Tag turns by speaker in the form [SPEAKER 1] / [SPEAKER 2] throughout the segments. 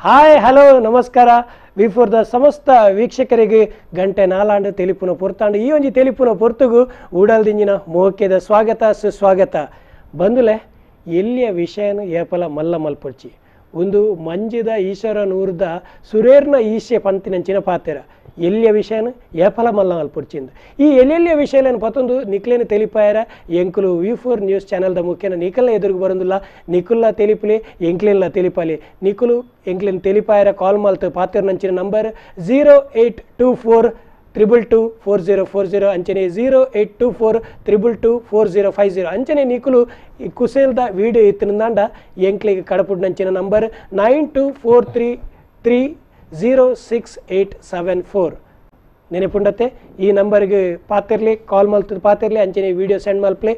[SPEAKER 1] Hi hello ನಮಸ್ಕಾರ ವಿಫೋರ್ the ಸಮಸ್ತ ವೀಕ್ಷಕರಿಗೆ ಗಂಟೆ ನಾಲಾಂಡು ತೆಲಿಪುನ ಪೊರ್ತಾಂಡು ಈ ಒಂಜಿ ತೆಲಿಪುನ ಪೊರ್ತುಗು ಊಡಲ್ದಿಂಜಿನ ಮೋಕೆದ ಸ್ವಾಗತ ಸುಸ್ವಾಗತ. ಬಂದುಲೆ ಎಲ್ಲಿಯ ವಿಷಯನು ಏಪಲ ಮಲ್ಲ ಮಲ್ಪೊಡ್ಚಿ ಒಂದು ಮಂಜಿದ ಈಶ್ವರನೂರ್ದ ಸುರೇರ್ನ ಈಶೆ ಪಂತಿನಂಚಿನ ಪಾತೆರ ಎಲ್ಲಿಯ ವಿಷಯನು ಏಪಲ ಮಲ್ಲ ಮಲ್ಪೊಡ್ಚಿಂದು ಈ ಎಲ್ಲೆಲ್ಲಿಯ ವಿಷಯలను ಪತ್ತೊಂದು ನಿಕ್ಲೇನು ತೆಲಿಪಾಯರ ಎಂಕುಲು V four news ಚಾನೆಲ್ದ ಮುಖ್ಯನ ನಿಕಲ್ನ ಎದುರುಗು ಬರೋದಿಲ್ಲ. ನಿಕುಲ್ಲ ತೆಲಿಪುಲಿ ಎಂಕ್ಲೆನ್ಲ ತೆಲಿಪಾಲಿ ನಿಕುಲು ಎಂಕ್ಲೆನ್ ತೆಲಿಪಾಯರ ಕಾಲ್ ಮಲ್ತು ಪಾತೆರ್ನಂಚಿನ ನಂಬರ್ 0824 222 4040 ಅಂಚನೆ 0824 222 4050 ಅಂಚನೆ ನಿಕುಲು ಈ ಕುಸೇಲ್ದ ವೀಡಿಯೋ ಇತ್ತಿನಂದಾಂಡ ಎಂಕ್ಲಿಗೆ ಕಡಪುಡ್ನಂಚಿನ ನಂಬರ್ 9243 3068 74 ನೆನಪುಂಡತ್ತೆ. ಈ ನಂಬರ್ಗೆ ಪಾತಿರ್ಲಿ ಕಾಲ್ ಮಲ್ತದ ಪಾತಿರ್ಲಿ ಅಂಚನೆ ವಿಡಿಯೋ ಸೆಂಡ್ ಮಲ್ಪ್ಲೆ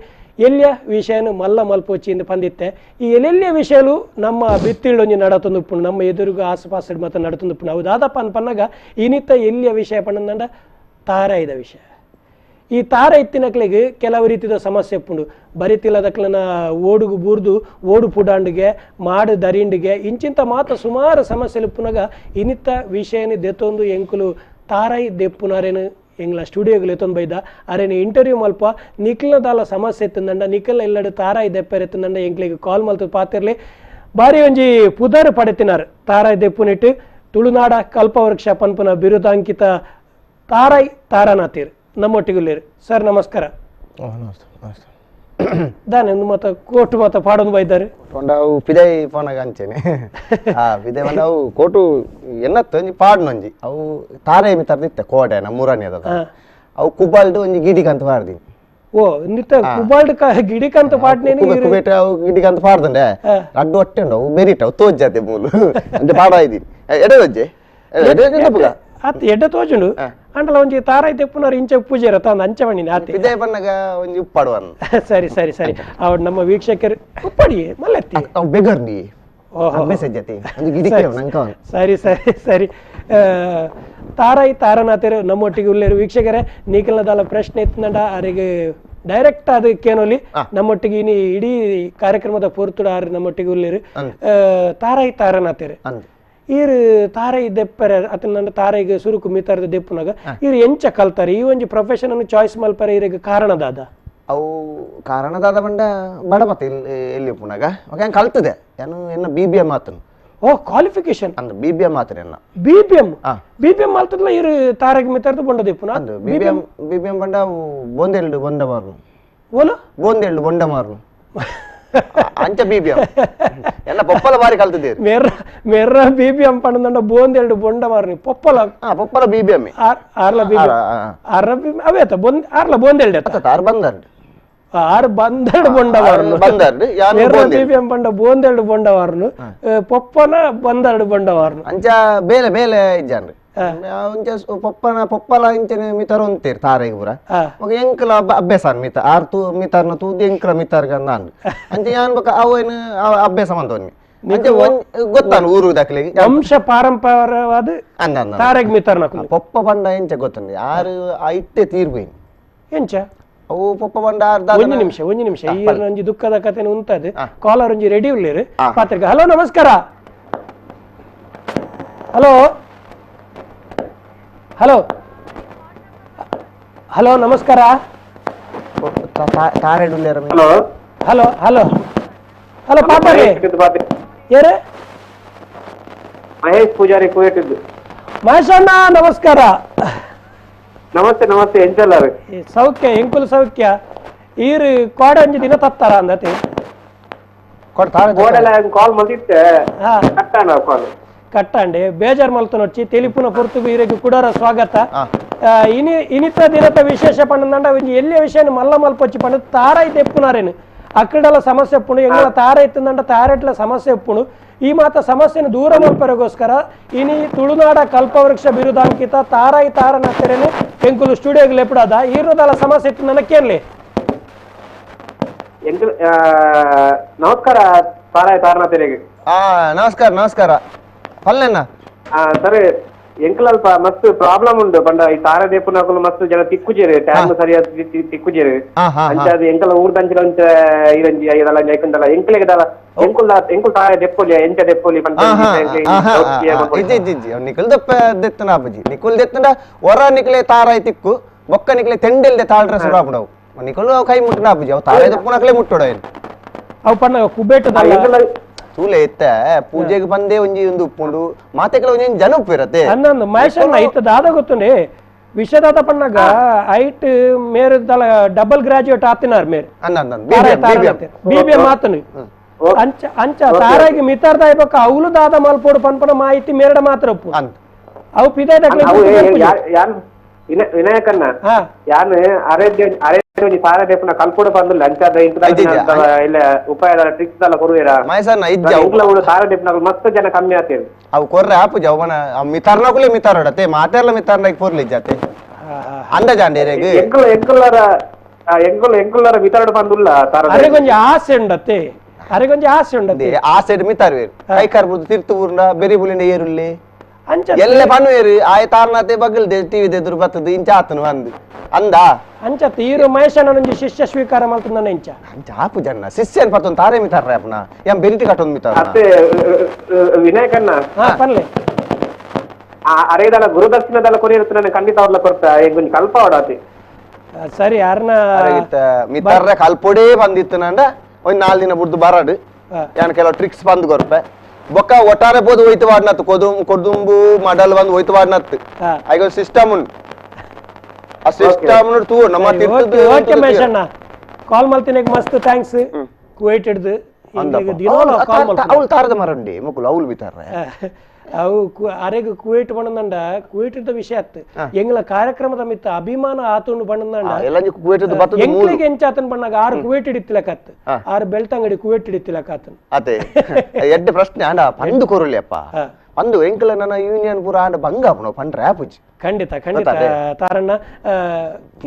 [SPEAKER 1] ಎಲ್ಲಿಯ ವಿಷಯನು ಮಲ್ಲ ಮಲ್ಪೋಚಿ ಎಂದು ಪಂದಿತ್ತೆ. ಈ ಎಲ್ಲೆಲ್ಲಿಯ ವಿಷಯಲು ನಮ್ಮ ಬಿತ್ತಿಳ್ಳೊಂಜಿ ನಡತೊಂದು ನಮ್ಮ ಎದುರುಗು ಆಸುಪಾಸು ಮತ್ತು ನಡತೊಂದು ಅವು ದಾದಪ್ಪ ಅನ್ಪನ್ನಾಗ ಇನ್ನಿತ್ತ ಎಲ್ಲಿಯ ವಿಷಯ ಪಣ್ಣಂದಂಡ ತಾರಾಯಿದ ವಿಷಯ. ಈ ತಾರ ಇತ್ತಿನಕ್ಲಿಗೆ ಕೆಲವು ರೀತಿಯ ಸಮಸ್ಯೆ ಉಪ್ಪುಂಡು. ಬರಿತಿಲ್ಲದಕ್ಲನ ಓಡುಗು ಬೂರ್ದು ಓಡು ಪುಡಾಂಡಿಗೆ ಮಾಡು ದರಿಂಡಿಗೆ ಇಂಚಿಂತ ಮಾತ ಸುಮಾರು ಸಮಸ್ಯೆ ಉಪ್ಪುನಾಗ ಇನ್ನಿತ್ತ ವಿಷಯನ ದೆತ್ತೊಂದು ಎಂಕುಲು ತಾರಾಯಿ ದೆಪ್ಪುನಾರೇನು ಎಂಗ್ಲ ಸ್ಟುಡಿಯೋಗಳು ಎತ್ತೊಂದು ಬೈದ ಅರೇನು ಇಂಟರ್ವ್ಯೂ ಮಲ್ಪ ನಿಕ್ಲದಾಲ ಸಮಸ್ಯೆ ಎತ್ತಂದಂಡ ನಿಕ್ಕಲ್ನ ಇಲ್ಲಡು ತಾರಾಯಿ ದೆಪ್ಪರ್ ಎತ್ತಂದಂಡ ಎಂಕ್ಲಿಗೆ ಕಾಲ್ ಮಲ್ತು ಪಾತಿರ್ಲಿ. ಬಾರಿ ಒಂಜಿ ಪುದರ್ ಪಡೆತಿನಾರ್ ತಾರಾಯಿ ದೆಪ್ಪುನಿಟ್ಟು ತುಳುನಾಡ ಕಲ್ಪವೃಕ್ಷ ಪನ್ಪುನ ಬಿರುದಾಂಕಿತ ತಾರಾಯಿ ತಾರಾನಾಥಿರ್ ನಮ್ಮೊಟ್ಟಿಗುಲ್ಲೇರು. ಸರ್ ನಮಸ್ಕಾರ.
[SPEAKER 2] ನಮಸ್ತೆ ನಮಸ್ತೆ.
[SPEAKER 1] ದಾನೆ ಒಂದು ಮತ ಕೋಟು ಮತ ಪಾಡೊಂದು ಬೈದಾರೆ
[SPEAKER 2] ಅವು ಪಿದೈ ಪೋನಾಗ ಅಂಚೆನೆ ಪಿದೈ ಪಂಡ ಅವು ಕೋಟು ಎನ್ನತ್ತು ಒಂಜಿ ಪಾಡ್ನೊಂಜಿ ಅವು ತಾರೆ ಮಿತ್ತರ್ದಿತ್ತೆ ಕೋಟೆ ನಮ್ಮೂರನೇ ಅದ ಅವು ಕುಬಾಲ್ಡ್ ಒಂಜಿ ಗಿಡಿಕಂತ ಪಾಡ್ದಿನಿ.
[SPEAKER 1] ಓ ನಿತ್ತ ಕುಬಾಲ್ಡ್ ಗಿಡಿಕಂತ ಪಾಡ್ನೇನಿ
[SPEAKER 2] ಕುಬೇಟ ಅವು ಗಿಡಿಕಂತ ಪಾಡ್ದಂಡೆ ರಡ್ಡು ಹೊಟ್ಟೆ ಉಂಡು ಅವು ಬೆರಿಟ ಅವು ತೋಜ್ಜಾತೆ ಮೂಲು ಅಂಚೆ ಪಾಡ ಇದ್ದೀನಿ ಎಡೆ ತೋಜ್ಜೆ ಎಡೆ
[SPEAKER 1] ಅತ್ ಎಡ್ಡೆ ತೋಜುಂಡು ಅಂಡಲ ಒಂಜಿ ತಾರಾಯಿ ತೆಪ್ಪುನವ್ರು ಇಂಚೆ ಪೂಜೆ ಇರತ್ತ ಒಂದು ಅಂಚೆ ಬಣ್ಣಿನ ಆತೆ
[SPEAKER 2] ಇದೇ ಬಣ್ಣಗ ಒಂಜಿ ಉಪ್ಪಾಡುವನ್.
[SPEAKER 1] ಸರಿ ಸರಿ ಸರಿ. ಅವ್ರು ನಮ್ಮ ವೀಕ್ಷಕರು ಉಪ್ಪಾಡಿ ಮಲ್ಲೆತ್ತಿ
[SPEAKER 2] ಅವು ಬೆಗರ್ನಿ ಮೆಸೇಜ್ ಒಂಜಿ ಗಿಡಿಕೆ ನಂಕ.
[SPEAKER 1] ಸರಿ ಸರಿ ಸರಿ. ತಾರಾಯಿ ತಾರನಾಥರು ನಮ್ಮೊಟ್ಟಿಗೆ ಉಲ್ಲೇರು ವೀಕ್ಷಕರೇ. ನೀಕಲ್ನದಾಲ ಪ್ರಶ್ನೆ ಇತ್ತಂಡ ಅವರಿಗೆ ಡೈರೆಕ್ಟ್ ಅದು ಕೇನೋಲಿ ನಮ್ಮೊಟ್ಟಿಗೆ ಇನಿ ಇಡೀ ಕಾರ್ಯಕ್ರಮದ ಪೂರ್ತುಡ ಆರು ನಮ್ಮೊಟ್ಟಿಗೆ ಉಲ್ಲೇರು ತಾರಾಯಿ ತಾರನಾಥರು. ಈರು ತಾರೈ ದೆಪ್ಪರೆ ಅತನ ತಾರೈಗೆ ಸುರುಕು ಮಿತಾರದ ದೆಪ್ಪುನಾಗ ಈರು ಎಂಚ ಕಲ್ತಾರೆ ಈ ಒಂಜಿ ಪ್ರೊಫೆಷನ್ ಅನ್ನು ಚಾಯ್ಸ್ ಮಲ್ಪರೆ ಈರಿಗೆ ಕಾರಣದಾದ
[SPEAKER 2] ಅವು ಕಾರಣದಾದ ಬಂಡ ಬಡಪತ್ತೆ ಎಲ್ಲಿ ಉಪ್ಪುನಾಗ ಓಕೆ ಕಲ್ತದೆ ಏನು ಎನ್ನ B B M ಆತನು.
[SPEAKER 1] ಓ ಕ್ವಾಲಿಫಿಕೇಶನ್
[SPEAKER 2] ಅಂದ್ B B M ಆತನ ಎನ್ನ
[SPEAKER 1] B B M B B M ಮಲ್ತದಲ್ಲ ಈರು ತಾರೈಗೆ ಮಿತಾರದ ಬೊಂಡ ದೆಪ್ಪುನ
[SPEAKER 2] ಅಂದು B B M B B M ಬಂಡ ಅವು ಬೋಂದೆಲ್ಡು ಬೊಂಡ ಮಾರು
[SPEAKER 1] ಓಲು
[SPEAKER 2] ಬೋಂದೆಲ್ಡು ಬೊಂಡ ಮಾರು ಅಂಚ B B M ಎಲ್ಲ ಪೊಪ್ಪಲ ಬಾರಿ ಕಲ್ತಿದ್ದೀರಿ.
[SPEAKER 1] ಮೆರ್ರ ಮೆರ್ರ B B M ಪಂಡಂಡ ಬೋಂದೆರಡು ಬೊಂಡ ಮಾರ್ನಿ ಪೊಪ್ಪಲ
[SPEAKER 2] ಪೊಪ್ಪಲ B B M
[SPEAKER 1] ಆರ್ಲ B ಆರ್ಲ B ಅವೇ ಆತ ಬೊಂದ್ ಆರ್ಲ ಬೋಂದೆರಡು
[SPEAKER 2] ಆತ ಆರ್ ಬಂದರ್ಡು
[SPEAKER 1] ಆರ್ ಬಂದೆರಡು ಬೊಂಡ ಮಾರ್ನು
[SPEAKER 2] ಬಂದರ್ಡು
[SPEAKER 1] ಮೆರ್ರ B B M ಪಂಡ ಬೋಂದೆರಡು ಬೊಂಡ ಮಾರ್ನು ಪೊಪ್ಪನ ಬಂದೆರಡು ಬೊಂಡ ಮಾರ್ನು
[SPEAKER 2] ಅಂಚ ಬೇಲೆ ಬೇಲೆ ಇಜ್ಜಾನ್ರಿ ಅಂಚ ಪೊಪ್ಪನ ಪೊಪ್ಪಲ ಇಂಚನೆ ಮಿತಾರ ಒಂತೇರು ತಾರೆಗೆ ಪೂರ ಮಗ ಎಂಕಲ ಅಭ್ಯಾಸ ಮಿತ ಆರ್ ತೂ ಮಿತಾರ್ನ ತೂದು ಎಂಕಲ ಮಿತಾರ್ಗ ನಾನು ಅಂಚೆ ಯಾನ್ ಬೊಕ ಅವು ಏನು ಅಭ್ಯಾಸ ಮಂತವನ್ನಿ ಅಂಚೆ ಗೊತ್ತಾನು ಊರು ದಾಖಲೆಗೆ
[SPEAKER 1] ವಂಶ ಪಾರಂಪರವಾದ
[SPEAKER 2] ಅಂದ ಅಂದ
[SPEAKER 1] ತಾರೆಗೆ ಮಿತಾರ್ನ
[SPEAKER 2] ಪೊಪ್ಪ ಬಂಡ ಎಂಚ ಗೊತ್ತಂడి ಆರು ಆ ಇಟ್ಟೆ ತೀರ್ಪೇನು
[SPEAKER 1] ಎಂಚ
[SPEAKER 2] ಅವು ಪೊಪ್ಪ ಬಂಡ
[SPEAKER 1] ಒಂದು ನಿಮಿಷ ಒಂದು ನಿಮಿಷ ಈ ಒಂಜಿ ದುಃಖದ ಕಥೆನ ಉಂಟದು ಕಾಲರ್ ಒಂಜಿ ರೆಡಿ ಉಳ್ಳೇರು ಪಾತ್ರಿಕೆ. ಹಲೋ ನಮಸ್ಕಾರ. Hello hello hello ನಮಸ್ಕಾರ.
[SPEAKER 2] Hello
[SPEAKER 1] hello hello hello ಪಾಪರಿ ಯಾರು?
[SPEAKER 3] ಮಹೇಶ್ ಪೂಜಾರಿ ಕುವೇಟಿದ್ದು.
[SPEAKER 1] ಮಹೇಶ್ ಅಣ್ಣ ನಮಸ್ಕಾರ.
[SPEAKER 3] ನಮಸ್ತೆ ನಮಸ್ತೆ. ಎಂಚಲ್ಲ
[SPEAKER 1] ಸೌಖ್ಯ ಎಂಕುಲು ಸೌಖ್ಯ. ಈರು ಕೋಡಂಜಿ ದಿನ ತತ್ತಾರ ಅಂದತಿ
[SPEAKER 3] ಕಾಲ್ ಮಲ್ತಿತ್ತೆ ಕಟ್ಟಾಣ ಕಾಲ್
[SPEAKER 1] ಕಟ್ಟಾಂಡೆ ಬೇಜಾರ್ ಮಲ್ತನೊಚ್ಚಿ ತೆಲಿಪುನ ಪೊರ್ತುಗು ಈರೆಗ್ ಕುಡರ ಸ್ವಾಗತ. ಇನಿ ಇನಿತ ದಿನತ ವಿಶೇಷ ಪಂಡಂಡ ಒಂಜಿ ಎಲ್ಲಿಯ ವಿಷಯ ಮಲ್ಲ ಮಲ್ಪೊಚ್ಚಿ ಪಂಡ ತಾರಾಯಿ ತೆಪ್ಪುನಾರೇನು ಅಕ್ಕಡಲ ಸಮಸ್ಯೆ ಉಪ್ಪುಣು ಎಂಗಳ ತಾರ ಇತ್ತಂದಂಡ ತಾರೆಟ್ಲ ಸಮಸ್ಯೆ ಉಪ್ಪುಣು. ಈ ಮಾತ ಸಮಸ್ಯೆನ ದೂರ ಮಲ್ಪರೆಗೋಸ್ಕರ ಇನಿ ತುಳುನಾಡ ಕಲ್ಪವೃಕ್ಷ ಬಿರುದಾಂಕಿತ ತಾರಾಯಿ ತಾರನಾಥರೇನು ಎಂಕುಲು ಸ್ಟುಡಿಯೋಗೆ ಲೆಪುಡಾದ ಈರ್ನದಲ ಸಮಸ್ಯೆ ಇತ್ತು ಕೇನ್ಲಿ.
[SPEAKER 3] ನಮಸ್ಕಾರ ತಾರಾಯಿ ತಾರನಾಥರಿಗೆ.
[SPEAKER 2] ನಮಸ್ಕಾರ ನಮಸ್ಕಾರ. ಪಲ್ಲೆಣ್ಣ
[SPEAKER 3] ಸರಿ ಎಂಕಲಲ್ಪ ಮಸ್ತ್ ಪ್ರಾಬ್ಲಮ್ ಉಂಡು ಪಂಡ ಈ ತಾರ ದೇಪುನಕುಲು ಮಸ್ತ್ ಜನ ತಿಕ್ಕುಜೇರು ಟೈಮ್ ಸರಿಯಾದ ತಿಕ್ಕುಜೇರು ಅಂಚ ಅದು ಎಂಕಲ ಊರ್ದಂಚಿನ ಒಂಚ ಇರಂಜಿ ಐದಲ್ಲ ಐಕಂದಲ್ಲ ಎಂಕಲಿಗೆ ದಾಲ ಎಂಕುಲ್ ಎಂಕುಲ್ ತಾರ ದೆಪ್ಪೊಲಿ ಎಂಚ ದೆಪ್ಪೊಲಿ ಪಂಡ
[SPEAKER 2] ಇಜ್ಜಿ ನಿಕುಲ್ ದಪ್ಪ ದೆತ್ತನ ಅಪ್ಪಜಿ ನಿಕುಲ್ ದೆತ್ತನ ಹೊರ ನಿಕಲೆ ತಾರಾಯ್ ತಿಕ್ಕು ಬೊಕ್ಕ ನಿಕಲೆ ತೆಂಡೆಲ್ದೆ ತಾಳ್ರ ಸುರು ಆಪುಡವು ನಿಕುಲು ಅವು ಕೈ ಮುಟ್ಟನ ಅಪ್ಪಜಿ ಅವು ತಾರಾಯ್ ದಪ್ಪುನಕಲೆ ಮುಟ್ಟೋಡ
[SPEAKER 1] ಅವು ಪಣ್ಣ ಕುಬೇಟದ
[SPEAKER 2] ತೂಲೆ ಇತ್ತ ಪೂಜೆಗೆ ಬಂದೇ ಒಂಜಿ ಒಂದು ಉಪ್ಪುಂಡು ಮಾತೆಕಲ ಒಂಜಿ ಜನ ಉಪ್ಪಿರತ್ತೆ
[SPEAKER 1] ಅನ್ನೊಂದು ಮಹೇಶಣ್ಣ ಇತ್ತ ದಾದ ಗೊತ್ತುಂಡೆ ವಿಷದಾದ ಪಣ್ಣಾಗ ಐಟ್ ಮೇರು ದಲ ಡಬಲ್ ಗ್ರಾಜುಯೇಟ್ ಆತಿನಾರ್ ಮೇರ್ ಬಿಬಿಎಂ ಆತನು ಅಂಚ ಅಂಚ ತಾರಾಗಿ ಮಿತಾರ್ದ ಬೊಕ್ಕ ಅವಳು ದಾದ ಮಲ್ಪೋಡು ಪನ್ಪನ ಮಾಹಿತಿ ಮೇರಡ ಮಾತ್ರ ಉಪ್ಪು ಅವು ಪಿದಾಯ್ದಕ್ಲೆ
[SPEAKER 3] ವಿನಾಯಕಣ್ಣ ಯಾನ್ ಅರೇದ್ಯ ಅರೇದ್ಯ ತಾರ ದೇಪನ ಕಲ್ಪೋಡು ಬಂದು ಅಂಚಾದ ಇಲ್ಲ ಉಪಾಯದ ಟ್ರಿಕ್ಸ್ ಎಲ್ಲ ಕೊರುವೇರ
[SPEAKER 2] ಮಹೇಶಣ್ಣ ಇಜ್ಜ
[SPEAKER 3] ಎಂಕ್ಲ ಉಡು ತಾರ ದೇಪನ ಮಸ್ತ್ ಜನ ಕಮ್ಮಿ ಆತೇರು
[SPEAKER 2] ಅವು ಕೊರ್ರೆ ಆಪುಜ ಅವನ ಮಿತಾರ್ನಕುಲೆ ಮಿತಾರಡತೆ ಮಾತೆರ್ಲ ಮಿತಾರ್ನ ಪೊರ್ಲಿ ಜಾತೆ ಅಂದಾಜಾಂಡೇರೆಗ್
[SPEAKER 3] ಎಂಕುಲ ಎಂಕುಲ್ಲರ ಎಂಕುಲ ಎಂಕುಲ್ಲರ ಮಿತಾರಡು ಬಂದುಲ್ಲ ತಾರ
[SPEAKER 1] ಅರೆ ಕೊಂಚ ಆಸೆ ಉಂಡತ್ತೆ ಅರೆ ಕೊಂಚ ಆಸೆ ಉಂಡತ್ತೆ
[SPEAKER 2] ಆಸೆಡ್ ಮಿತಾರ್ವೇರು ಕೈಕಾರ್ ಬುದ್ದು ತಿರ್ತು ಊರ್ನ ಬೆರಿ ಬುಲಿಂಡ ಏರುಲ್ಲೆ
[SPEAKER 1] ಅಂಚ
[SPEAKER 2] ಎಲ್ಲ ಪನ್ವೇರು ಆಯ್ ತಾರ್ನಾತೆ ಬಗ್ಗಲ್ ಟಿವಿ ದೆದುರು ಬತ್ತದು ಇಂಚ ಆತನು ಅಂದ್ ಅಂದ
[SPEAKER 1] ಅಂಚ ತೀರು ಮಹೇಶಣ್ಣನೊಂಜಿ ಶಿಷ್ಯ ಸ್ವೀಕಾರ ಮಲ್ತುಂದನ ಇಂಚ
[SPEAKER 2] ಅಂಚ ಆಪು ಜನ್ನ ಶಿಷ್ಯನ್ ಪತ್ತೊಂದು ತಾರೇ ಮಿತಾರ್ರೆ ಅಪ್ಪನ ಎಂ ಬೆರಿಟಿ ಕಟ್ಟೊಂದು ಮಿತಾರ
[SPEAKER 3] ಅತ್ತೆ ವಿನಾಯಕಣ್ಣ
[SPEAKER 1] ಪನ್ಲೆ
[SPEAKER 3] ಅರೇದಲ್ಲ ಗುರುದಕ್ಷಿಣದಲ್ಲ ಕೊರಿಯಿರ್ತನೆ ಖಂಡಿತ ಅವ್ರಲ್ಲ ಕೊರ್ತ ಎಂಕೊಂಜಿ ಕಲ್ಪ ಅವಡಾತಿ
[SPEAKER 1] ಸರಿ ಯಾರನ್ನ
[SPEAKER 2] ಮಿತಾರ್ರೆ ಕಲ್ಪೊಡೇ ಬಂದಿತ್ತು ನಂಡ ಒಂದ್ 4 ದಿನ ಬುಡ್ದು ಬರಡು ಯಾನ್ ಕೆಲವು ಟ್ರಿಕ್ಸ್ ಬಂದು ಕೊರ್ಪೆ ಬೊಕ್ಕ ಒಟ್ಟಾರೆ ಬೋದು ಹೋಯ್ತು ವಾಡ್ನತ್ತು ಕೊದುಂಬು ಮಡಲ್ ಬಂದು ಹೋಯ್ತು ವಾಡ್ನತ್ತು ಐಗ ಸಿಸ್ಟಮ್ ಉಂಟು ಆ ಸಿಸ್ಟಮ್ ತೂ ನಮ್ಮ
[SPEAKER 1] ಓಕೆ ಮಹೇಶಣ್ಣ ಕಾಲ್ ಮಲ್ತಿನ ಮಸ್ತ್ thanks Kuwait ಹಿಡ್ದು
[SPEAKER 2] ಅವಳು ತಾರದ ಮರಂಡಿ ಮುಕುಲು ಅವಳು ಬಿತಾರ್ರೆ
[SPEAKER 1] ಅವು ಅರೆಗ್ ಕುವೈಟ್ ಬಣ್ಣದಂಡ ಕುವೈಟ್ ವಿಷಯ ಆತ್ ಎಂಗ್ಲ ಕಾರ್ಯಕ್ರಮದ ಮಿತ್ತ ಅಭಿಮಾನ ಆತುಂಡು ಬಣ್ಣದಂಡ ಎಂಕ್ಲಿಗೆ ಎಂಚ ಆತನ್ ಬಣ್ಣಾಗ ಆರು ಕುವೈಟ್ ಹಿಡಿತಿಲಕತ್ ಆರು ಬೆಳ್ತಂಗಡಿ ಕುವೈಟ್ ಹಿಡಿತಿಲಕಾತನ್
[SPEAKER 2] ಅದೇ ಎಡ್ಡೆ ಪ್ರಶ್ನೆ ಆಂಡ ಪಂದು ಕೊರುಲಿ ಅಪ್ಪ ಪಂದು ಎಂಕಲ ನನ್ನ ಯೂನಿಯನ್ ಪೂರ ಆಂಡ ಬಂಗ ಆಪುಣ ಪಂಡ್ರೆ ಆಪುಜಿ
[SPEAKER 1] ಖಂಡಿತ ಖಂಡಿತ ತಾರಣ್ಣ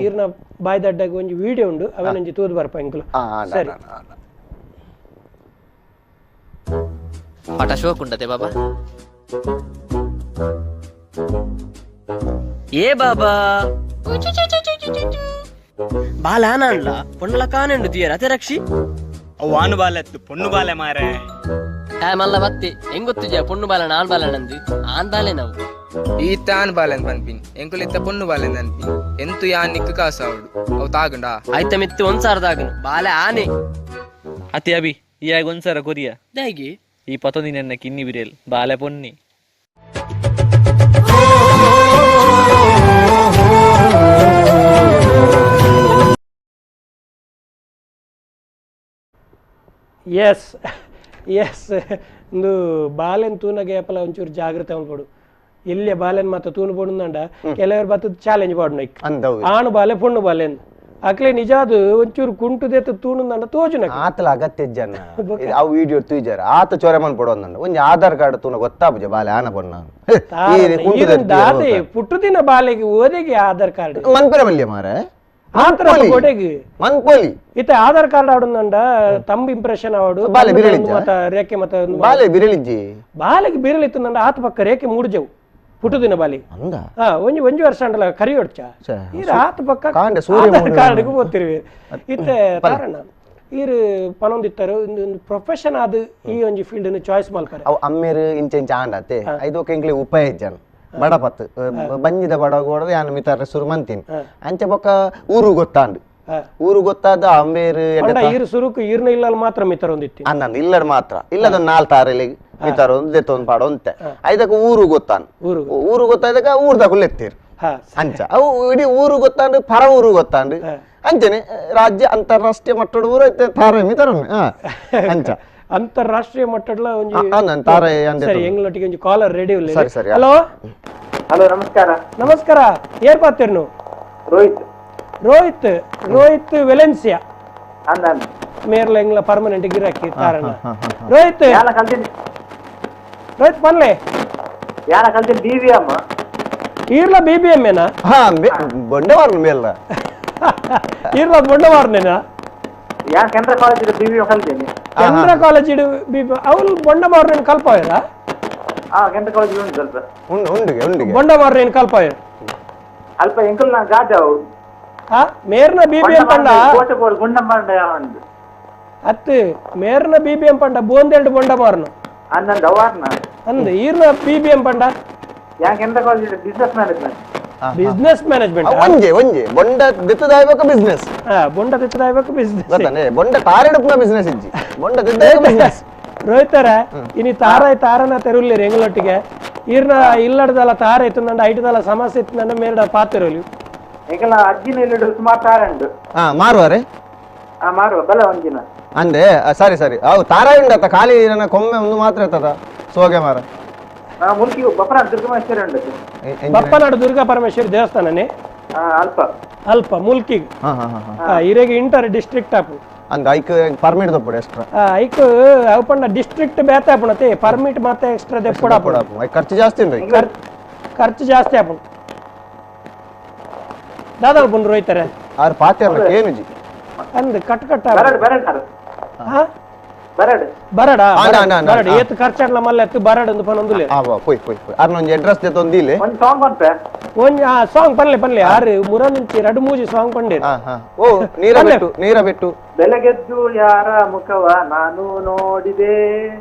[SPEAKER 1] ಈರ್ನ ಬಾಯ್ದಡ್ಡಾಗ ಒಂಜಿ ವಿಡಿಯೋ ಉಂಡು ಅವನೊಂಜಿ ತೂದು ಬರ್ಪ ಎಂಕುಲು ಸರಿ
[SPEAKER 4] ಪಾಠ ಶೋಕುಂಡತೆ ಬಾಬಾ ఏ బాబా బాలానాండ్ల పొన్నుల కానండు తీయరా తెరక్షి
[SPEAKER 5] వాను బాలెత్తు పొన్ను బాలే మారే
[SPEAKER 4] మల్ల బత్తి ఎంగొత్తు పొన్ను బాల నాన్ బాలనంది ఆన్ బాలే నవ్వు
[SPEAKER 6] ఈత ఆన్ బాలని పనిపిన్ ఎంకులు ఇత్త పొన్ను బాలని అనిపిన్ ఎంతు యా నిక్కు కాసావుడు అవు తాగుండా
[SPEAKER 4] అయితే మిత్తి ఒన్సార్ తాగును బాలే ఆనే
[SPEAKER 7] అతి అభి ఈ ఆగొన్సార కొరియా
[SPEAKER 4] దాగి
[SPEAKER 7] ఈ పతొంది నిన్న కిన్ని బిరేల్ బాలే పొన్ని
[SPEAKER 1] ಎಸ್ ಎಸ್ ಇಂದು ಬಾಲೆನ್ ತೂನಗ ಏಪಲ ಒಂಚೂರು ಜಾಗ್ರತೆ ಅನ್ಕೊಡು ಇಲ್ಲೇ ಬಾಲೆನ್ ಮಾತ್ರ ತೂನು ಪೋಡುಂದಂಡ ಕೆಲವರು ಬತ್ತದ ಚಾಲೆಂಜ್ ಪಾಡುನ ಆಣು ಬಾಲೆ ಪೊಣ್ಣು ಬಾಲೆನ್ ಅಕ್ಲೆ ನಿಜಾದು ಒಂಚೂರು ಕುಂಟುದೇತ ತೂಣುಂದಂಡ ತೋಜುನ
[SPEAKER 2] ಆತಲ ಅಗತ್ಯ ಜನ ಅವು ವಿಡಿಯೋ ತೂಜಾರ ಆತ ಚೊರೆ ಮನ್ ಪಡೋಂದಂಡ ಒಂಜಿ ಆಧಾರ್ ಕಾರ್ಡ್ ತೂನ ಗೊತ್ತಾಪುಜ ಬಾಲೆ ಆನ ಪೊಣ್ಣ
[SPEAKER 1] ದಾದೆ ಪುಟ್ಟುದಿನ ಬಾಲೆಗೆ ಓದಿಗೆ ಆಧಾರ್ ಕಾರ್ಡ್
[SPEAKER 2] ಮನ್ಪೆರ ಮಲ್ಯ ಮಾರೆ
[SPEAKER 1] ಆತರ ಕೊಡೆಗೆ
[SPEAKER 2] ಮನ್ಪೊಲಿ
[SPEAKER 1] ಇತ್ತ ಆಧಾರ್ ಕಾರ್ಡ್ ಆಡುಂದಂಡ ತಂಬ್ ಇಂಪ್ರೆಷನ್ ಆವಡು
[SPEAKER 2] ಬಾಲೆ ಬಿರಳಿಜ್ಜ
[SPEAKER 1] ಮತ್ತ ರೇಖೆ ಮತ್ತ
[SPEAKER 2] ಬಾಲೆ ಬಿರಳಿಜ್ಜಿ
[SPEAKER 1] ಬಾಲೆಗೆ ಬಿರಳಿತ್ತಂದಂಡ ಆತ ಪಕ್ಕ ರೇಖೆ ಮೂಡುಜವು ಪುಟ್ಟುದಿನ ಬಾಲಿ ಒಂಜಿ ಒಂಜಿ ವರ್ಷ ಅಂಡಲ ಕರಿಯೊಡ್ಚ ಈರ್ ಆತ ಪಕ್ಕ ಆಧಾರ್ ಕಾರ್ಡ್ಗೆ ಹೋಗ್ತಿರ್ವಿ ಇತ್ತೆ ತಾರಣ್ಣ ಈರ್ ಪನೊಂದಿತ್ತರು ಒಂದು ಪ್ರೊಫೆಷನ್ ಆದ ಈ ಒಂಜಿ ಫೀಲ್ಡ್ ನು ಚಾಯ್ಸ್ ಮಲ್ಪರೆ
[SPEAKER 2] ಅವು ಅಮ್ಮೇರು ಇಂಚ ಇಂಚ ಆಂಡತೆ ಐದೋಕೆ ಎಂಕ್ಲೆ ಉಪಾಯ ಇಜ್ಜಾನ ಬಡಪತ್ತು ಬಂಜಿದ ಬಡ ಗೋಡದ ಯಾನ್ ಮಿತಾರ ಸುರು ಮಂತೀನಿ ಅಂಚ ಬೊಕ್ಕ ಊರು ಗೊತ್ತಾಂಡು ಊರು ಗೊತ್ತಾದ ಅಂಬೇರು
[SPEAKER 1] ಈರು ಸುರುಕು ಈರ್ನ ಇಲ್ಲ ಮಾತ್ರ ಮಿತಾರ ಒಂದಿತ್ತು
[SPEAKER 2] ಅನ್ನ ಇಲ್ಲಡ್ ಮಾತ್ರ ಇಲ್ಲದ ನಾಲ್ ತಾರೆಲಿ ಮಿತಾರ ಒಂದು ದೆತ್ತೊಂದು ಪಾಡ ಒಂತೆ ಐದಕ್ಕೆ ಊರು ಗೊತ್ತಾನ್ ಊರು ಗೊತ್ತಾದಕ್ಕೆ ಊರ್ದಕುಲು ಎತ್ತೀರು ಅಂಚ ಅವು ಇಡೀ ಊರು ಗೊತ್ತಾಂಡು ಪರ ಊರು ಗೊತ್ತಾಂಡು ಅಂಚನೆ ರಾಜ್ಯ ಅಂತಾರಾಷ್ಟ್ರೀಯ ಮಟ್ಟದ ಊರು ಐತೆ ತಾರ ಮಿತಾರ ಅಂಚ
[SPEAKER 1] ಅಂತಾರಾಷ್ಟ್ರೀಯ ಮಟ್ಟದ ಒಂಜಿ
[SPEAKER 2] ತಾರ
[SPEAKER 1] ಸರಿ ಎಂಗ್ಲೊಟ್ಟಿಗೆ ಒಂಜಿ ಕಾಲರ್ ರೆಡಿ ಉಲ್ಲೆ
[SPEAKER 2] ಸರಿ ಸರಿ
[SPEAKER 1] ಹಲೋ
[SPEAKER 3] ಹಲೋ ನಮಸ್ಕಾರ
[SPEAKER 1] ನಮಸ್ಕಾರ ಏರ್ ಪಾತಿರ್ನು
[SPEAKER 3] ರೋಹಿತ್
[SPEAKER 1] ರೋಹಿತ್ ರೋಹಿತ್ ವೆಲೆನ್ಸಿಯಾ
[SPEAKER 3] ಅಂದ
[SPEAKER 1] ಮೇರ್ಲ ಎಂಗ್ಲ ಪರ್ಮನೆಂಟ್ ಗಿರಾಕಿ ತಾರಣ್ಣ ರೋಹಿತ್
[SPEAKER 3] ಯಾಲ ಕಲ್ತಿನ್
[SPEAKER 1] ರೋಹಿತ್ ಪನ್ಲೆ
[SPEAKER 3] ಯಾಲ ಕಲ್ತಿನ್ ಬಿಬಿಎಂ
[SPEAKER 1] ಈರ್ಲ ಬಿಬಿಎಂ ಏನಾ
[SPEAKER 2] ಹಾ ಬೊಂಡವಾರ್ನ ಮೇಲ್ಲ
[SPEAKER 1] ಈರ್ಲ ಬೊಂಡವಾರ್ನೇನಾ
[SPEAKER 3] ಯಾ ಕೆನರಾ ಕಾಲೇಜ್ ಬಿಬಿಎಂ ಕಲ್ತೀನಿ
[SPEAKER 1] ಕೆನರಾ ಕಾಲೇಜ್ ಬಿಬಿಎಂ ಅವ್ಲು ಬೊಂಡವಾರ್ನೇನ ಕಲ್ಪವೇರಾ
[SPEAKER 3] ಕೆಂತ ಕಾಲೇಜ್ ಉಂಟು ಸ್ವಲ್ಪ
[SPEAKER 2] ಉಂಡು ಉಂಡುಗೆ ಉಂಡುಗೆ
[SPEAKER 1] ಬೊಂಡ ಮಾರ್ರೇನು ಕಲ್ಪಾಯ
[SPEAKER 3] ಅಲ್ಪ ಎಂಕಲ್ ನಾ ಗಾಜಾವು
[SPEAKER 1] ಮೇರ್ನ ಬಿಬಿಎಂ ಪಂಡ
[SPEAKER 3] ಕೋಟೆಪೋಡು ಗುಂಡಮ್ಮ ಉಂಡು
[SPEAKER 1] ಅತ್ತು ಮೇರ್ನ ಬಿಬಿಎಂ ಪಂಡ ಬೋಂದೆಲ್ಡು ಬೊಂಡ ಮಾರ್ನು
[SPEAKER 3] ಅನ್ನಂದ ಅವಾರ್ನ
[SPEAKER 1] ಅಂದ್ ಈರ್ನ ಬಿಬಿಎಂ ಪಂಡ
[SPEAKER 3] ಯಾಕೆ ಎಂತ college business management
[SPEAKER 1] business management
[SPEAKER 2] ಒಂಜೆ ಒಂಜೆ ಬೊಂಡ ದಿತ್ತದಾಯ್ಬೇಕು ಬಿಸ್ನೆಸ್
[SPEAKER 1] ಬೊಂಡ ದಿತ್ತದಾಯ್ಬೇಕು ಬಿಸ್ನೆಸ್
[SPEAKER 2] ಗೊತ್ತಾನೆ ಬೊಂಡ ತಾರೆಡುಪ್ನ ಬಿಸ್ನೆಸ್ ಇಜ್ಜಿ ಬೊಂಡ ದಿತ್ತದಾಯ್ಬೇಕು ಬಿಸ್ನೆಸ್
[SPEAKER 1] ರೋಹಿತರ ಇನಿ ತಾರ ತಾರನ ತೆರುಲ್ಲೇರು ಎಂಗ್ಲೊಟ್ಟಿಗೆ ಈರ್ನ ಇಲ್ಲಡ್ದಲ್ಲ ತಾರ ಇತ್ತಂದ ಐಟದಲ್ಲ ಸಮಸ್ಯೆ ಇತ್ತಂದ ಮೇರ್ಡ ಪಾತೆರೋಲಿ
[SPEAKER 3] ಎಂಕಲ ಅಜ್ಜಿನ ಇಲ್ಲಡು ಸುಮಾರು ತಾರ ಉಂಡು
[SPEAKER 2] ಮಾರುವಾರೆ
[SPEAKER 3] ಮಾರುವ ಬಲ ಒಂದಿನ
[SPEAKER 2] ಅಂದೆ ಸರಿ ಸರಿ ಅವು ತಾರ ಉಂಡತ್ತ ಖಾಲಿ ನನ್ನ ಕೊಮ್ಮೆ ಒಂದು ಮಾತ್ರ ಇರ್ತದ ಸೋಗೆ ಮಾರ
[SPEAKER 3] ಮುಲ್ಕಿ ಬಪ್ಪನಾಡು ದುರ್ಗಾ ಉಂಟು
[SPEAKER 1] ಬಪ್ಪನಾಡು ದುರ್ಗಾ ಪರಮೇಶ್ವರಿ ದೇವಸ್ಥಾನನೇ
[SPEAKER 3] ಅಲ್ಪ
[SPEAKER 1] ಅಲ್ಪ ಮುಲ್ಕಿ ಇರೆಗೆ ಇಂಟರ್ ಡಿಸ್ಟ್ರಿಕ್ಟ್ ಆಪು
[SPEAKER 2] ಅಂದ ಐಕ್ ಪರ್ಮಿಟ್ ದಪ್ಪುಡು ಎಕ್ಸ್ಟ್ರಾ
[SPEAKER 1] ಐಕ್ ಅವು ಪಂಡ ಡಿಸ್ಟ್ರಿಕ್ಟ್ ಬೇತೆ ಆಪುಣತೆ ಪರ್ಮಿಟ್ ಮಾತ್ರ ಎಕ್ಸ್ಟ್ರಾ ದೆಪ್ಪುಡು
[SPEAKER 2] ಐಕ್ ಖರ್ಚು ಜಾಸ್ತಿ ಉಂಟು
[SPEAKER 1] ಖರ್ಚು ಜಾಸ್ತಿ ಆಪುಂಡು ದಾದಾಲ್ ಬಂದ್ರು ಹೋಯ್ತಾರೆ
[SPEAKER 2] ಆರು ಪಾತೆ ಏನುಜಿ
[SPEAKER 1] ಅಂದ್ ಕಟ್ ಕಟ್
[SPEAKER 3] ಬರಡ್ ಬರಡ್ ಬರಡ್
[SPEAKER 1] ಬರಡ ಬರಡ್ ಏತ್ ಖರ್ಚಾಡ್ಲ ಮಲ್ಲ ಎತ್ತು ಬರಡ್ ಅಂದ್ ಪನೊಂದುಲೆ
[SPEAKER 2] ಪೋಯ್ ಪೋಯ್ ಪೋಯ್ ಅರ್ನ ಒಂಜಿ ಅಡ್ರೆಸ್ ದೆತ್ತೊಂದಿಲೆ
[SPEAKER 3] ಒಂಜಿ ಸಾಂಗ್ ಪನ್ಪೆ
[SPEAKER 1] ಒಂಜಿ ಆ ಸಾಂಗ್ ಪನ್ಲೆ ಪನ್ಲೆ ಆರು ಮುರನಿಂಚಿ ರಡು ಮೂಜಿ ಸಾಂಗ್ ಪಂಡೆ
[SPEAKER 2] ಓ ನೀರ ಬಿಟ್ಟು ನೀರ ಬಿಟ್ಟು
[SPEAKER 3] ಬೆಳಗೆದ್ದು ಯಾರ ಮುಖವ ನಾನು ನೋಡಿದೆ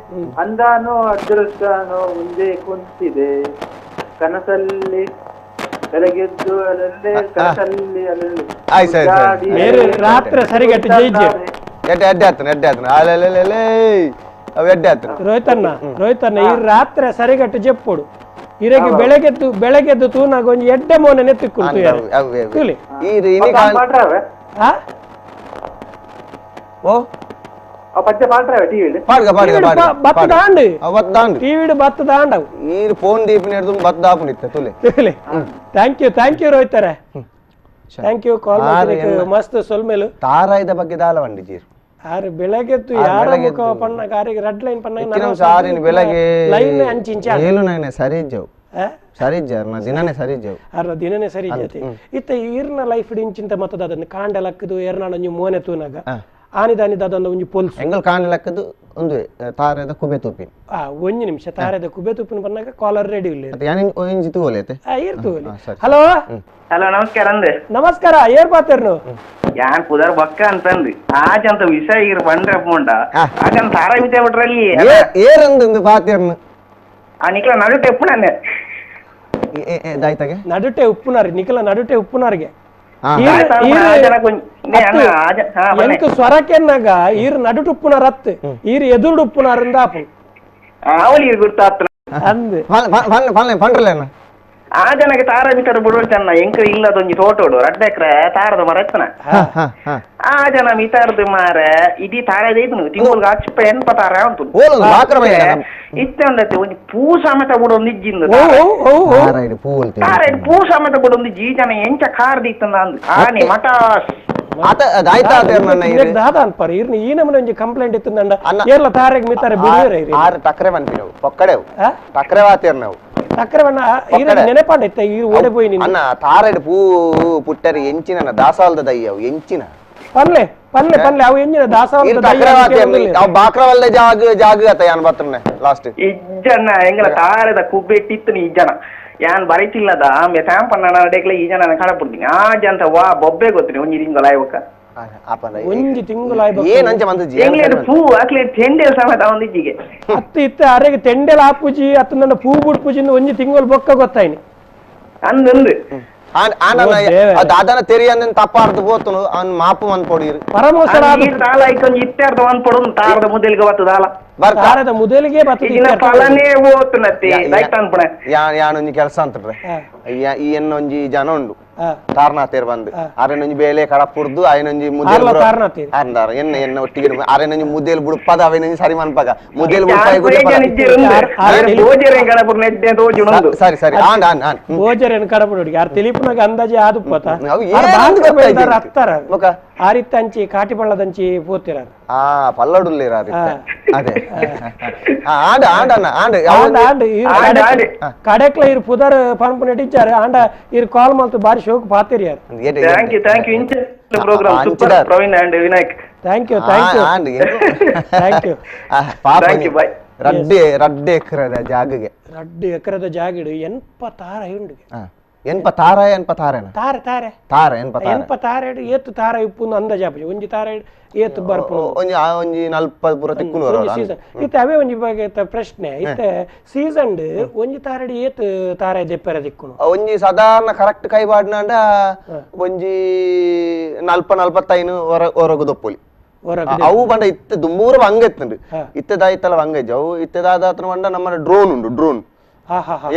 [SPEAKER 3] ಅಂದಾನೋ ಅದೃಷ್ಟನೋ ಮುಂದೆ ಕುಂತಿದೆ ಕನಸಲ್ಲಿ ಬೆಳಗೆದ್ದು ಅಲ್ಲಲ್ಲೇ ಕನಸಲ್ಲಿ ಅಲ್ಲಲ್ಲಿ
[SPEAKER 1] ರಾತ್ರಿ ಸರಿಗಟ್ಟು ಜೈ ಜೈ
[SPEAKER 2] ಎಡ್ಡೆ ಎಡ್ಡೆ ಆತನ ಎಡ್ಡೆ ಆತನ ಅಲೆಲೆಲೆ ಅವು ಎಡ್ಡೆ ಆತನ
[SPEAKER 1] ರೋಹಿತಣ್ಣ ರೋಹಿತಣ್ಣ ಈ ರಾತ್ರಿ ಸರಿಗಟ್ಟು ಜೆಪ್ಪೋಡು ಇರೆಗೆ ಬೆಳಗೆದ್ದು ಬೆಳಗೆದ್ದು ತೂನಾಗ ಒಂಜಿ ಎಡ್ಡೆ ಮೋನೆ ನೆತ್ತಿಕ್ಕುಂಟು
[SPEAKER 2] ಓ
[SPEAKER 3] ಪದ್ಯ ಪಾಡ್ರವೆ ಟಿವಿಡ್
[SPEAKER 2] ಪಾಡ್ಗ ಪಾಡ್ಗ ಪಾಡ್ಗ
[SPEAKER 1] ಬತ್ತ ದಾಂಡು
[SPEAKER 2] ಬತ್ತ ದಾಂಡು
[SPEAKER 1] ಟಿವಿಡ್ ಬತ್ತ ದಾಂಡವು
[SPEAKER 2] ಈ ಫೋನ್ ದೀಪಿನ ಹಿಡಿದು ಬತ್ತ ದಾಪುನಿತ್ತ ತುಲೆ
[SPEAKER 1] ತುಲೆ thank you thank you ರೋಹಿತರೆ thank you ಕಾಲ್ ಮಾಡಿದ್ದಕ್ಕೆ ಮಸ್ತ್ ಸೊಲ್ಮೇಲು
[SPEAKER 2] ತಾರಾಯ್ದ ಬಗ್ಗೆ ದಾಲ ವಂಡಿ ಜೀರು
[SPEAKER 1] ಆರು ಬೆಳಗೆದ್ದು ಯಾರ ಮುಖ ಪಣ್ಣಾಗ ಆರಿಗೆ ರೆಡ್ ಲೈನ್ ಪಣ್ಣಾಗ
[SPEAKER 2] ಸಾರಿನ ಬೆಳಗ್ಗೆ
[SPEAKER 1] ಲೈನ್ ಅಂಚಿಂಚ
[SPEAKER 2] ಏಳು ನೈನೆ ಸರಿ ಇಜ್ಜವು ಸರಿ ಇಜ್ಜಾರ್ ನಾ ದಿನನೇ ಸರಿ ಇಜ್ಜವು
[SPEAKER 1] ಅರ್ನ ದಿನನೇ ಸರಿ ಇಜ್ಜತಿ ಇತ್ತ ಈರ್ನ ಲೈಫ್ ಇಂಚಿಂತ ಮತ್ತದ ಅದನ್ನು ಕಾಂಡ ಲಕ್ಕದು ಎರ್ನಾಡ ಒಂಜಿ ಮೋನೆ ತೂನಾಗ ಆನಿದಾನಿ ದಾದಂದ ಒಂಜಿ ಪೊಲ್ಸು
[SPEAKER 2] ಎಂಗಲ್ ಕಾಂಡ ಲಕ್ಕದು ಒಂದು ತಾರೆದ ಕುಬೆ ತುಪ್ಪಿನ
[SPEAKER 1] ಒಂಜಿ ನಿಮಿಷ ತಾರೆದ ಕುಬೆ ತುಪ್ಪಿನ ಪನ್ನಾಗ ಕಾಲರ್ ರೆಡಿ ಇಲ್ಲ
[SPEAKER 2] ಒಂಜಿ ತೂವಲೇತೆ
[SPEAKER 1] ಇರ್ ತೂವಲೆ ಹಲೋ
[SPEAKER 8] ಹಲೋ ನಮಸ್ಕಾರ ಅಂದೆ
[SPEAKER 1] ನಮಸ್ಕಾರ ಏರ್ ಪಾತೇರ್ನು
[SPEAKER 8] ಯಾನ್ ಪುದರ್ ಬಕ್ಕ ಅಂತಂದು ಆಜಂತ ವಿಷಯ ಇರ್ ಬಂದ್ರೆ ಪೋಂಡ ಆಜನ್ ತಾರ ವಿದ್ಯೆ ಬಿಟ್ರಲ್ಲಿ
[SPEAKER 2] ಏರಂದು ಪಾತೇರ್ನು
[SPEAKER 8] ಆ ನಿಕ್ಲ ನಡುಟೆ ಉಪ್ಪುನನ್ನೆ
[SPEAKER 2] ದಾಯ್ತಾಗೆ
[SPEAKER 1] ನಡುಟೆ ಉಪ್ಪುನಾರಿ ನಿಖಲ ನಡುಟೆ ಉಪ್ಪುನಾರಿಗೆ ಎಂಕ್ ಸ್ವರಕೆನ್ನಾಗ ಈರ್ ನಡುಟು ಉಪ್ಪುನಾರ ಅತ್ತು ಈರ್ ಎದುರುಡು ಉಪ್ಪುನಾರಂದ ಆಪು
[SPEAKER 8] ಅವಳಿ ಗುರ್ತಾತ್ರ
[SPEAKER 1] ಅಂದ್
[SPEAKER 2] ಪಂಡ್ರಲೇನ
[SPEAKER 8] ಆ ಜನಕ್ಕೆ ತಾರ ಬಿಟ್ಟರು ಬಿಡುವನ್ನ ಎಂಕ ಇಲ್ಲದೊಂಜಿ ತೋಟೋಡು ರಡ್ಡ ಎಕರೆ ತಾರದ ಮರ ಎತ್ತನ ಆ ಜನ ಮಿತಾರದು ಮಾರ ಇಡೀ ತಾರ ಇದ್ನು ತಿಂಗಳಿಗೆ ಅಚ್ಚ ಎನ್ಪ ತಾರ ಉಂಟು ಇತ್ತೆ ಉಂಡತ್ತೆ ಒಂಜಿ ಪೂ ಸಮೇತ ಬಿಡೊಂದು ಇಜ್ಜಿಂದು ತಾರ ಪೂ ಸಮೇತ ಬಿಡೊಂದು ಈ ಜನ ಎಂಚ ಕಾರ್ ಇತ್ತಂದ ಅಂದ್ ಆನೆ ಮಟಾಸ್
[SPEAKER 1] ದಾದ ಅನ್ಪಾರ ಇರ್ನ ಈ ನಮೂನೆ ಒಂಜಿ ಕಂಪ್ಲೇಂಟ್ ಇತ್ತಂದ ಏರ್ಲ ತಾರೆಗ್ ಮಿತಾರೆ ಬಿಡುವೆರೆ
[SPEAKER 2] ಆರು ಟಕ್ರೆ ಪನ್ಪಿನವು ಪೊಕ್ಕಡೆವು ಟಕ್ರೆ ವಾತೇರ್ನವು
[SPEAKER 1] ಟಕ್ರೆ ಬಣ್ಣ ಈರ ನೆನಪಾಂಡ ಇತ್ತ ಈರು ಓಡೆ ಪೋಯಿ ನಿನ್ನ
[SPEAKER 2] ಅಣ್ಣ ತಾರೆಡ್ ಪೂ ಪುಟ್ಟರಿ ಎಂಚಿನ ದಾಸಾಲ್ದ ದಯ್ಯವು ಎಂಚಿನ
[SPEAKER 1] ಪನ್ಲೆ ಪನ್ಲೆ ಪನ್ಲೆ ಅವು ಎಂಜಿನ ದಾಸಾಲ್ದ
[SPEAKER 2] ಟಕ್ರೆ ವಾತೇರ್ನ ಅವು ಬಾಕ್ರವಲ್ಲೆ ಜಾಗ ಜಾಗ ಅತ್ತ ಯಾನ್ ಬತ್ತನೆ ಲಾಸ್ಟ್
[SPEAKER 8] ಇಜ್ಜಣ್ಣ ಎಂಗಲ ತಾರೆದ ಕುಬ್ಬೆಟ್ಟಿತ್ತು ಇಜ್ಜನ ಯಾನ್ ಬರೀತಿಲ್ಲದ ಆಮೆ ತಾಂಪಣ್ಣ ಡೇಕ್ಲ ಈ ಜನ ಕಡಪುಡ್ತೀನಿ ಆ ಜಂತ ವಾ ಬೊಬ್ಬೆ ಗೊತ್ತಿನಿ ಒಂಜಿ ತಿಂಗಳ ಆಯ್ವಕ್ಕ
[SPEAKER 1] ಒಂಜಿ ತಿಂಗಳ
[SPEAKER 2] ಏನಂಚ ಮಂದಜಿ
[SPEAKER 8] ಎಂಗ್ಲೇಡ್ ಪೂ ಅಕ್ಲೆ ತೆಂಡೆಲ್ ಸಮೇತ ಒಂದಿಜ್ಜಿಗೆ
[SPEAKER 1] ಅತ್ತು ಇತ್ತ ಅರೆಗೆ ತೆಂಡೆಲ್ ಆಪುಜಿ ಅತ್ತು ನನ್ನ ಪೂ ಬುಡ್ಪುಜಿ ಒಂಜಿ ತಿಂಗಳು ಬೊಕ್ಕ ಗೊತ್ತಾಯ್ನಿ
[SPEAKER 8] ಅಂದಂದು
[SPEAKER 2] ದಾದನ ತೆರಿಯಂದನ್ ತಪ್ಪಾರ್ದು ಬೋತನು ಅವ್ನ್ ಮಾಪು ಮಂದ್ ಪೊಡೀರು
[SPEAKER 1] ಪರಮೋಸರ
[SPEAKER 8] ದಾಲ ಐಕೊಂಜಿ ಇತ್ತೆರ್ದ ಒಂದ್ ಪೊಡೊಂದು ತಾರದ ಮುದೆಲ್ಗೆ ಬತ್ತು ದಾಲ
[SPEAKER 1] ತಾರದ ಮುದೆಲ್ಗೆ ಬತ್ತು
[SPEAKER 8] ಫಲನೇ ಓತುನತ್ತೆ ರೈಟ್ ಅನ್ಪಣೆ
[SPEAKER 2] ಯಾನೊಂಜಿ ಕೆಲಸ ಅಂತಡ್ರೆ ಈ ಎನ್ನೊಂಜಿ ಜನ ಉಂಡು ತಾರ್ನಾತೇರ್ ಬಂದು ಅರೆನೊಂಜಿ ಬೇಲೆ ಕಡಪುರ್ದು ಅಯನೊಂಜಿ ಮುದೇಲ್ ಅಂದಾರ ಎನ್ನ ಎನ್ನ ಒಟ್ಟಿಗೆ ಅರೆನೊಂಜಿ ಮುದೇಲ್ ಬುಡ್ಪದ ಅವೇನೊಂಜಿ ಸರಿ ಮನ್ಪಗ ಮುದೇಲ್ ಬುಡ್ಪಾಯಿ ಸರಿ ಸರಿ on on on
[SPEAKER 1] ಭೋಜರೇನು ಕಡಪುಡಿ ಯಾರು ತಿಳಿಪುನಾಗ ಅಂದಾಜೆ ಆದುಪ್ಪತ ಅತ್ತಾರ ಆ ರೀತಿ ಅಂಚಿ ಕಾಟಿಪಳ್ಳದಂಚಿ ಪೋತಿರ
[SPEAKER 2] ಆ ಪಲ್ಲಡುಲ್ಲೇರ ಅದೇ ಆಂಡ ಆಂಡ ಆಂಡ
[SPEAKER 1] ಆಂಡ ಕಡೆಕ್ಲ ಇರ್ ಪುದರ್ ಪನ್ಪುನ ಟೀಚರ್ ಆಂಡ ಇರ್ ಕಾಲ್ ಮಲ್ತು ಬಾರಿ ಶೋಕ್ ಪಾತಿರಿಯಾರ್
[SPEAKER 8] thank you thank you ಇಂಚ programme super Praveen and Vinayak
[SPEAKER 1] thank you thank you thank you
[SPEAKER 2] ಪಾಪ
[SPEAKER 8] thank you bye.
[SPEAKER 2] ರಡ್ಡೆ ರಡ್ಡೆ ಎಕರೆದ ಜಾಗಗೆ
[SPEAKER 1] ರಡ್ಡೆ ಎಕರೆದ ಜಾಗಡು ಎನ್ಪ ತಾರ ಉಂಡು
[SPEAKER 2] ಎನ್ಪ ತಾರ ಎನ್ಪ ತಾರೆನ
[SPEAKER 1] ತಾರೆ ತಾರೆ
[SPEAKER 2] ತಾರೆ ಎನ್ಪ ತಾರೆ
[SPEAKER 1] ಎನ್ಪ ತಾರೆ ಏತು ತಾರ ಇಪ್ಪು ಅಂದಾಜು ಒಂಜಿ ತಾರೆ ಏತು ಬರ್ಪು
[SPEAKER 2] ಒಂಜಿ ಒಂಜಿ ನಲ್ಪ ಪೂರ ತಿಕ್ಕುನು
[SPEAKER 1] ಸೀಸನ್ ಇತ್ತೆ ಅವೇ ಒಂಜಿ ಬಗ್ಗೆ ಪ್ರಶ್ನೆ ಇತ್ತೆ ಸೀಸನ್ ಒಂಜಿ ತಾರಡಿ ಏತು ತಾರ ದೆಪ್ಪರ ದಿಕ್ಕುನು
[SPEAKER 2] ಒಂಜಿ ಸಾಧಾರಣ ಕರೆಕ್ಟ್ ಕೈ ಬಾಡ್ನಾಂಡ ಒಂಜಿ ನಲ್ಪ ನಲ್ಪತ್ತೈನು ಹೊರಗು ದೊಪ್ಪೊಲಿ ಅವು ಬಂಡ ಇತ್ತೆ ದುಂಬೂರ ಬಂಗ ಎತ್ತುಂಡು ಇತ್ತೆದಾಯ್ತಲ್ಲ ಬಂಗ ಇಜ್ಜಿ ಅವು ಇತ್ತೆದಾದಾತನ ಬಂಡ ನಮ್ಮ ಡ್ರೋನ್ ಉಂಡು ಡ್ರೋನ್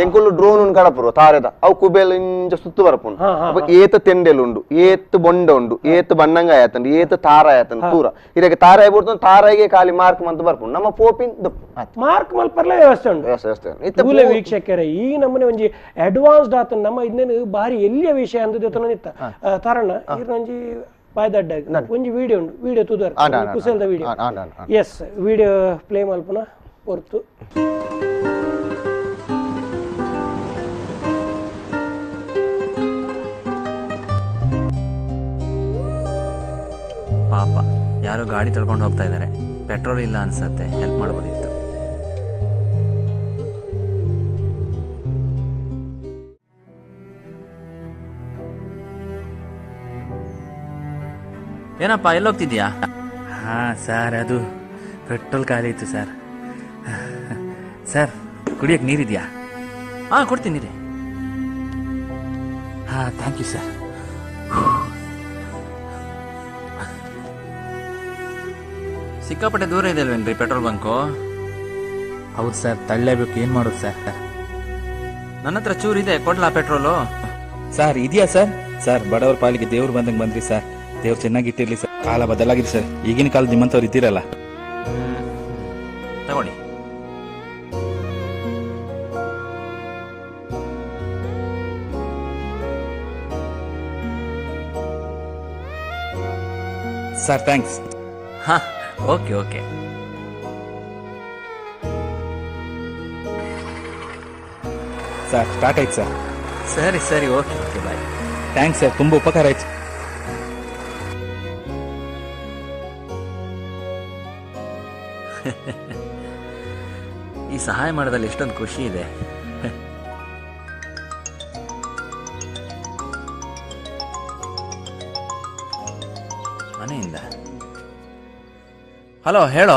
[SPEAKER 2] ಎಂಕುಲು ಡ್ರೋನ್ ಉಂಡು ಕಡಪುರು ತಾರೆದ ಅವು ಕುಬೇಲ್ ಇಂಚ ಸುತ್ತು ಬರಪುಂಡು ಅಪ್ಪ ಏತ ತೆಂಡೆಲು ಉಂಡು ಏತ್ ಬೊಂಡ ಉಂಡು ಏತ್ ಬಣ್ಣಂಗ ಆಯತಂಡು ಏತ್ ತಾರ ಆಯತಂಡು ಪೂರ ಇದಕ್ಕೆ ತಾರ ಆಯ್ಬಿಡ್ತು ತಾರಾಯಿಗೆ ಖಾಲಿ ಮಾರ್ಕ್ ಮಂತ ಬರ್ಪುಂಡು ನಮ್ಮ ಪೋಪಿನ್
[SPEAKER 1] ಮಾರ್ಕ್ ಮಲ್ಪರ್ಲ ವ್ಯವಸ್ಥೆ ಉಂಡು ವ್ಯವಸ್ಥೆ ವೀಕ್ಷಕರೇ ಈ ನಮ್ಮನೆ ಒಂಜಿ ಅಡ್ವಾನ್ಸ್ಡ್ ಆತ ನಮ್ಮ ಇನ್ನೇನು ಬಾರಿ ಎಲ್ಲಿಯ ವಿಷಯ ಅಂದದ್ದು ನಿತ್ತ ತಾರಣ್ಣ ಒಂಜಿ ಬಾಯ್ದಡ್ಡ ಒಂಜಿ ವಿಡಿಯೋ ಉಂಡು video ತೂದರ್ ಕುಸಲ್ದ video S video play ಮಲ್ಪುನ ಹೊರ್ತು
[SPEAKER 7] ಪಾಪ ಯಾರೋ ಗಾಡಿ ತಳ್ಕೊಂಡು ಹೋಗ್ತಾ ಇದ್ದಾರೆ, ಪೆಟ್ರೋಲ್ ಇಲ್ಲ ಅನ್ಸತ್ತೆ, ಹೆಲ್ಪ್ ಮಾಡ್ಬೋದಿತ್ತು. ಏನಪ್ಪ ಎಲ್ಲೋಗ್ತಿದ್ಯಾ? ಹಾಂ ಸರ್, ಅದು ಪೆಟ್ರೋಲ್ ಖಾಲಿ ಇತ್ತು ಸರ್. ಸರ್ ಕುಡಿಯೋಕ್ಕೆ ನೀರಿದೆಯಾ? ಹಾಂ ಕೊಡ್ತೀನಿ ನೀರಿ. ಹಾಂ thank you sir. ಸಿಕ್ಕಾಪಟ್ಟೆ ದೂರ ಇದೆ ಅಲ್ವೇನ್ರಿ ಪೆಟ್ರೋಲ್ ಬಂಕು? ಹೌದು ಸರ್, ತಳ್ಳೇಬೇಕು, ಏನು ಮಾಡೋದು ಸರ್? ನನ್ನ ಹತ್ರ ಚೂರು ಇದೆ, ಕೊಡ್ಲಾ ಪೆಟ್ರೋಲು?
[SPEAKER 9] ಸರ್ ಇದೆಯಾ ಸರ್? ಸರ್ ಬಡವರ ಪಾಲಿಗೆ ದೇವ್ರು ಬಂದಂಗೆ ಬಂದ್ರಿ ಸರ್, ದೇವ್ರು ಚೆನ್ನಾಗಿಟ್ಟಿರ್ಲಿ ಸರ್. ಕಾಲ ಬದಲಾಗಿದೆ ಸರ್, ಈಗಿನ ಕಾಲದ ನಿಮ್ಮಂಥವ್ರು ಇದ್ದೀರಲ್ಲ.
[SPEAKER 7] ತಗೊಳ್ಳಿ.
[SPEAKER 9] Sir thanks.
[SPEAKER 7] ಹಾಂ okay okay.
[SPEAKER 9] Sir start ಆಯ್ತು ಸರ್.
[SPEAKER 7] ಸರಿ ಸರಿ, okay okay, bye.
[SPEAKER 9] Thanks sir, ತುಂಬ ಉಪಕಾರ ಆಯ್ತು.
[SPEAKER 7] ಈ ಸಹಾಯ ಮಾಡೋದ್ರಲ್ಲಿ ಎಷ್ಟೊಂದು ಖುಷಿ ಇದೆ. ಮನೆಯಿಂದ ಹಲೋ ಹೇಳೋ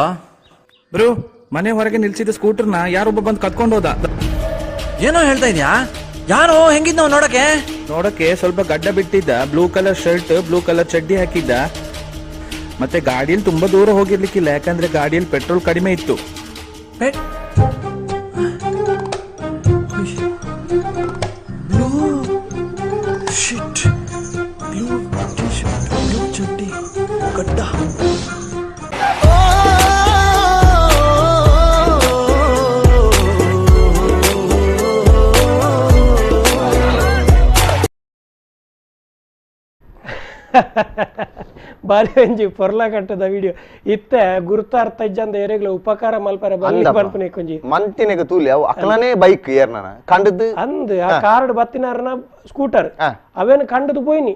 [SPEAKER 9] ಬ್ರೋ, ಮನೆ ಹೊರಗೆ ನಿಲ್ಸಿದ ಸ್ಕೂಟರ್ನ ಯಾರೊಬ್ಬ ಬಂದು ಕದ್ಕೊಂಡು ಹೋದ.
[SPEAKER 7] ಏನೋ ಹೇಳ್ತಾ ಇದ್ಯಾ? ಯಾರೋ ಹೆಂಗಿದ್ ನಾವು ನೋಡಕ್ಕೆ?
[SPEAKER 9] ನೋಡಕ್ಕೆ ಸ್ವಲ್ಪ ಗಡ್ಡ ಬಿಟ್ಟಿದ್ದ, blue colour shirt blue colour ಚಡ್ಡಿ ಹಾಕಿದ್ದ. ಮತ್ತೆ ಗಾಡಿಯಲ್ಲಿ ತುಂಬಾ ದೂರ ಹೋಗಿರ್ಲಿಕ್ಕಿಲ್ಲ, ಯಾಕಂದ್ರೆ ಗಾಡಿಯಲ್ಲಿ ಪೆಟ್ರೋಲ್ ಕಡಿಮೆ ಇತ್ತು.
[SPEAKER 7] ಚಡ್ಡಿ ಗಡ್ಡ.
[SPEAKER 1] ಬಾರಿ ಒಂಜಿ ಪೊರ್ಲ ಕಟ್ಟದ ವಿಡಿಯೋ ಇತ್ತೆ ಗುರುತಾರ್ಥ ಇಜ್ಜಂದ ಎರೆಗ್ಲ ಉಪಕಾರ ಮಲ್ಪರೆ ಬನ್ನಿ ಕೊಂಜಿ
[SPEAKER 2] ಮಂತಿನೆಗೆ ತೂಲಿ ಅವು ಅಕ್ಲನೇ ಬೈಕ್ ಏರ್ನ ಕಂಡದ್ದು
[SPEAKER 1] ಅಂದ್ ಆ ಕಾರ್ಡ್ ಬತ್ತಿನಾರನ ಸ್ಕೂಟರ್ ಅವೇನು ಕಂಡದು ಪೋಯ್ನಿ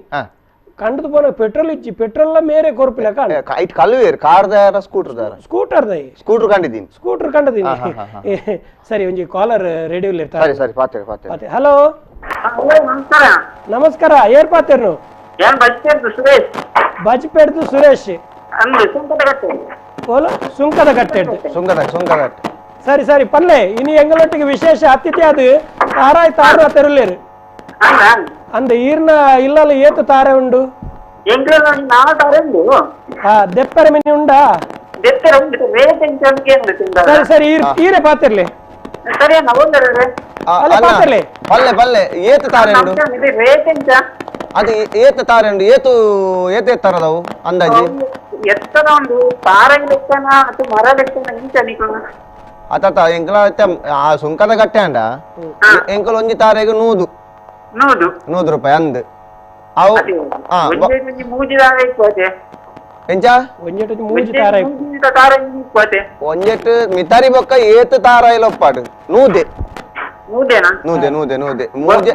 [SPEAKER 1] ಕಂಡದು ಪೋನ ಪೆಟ್ರೋಲ್ ಇಜ್ಜಿ, ಪೆಟ್ರೋಲ್ ಮೇರೆ ಕೊರ್ಪಿಲ್ಲ
[SPEAKER 2] ಐಟ್ ಕಲ್ವೇರ್ ಕಾರ್ ದಾರ ಸ್ಕೂಟರ್ ದಾರ
[SPEAKER 1] ಸ್ಕೂಟರ್ ದೈ
[SPEAKER 2] ಸ್ಕೂಟರ್ ಕಂಡಿದ್ದೀನಿ
[SPEAKER 1] ಸ್ಕೂಟರ್ ಕಂಡದಿನಿ. ಸರಿ ಒಂಜಿ ಕಾಲರ್ ರೆಡಿ ಇರ್ತಾರೆ.
[SPEAKER 2] ಸರಿ ಸರಿ, ಪಾತೆ ಪಾತೆ.
[SPEAKER 1] ಹಲೋ
[SPEAKER 8] ನಮಸ್ಕಾರ.
[SPEAKER 1] ನಮಸ್ಕಾರ, ಏರ್ ಪಾತೇರ್ನು?
[SPEAKER 8] ಸುರೇಶ್.
[SPEAKER 1] ಬಜ್ಪೇಡ್ದು ಸುರೇಶ್. ಸುಂಕದ ಕಟ್ಟೆ.
[SPEAKER 2] ಸುಂಕದ ಸುಂಕದ.
[SPEAKER 1] ಸರಿ ಸರಿ ಪಲ್ಲೆ ಇನಿ ಎಂಗಳೊಟ್ಟಿಗೆ ವಿಶೇಷ ಅತಿಥಿ ಅದು ತಾರಾಯ್ ತಾರು ತೆರುಲೇರು ಅಂದ ಈರ್ನ ಇಲ್ಲಲ್ಲ ಏತು ತಾರೆ ಉಂಡು? ದೆಪ್ಪರ ಮಿನಿ ಉಂಡಾ? ಸರಿ ಸರಿ, ಈರೆ ಪಾತಿರ್ಲಿ. ಪಾತಿರ್ಲಿ
[SPEAKER 2] ಪಲ್ಲೆ ಪಲ್ಲೆ. ಏತು ತಾರೆ ಉಂಡು? ಅದು ಏತ ತಾರೆ ಉಂಡು? ಏತು ಏತ ಎತ್ತರದವು ಅಂದಾಜು?
[SPEAKER 8] ಎತ್ತರ ಉಂಡು ತಾರೆ ಲೆಕ್ಕನ ಅಥವಾ ಮರ ಲೆಕ್ಕನ ಇಂಚ
[SPEAKER 2] ಅತ್ತ ಎಂಕಲ ಆ ಸುಂಕದ ಕಟ್ಟೆ ಅಂಡ ಎಂಕಲ ಒಂಜಿ ತಾರೆಗೆ ನೂದು
[SPEAKER 8] ನೂದು
[SPEAKER 2] ನೂದು ರೂಪಾಯಿ ಅಂದ್ ಅವು. ಎಂಚ ಒಂಜೆಟ್ ಮಿತಾರಿ ಬೊಕ್ಕ ಏತು ತಾರ ಇಲ್ಲೊಪ್ಪಾಡು ನೂದೆ ನೂದೆ ನೂದೆ ನೂದೆ ಮೂಜೆ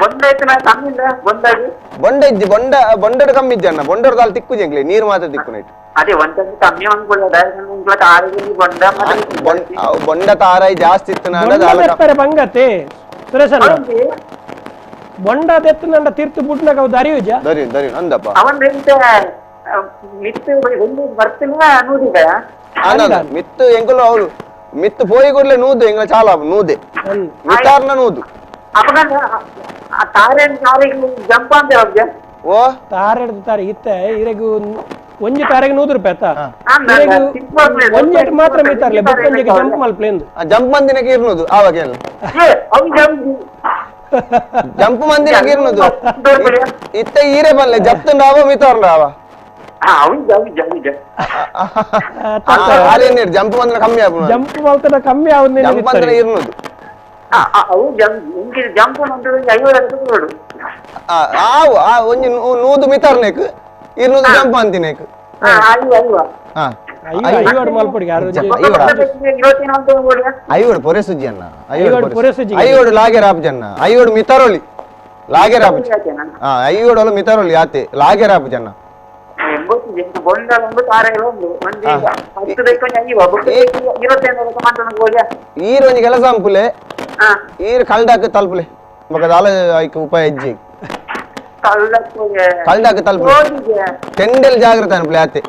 [SPEAKER 2] ಬೊಂಡ ಇಜ್ಜಿ, ಬೊಂಡ ಬೊಂಡಡ್ ಕಮ್ಮಿ ಇಜ್ಜಿ ಅಣ್ಣ, ಬೊಂಡಡ್ ದಾಲ್ ತಿಕ್ಕು ಜಂಗ್ಲಿ ನೀರು ಮಾತ್ರ ತಿಕ್ಕು ನೈಟ್.
[SPEAKER 8] ಅದೇ ಒಂದ್ ಕಮ್ಮಿ ಅನ್ಕೊಳ್ಳೋದ ಬೊಂಡ
[SPEAKER 2] ಬೊಂಡ ತಾರಾಯಿ ಜಾಸ್ತಿ
[SPEAKER 1] ಇತ್ತು ಬಂಗತೆ ಸುರೇಶ್ ಬೊಂಡ ದೆತ್ತು ತೀರ್ತು ಬುಡ್ನಾಗ ಅವು ದರಿಯುಜ
[SPEAKER 2] ದರಿ ದರಿ ಅಂದಪ್ಪ
[SPEAKER 8] ಅವನ್ ಮಿತ್ತು ಬರ್ತಿಲ್ಲ ನೂದಿದ
[SPEAKER 2] ಮಿತ್ತು ಎಂಕುಲು ಅವ್ರು ಮಿತ್ತು ಪೋಯಿ ಕೂಡಲೇ ನೂದು ಎಂಗ್ಲ ಚಾಲ ನೂದೆ ಮಿತಾರ್ನ ನೂದು
[SPEAKER 8] ತಾರೆ ಜಂಪ್ ಅಂತ
[SPEAKER 2] ಓ
[SPEAKER 1] ತಾರೆ ತಾರೆ ಇತ್ತ ಇರೆಗು ಒಂಜಿ ತಾರೆಗೆ 100 ರೂಪಾಯಿ ಆತ ಒಂಜೆಟ್ ಮಾತ್ರ ಮಿತಾರ್ಲೆ ಬೊಕ್ಕೊಂಜಿಗೆ ಜಂಪ್ ಮಲ್ಪ್ಲೆ ಎಂದು
[SPEAKER 2] ಜಂಪ್ ಮಂದಿನಕ್ಕೆ ಇರ್ನೋದು ಆವಾಗ ಜಂಪ್ ಮಂದಿನಕ್ಕೆ ಇರ್ನೋದು ಇತ್ತ ಈರೆ ಬಲ್ಲೆ ಜಪ್ತು ನಾವ ಮಿತಾರ್ನ ಆವ ಜಂಪ್ ಬಂದ್ರೆ ಕಮ್ಮಿ ಆಪುಂಡು
[SPEAKER 1] ಜಂಪ್ ಮಲ್ತನ ಕಮ್ಮಿ ಆവുಂದು
[SPEAKER 2] ಜಂಪ್ ಬಂದ್ರೆ ಇರ್ನೋದು
[SPEAKER 8] ಜಂಪ್
[SPEAKER 2] ಆವು ಆ ಒಂಜಿ ನೂದು ಮಿತಾರ್ನೇಕ್ ಇರ್ನೂದು ಜಂಪ್ ಅಂತಿನೇಕ್ ಐವಡು ಪೊರೆ ಸುಜ್ಜಿ ಅಣ್ಣ ಐವಡು ಲಾಗೆರ್ ಆಪು ಜನ್ನ ಐವಡು ಮಿತಾರೋಲಿ ಲಾಗೆರ್ ಆಪು ಐವಡು ಮಿತಾರೋಲಿ ಆತೆ ಲಾಗೆರ್ ಆಪು ಜನ್ನ ಈರು ಒಂಜಿ ಕೆಲಸ ಅಂಪುಲೆ ಈರು ಕಲ್ಡಾಕ ತಲುಪುಲೆ ಬೊಕ ದಾಲ ಐಕ್ ಉಪಾಯ ಇಜ್ಜಿ ಕಲ್ಡಾಕ ತಲುಪುಲೆ ಟೆಂಡೆಲ್ ಜಾಗ್ರತೆ ಅನ್ಪುಲೆ ಆತೆ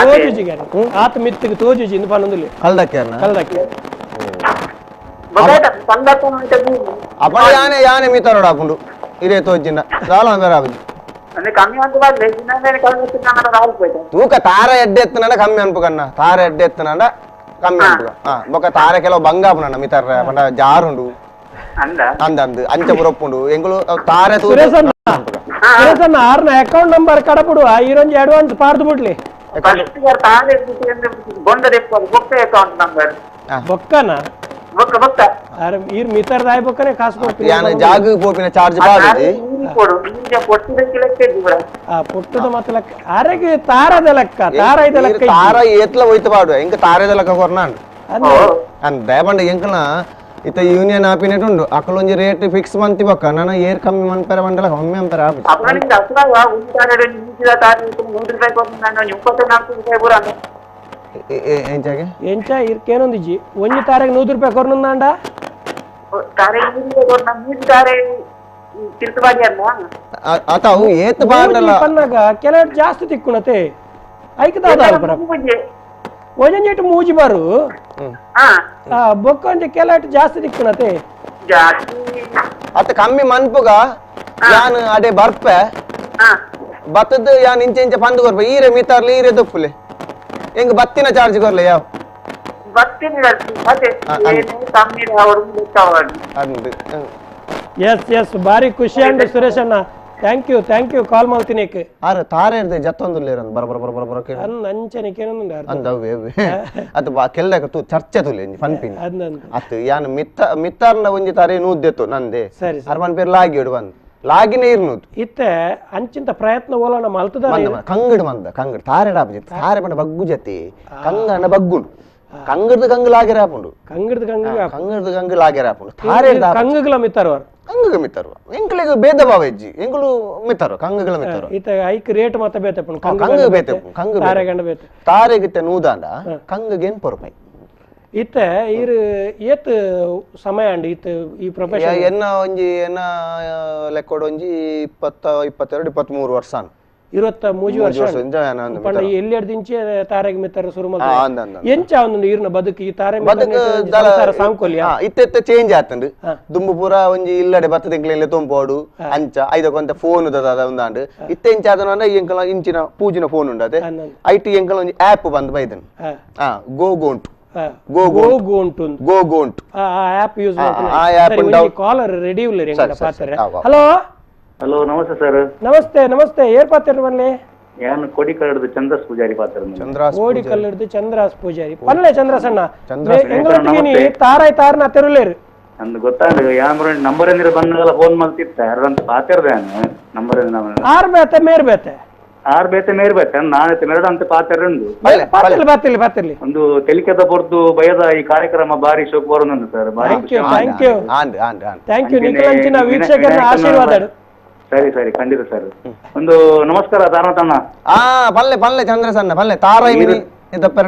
[SPEAKER 1] ತೋಜುಜಿ ಆತ ಮಿತ್ತಿಗೆ ತೋಜುಜಿ ಇಂದು ಪನ್ನೊಂದುಲೆ
[SPEAKER 2] ಕಲ್ಡಕ್ಕೆ ಅಣ್ಣ
[SPEAKER 1] ಕಲ್ಡಕ್ಕೆ
[SPEAKER 2] ಅಪ್ಪ ಯಾನೆ ಯಾನೆ ಮಿತಾರೋಡ ಆಪುಂಡು ಇರೇ ತೋಜಿನ ದಾಲ ಅಂದರ ಆಪುಜಿ ತೂಕ ತಾರ ಎಡ್ಡೆ ಎತ್ತನ ಕಮ್ಮಿ ಅನ್ಪುಕಣ್ಣ ತಾರ ಎಡ್ಡೆ ಎತ್ತನ ಕಮ್ಮಿ ಅನ್ಪುಕ ಬೊಕ ತಾರ ಕೆಲವು ಬಂಗ ಆಪುನಣ್ಣ ಮಿತಾರ ಪಂಡ ಜಾರುಂಡು ಅಂದ ಅಂದ್ ಅಂಚ ಪುರಪ್ಪುಂಡು ಎಂಗುಲು ತಾರೆ
[SPEAKER 1] ಸುರೇಶಣ್ಣ ಆರ್ನ ಅಕೌಂಟ್ ನಂಬರ್ ಕಡಪುಡು ಈರೊಂಜಿ ಅಡ್ವಾನ್ಸ್ ಪಾರ್ದು ಬಿಡ್ಲಿ ಬೊಕ್ಕನ ಈರ್ ಮಿತಾರ್ದ ಆಯ್ ಬೊಕ್ಕನೆ ಕಾಸು ಕೊಡ್ತೀನಿ
[SPEAKER 2] ಯಾನ ಜಾಗ ಪೋಪಿನ ಚಾರ್ಜ್ ಬಾಡುಜಿ
[SPEAKER 1] ಆ ಪೊಟ್ಟದ ಮತ್ತ ಲೆಕ್ಕ ಅರೆಗೆ ತಾರದ ಲೆಕ್ಕ ತಾರ ಇದ ಲೆಕ್ಕ
[SPEAKER 2] ತಾರ ಏತ್ಲ ಹೋಯ್ತು ಬಾಡು ಎಂಕ ತಾರದ ಲೆಕ್ಕ ಕೊರ್ನಾಂಡ್ ಅಂದ್ ದಯಪಂಡ ಎಂಕನ ಇತ್ತ ಯೂನಿಯನ್ ಆಪಿನೆಟ್ ಉಂಡು ಅಕಲೊಂಜಿ ರೇಟ್ ಫಿಕ್ಸ್ ಮಂತಿ ಬೊಕ್ಕ ನನ ಏರ್ ಕಮ್ಮಿ ಮನ್ಪೆರ ಮಂಡಲ ಕಮ್ಮಿ ಅಂಪೆರ ಆಪುಜಿ ಎಂಚಾಗೆ
[SPEAKER 1] ಎಂಚ ಇರ್ಕೇನೊಂದಿಜ್ಜಿ ಒಂಜಿ ತಾರೆಗೆ 100 ರೂಪಾಯಿ ಕೊರ್ನುಂದಾಂಡ
[SPEAKER 2] ಆತ ಅವು ಏತ್ ಬಾಂಡಲ
[SPEAKER 1] ಪನ್ನಾಗ ಕೆಲವು ಜಾಸ್ತಿ ತಿಕ್ಕುಣತೆ ಐಕ್ ದಾದ ಒಂಜೊಂಜೆಟ್ ಮೂಜಿ ಬಾರು ಬೊಕ್ಕೊಂಜಿ ಕೆಲವು ಜಾಸ್ತಿ ತಿಕ್ಕುಣತೆ
[SPEAKER 2] ಅತ್ತ ಕಮ್ಮಿ ಮನ್ಪುಗ ಯಾನ್ ಅಡೆ ಬರ್ಪೆ ಬತ್ತದ ಯಾನ್ ಇಂಚೆ ಇಂಚೆ ಪಂದು ಕೊರ್ಪೆ ಈರೆ ಮಿತಾರ್ಲಿ ಈರೆ ದೊಪ್ಪುಲೆ ಎಂಗ್ ಬತ್ತಿನ ಚಾರ್ಜ್ ಕೊರ್ಲೆ ಯಾವ
[SPEAKER 1] ಎಸ್ ಎಸ್ ಬಾರಿ ಖುಷಿ ಅಂಡ್ ಸುರೇಶ್ ಅಣ್ಣ thank you thank you call ಮಾಡ್ತೀನಿ
[SPEAKER 2] ಆರೆ ತಾರೆ ಇರ್ದೆ ಜತ್ತೊಂದುಲ್ಲೇರ ಬರ ಬರ ಬರ ಬರ ಬರ
[SPEAKER 1] ಅಂಚನೆ ಕೇನೊಂದು
[SPEAKER 2] ಅಂದ ಅದು ಕೆಲ್ದಕ ತೂ ಚರ್ಚೆ ತುಲೆ ಪನ್ಪಿನ ಅತ್ತು ಯಾನ್ ಮಿತ್ತ ಮಿತ್ತಾರ್ನ ಒಂಜಿ ತಾರೆ ನೂದ್ದೆತ್ತು ನಂದೆ
[SPEAKER 1] ಸರಿ
[SPEAKER 2] ಅರ್ಮನ್ ಪೇರ್ ಲಾಗಿ ಇಡು ಬಂದು ಲಾಗಿನೇ ಇರ್ನೂದು
[SPEAKER 1] ಇತ್ತೆ ಅಂಚಿಂತ ಪ್ರಯತ್ನ ಓಲೋಣ ಮಲ್ತದ
[SPEAKER 2] ಕಂಗಡು ಮಂದ ಕಂಗಡು ತಾರೆ ಡಾಪು ತಾರೆ ಪಂಡ ಬಗ್ಗು ಜತಿ ಕಂಗಣ್ಣ ಬಗ್ಗುಂಡು ಕಂಗಡ್ದು ಕಂಗು ಲಾಗೆರ ಆಪುಂಡು
[SPEAKER 1] ಕಂಗಡ್ದು ಕಂಗು
[SPEAKER 2] ಕಂಗಡ್ದು ಕಂಗು ಲಾಗೆರ ಆಪುಂಡು ತಾರೆ
[SPEAKER 1] ಕಂಗುಗಳ ಮಿತ್ತಾರು
[SPEAKER 2] ಕಂಗುಗ ಮಿತ್ತಾರು ಎಂಕುಲಿಗೆ ಭೇದ ಭಾವ ಇಜ್ಜಿ ಎಂಕುಲು ಮಿತ್ತಾರು ಕಂಗುಗಳ ಮಿತ್ತಾರು
[SPEAKER 1] ಇತ್ತ ಐಕ್ ರೇಟ್ ಮತ್ತ ಬೇತೆ
[SPEAKER 2] ಕಂಗು ಬೇತೆ ಕಂಗು
[SPEAKER 1] ತಾರೆ ಗಂಡ ಬೇತೆ
[SPEAKER 2] ತಾರೆಗಿತ್ತೆ ನೂದಾಂಡ ಕಂಗುಗೆ 8 ರೂಪಾಯಿ
[SPEAKER 1] ಇತ್ತ ಈರು ಏತ್ ಸಮಯ ಅಂಡ್ ಇತ್ತ ಈ ಪ್ರೊಫೆಷನ್
[SPEAKER 2] ಎನ್ನ ಒಂಜಿ ಎನ್ನ ಲೆಕ್ಕೋಡು ಒಂಜಿ 20 22 23 ವರ್ಷ
[SPEAKER 1] 23 ವರ್ಷ ಪಂಡ ಎಲ್ಲಿ ದಿಂಚೆ ತಾರೆಗೆ ಮಿತ್ತಾರ ಶುರು ಮಲ್ತ ಎಂಚ ಒಂದು ಈರ್ನ ಬದುಕು ಈ ತಾರೆ
[SPEAKER 2] ಬದುಕು
[SPEAKER 1] ಸಾಂಕೊಲ್ಯ
[SPEAKER 2] ಇತ್ತೆ ಚೇಂಜ್ ಆತಂಡು ದುಂಬು ಪೂರ ಒಂಜಿ ಇಲ್ಲಡೆ ಬತ್ತದ ಎಂಕ್ಲೆ ತೊಂಪೋಡು ಅಂಚ ಐದಕ್ಕೊಂತ ಫೋನ್ ಉಂದಾಂಡು ಇತ್ತೆ ಎಂಚ ಆದನ ಎಂಕಲ ಇಂಚಿನ ಪೂಜಿನ ಫೋನ್ ಉಂಡತೆ IT ಎಂಕಲ ಒಂಜಿ ಆಪ್ ಬಂದು ಬೈದನ್ ಗೋ ಗೋಂಟು ಗೋ
[SPEAKER 1] ಗೋ ಗೋಂಟು
[SPEAKER 2] ಗೋ ಗೋಂಟು
[SPEAKER 1] ಆ ಆಪ್ ಯೂಸ್ ಮಾಡ್ತೀನಿ
[SPEAKER 2] ಆ app
[SPEAKER 1] collar ready ಉಲ್ಲೇರಿ ಎಂಕಲ ಪಾತ್ರೆ. Hello
[SPEAKER 10] hello namaste sir.
[SPEAKER 1] Namaste ನಮಸ್ತೆ ಏರ್ ಪಾತ್ರೆ ಬನ್ನಿ.
[SPEAKER 10] ಯಾನು ಕೋಡಿಕಲ್ಲಡ್ದು ಚಂದ್ರಸ್ ಪೂಜಾರಿ ಪಾತ್ರ.
[SPEAKER 2] ಚಂದ್ರಾಸ್
[SPEAKER 1] ಕೋಡಿಕಲ್ಲಡ್ದು ಚಂದ್ರಾಸ್ ಪೂಜಾರಿ ಪನ್ಲೆ ಚಂದ್ರಸಣ್ಣ ಎಂಗಳೊಟ್ಟಿಗೆ ತಾರಾಯ್ ತಾರನ ತೆರುಲೇರು
[SPEAKER 10] ಅಂದ್ ಗೊತ್ತಾಂಡ್ ಯಾನ್ ನಂಬರ್ ಎಂದ್ರೆ ಬಂದಾಗಲ ಫೋನ್ ಮಲ್ತಿತ್ತ ಯಾರಂತ ಪಾತಿರ್ದೆ ನಂಬರ್
[SPEAKER 1] ಆರ್ ಬೇತೆ ಮೇರ್ ಬೇತೆ
[SPEAKER 10] ಆರ್ ಬೇತೆ ಮೇರ್ ಬೇತೆ ನಾನೈತೆ ಮೆರಡು ಅಂತ ಪಾತಿರಂದು
[SPEAKER 1] ಪಾತಿರ್ಲಿ ಪಾತಿರ್ಲಿ ಪಾತಿರ್ಲಿ
[SPEAKER 10] ಒಂದು ತೆಲಿಕೆದ ಪೊರ್ತು ಬಯದ ಈ ಕಾರ್ಯಕ್ರಮ ಬಾರಿ ಶೋಕ್ ಬರೋದಂದು ಸರ್. ಬಾರಿ
[SPEAKER 1] thank you thank you thank you ನಿಖಲಂಚಿನ ವೀಕ್ಷಕರ ಆಶೀರ್ವಾದ.
[SPEAKER 10] ಸರಿ ಸರಿ ಖಂಡಿತ ಸರ್. ಒಂದು ನಮಸ್ಕಾರ ತಾರತಣ್ಣ.
[SPEAKER 2] ಆ ಪಲ್ಲೆ ಪಲ್ಲೆ ಚಂದ್ರಸಣ್ಣ ಪಲ್ಲೆ ತಾರ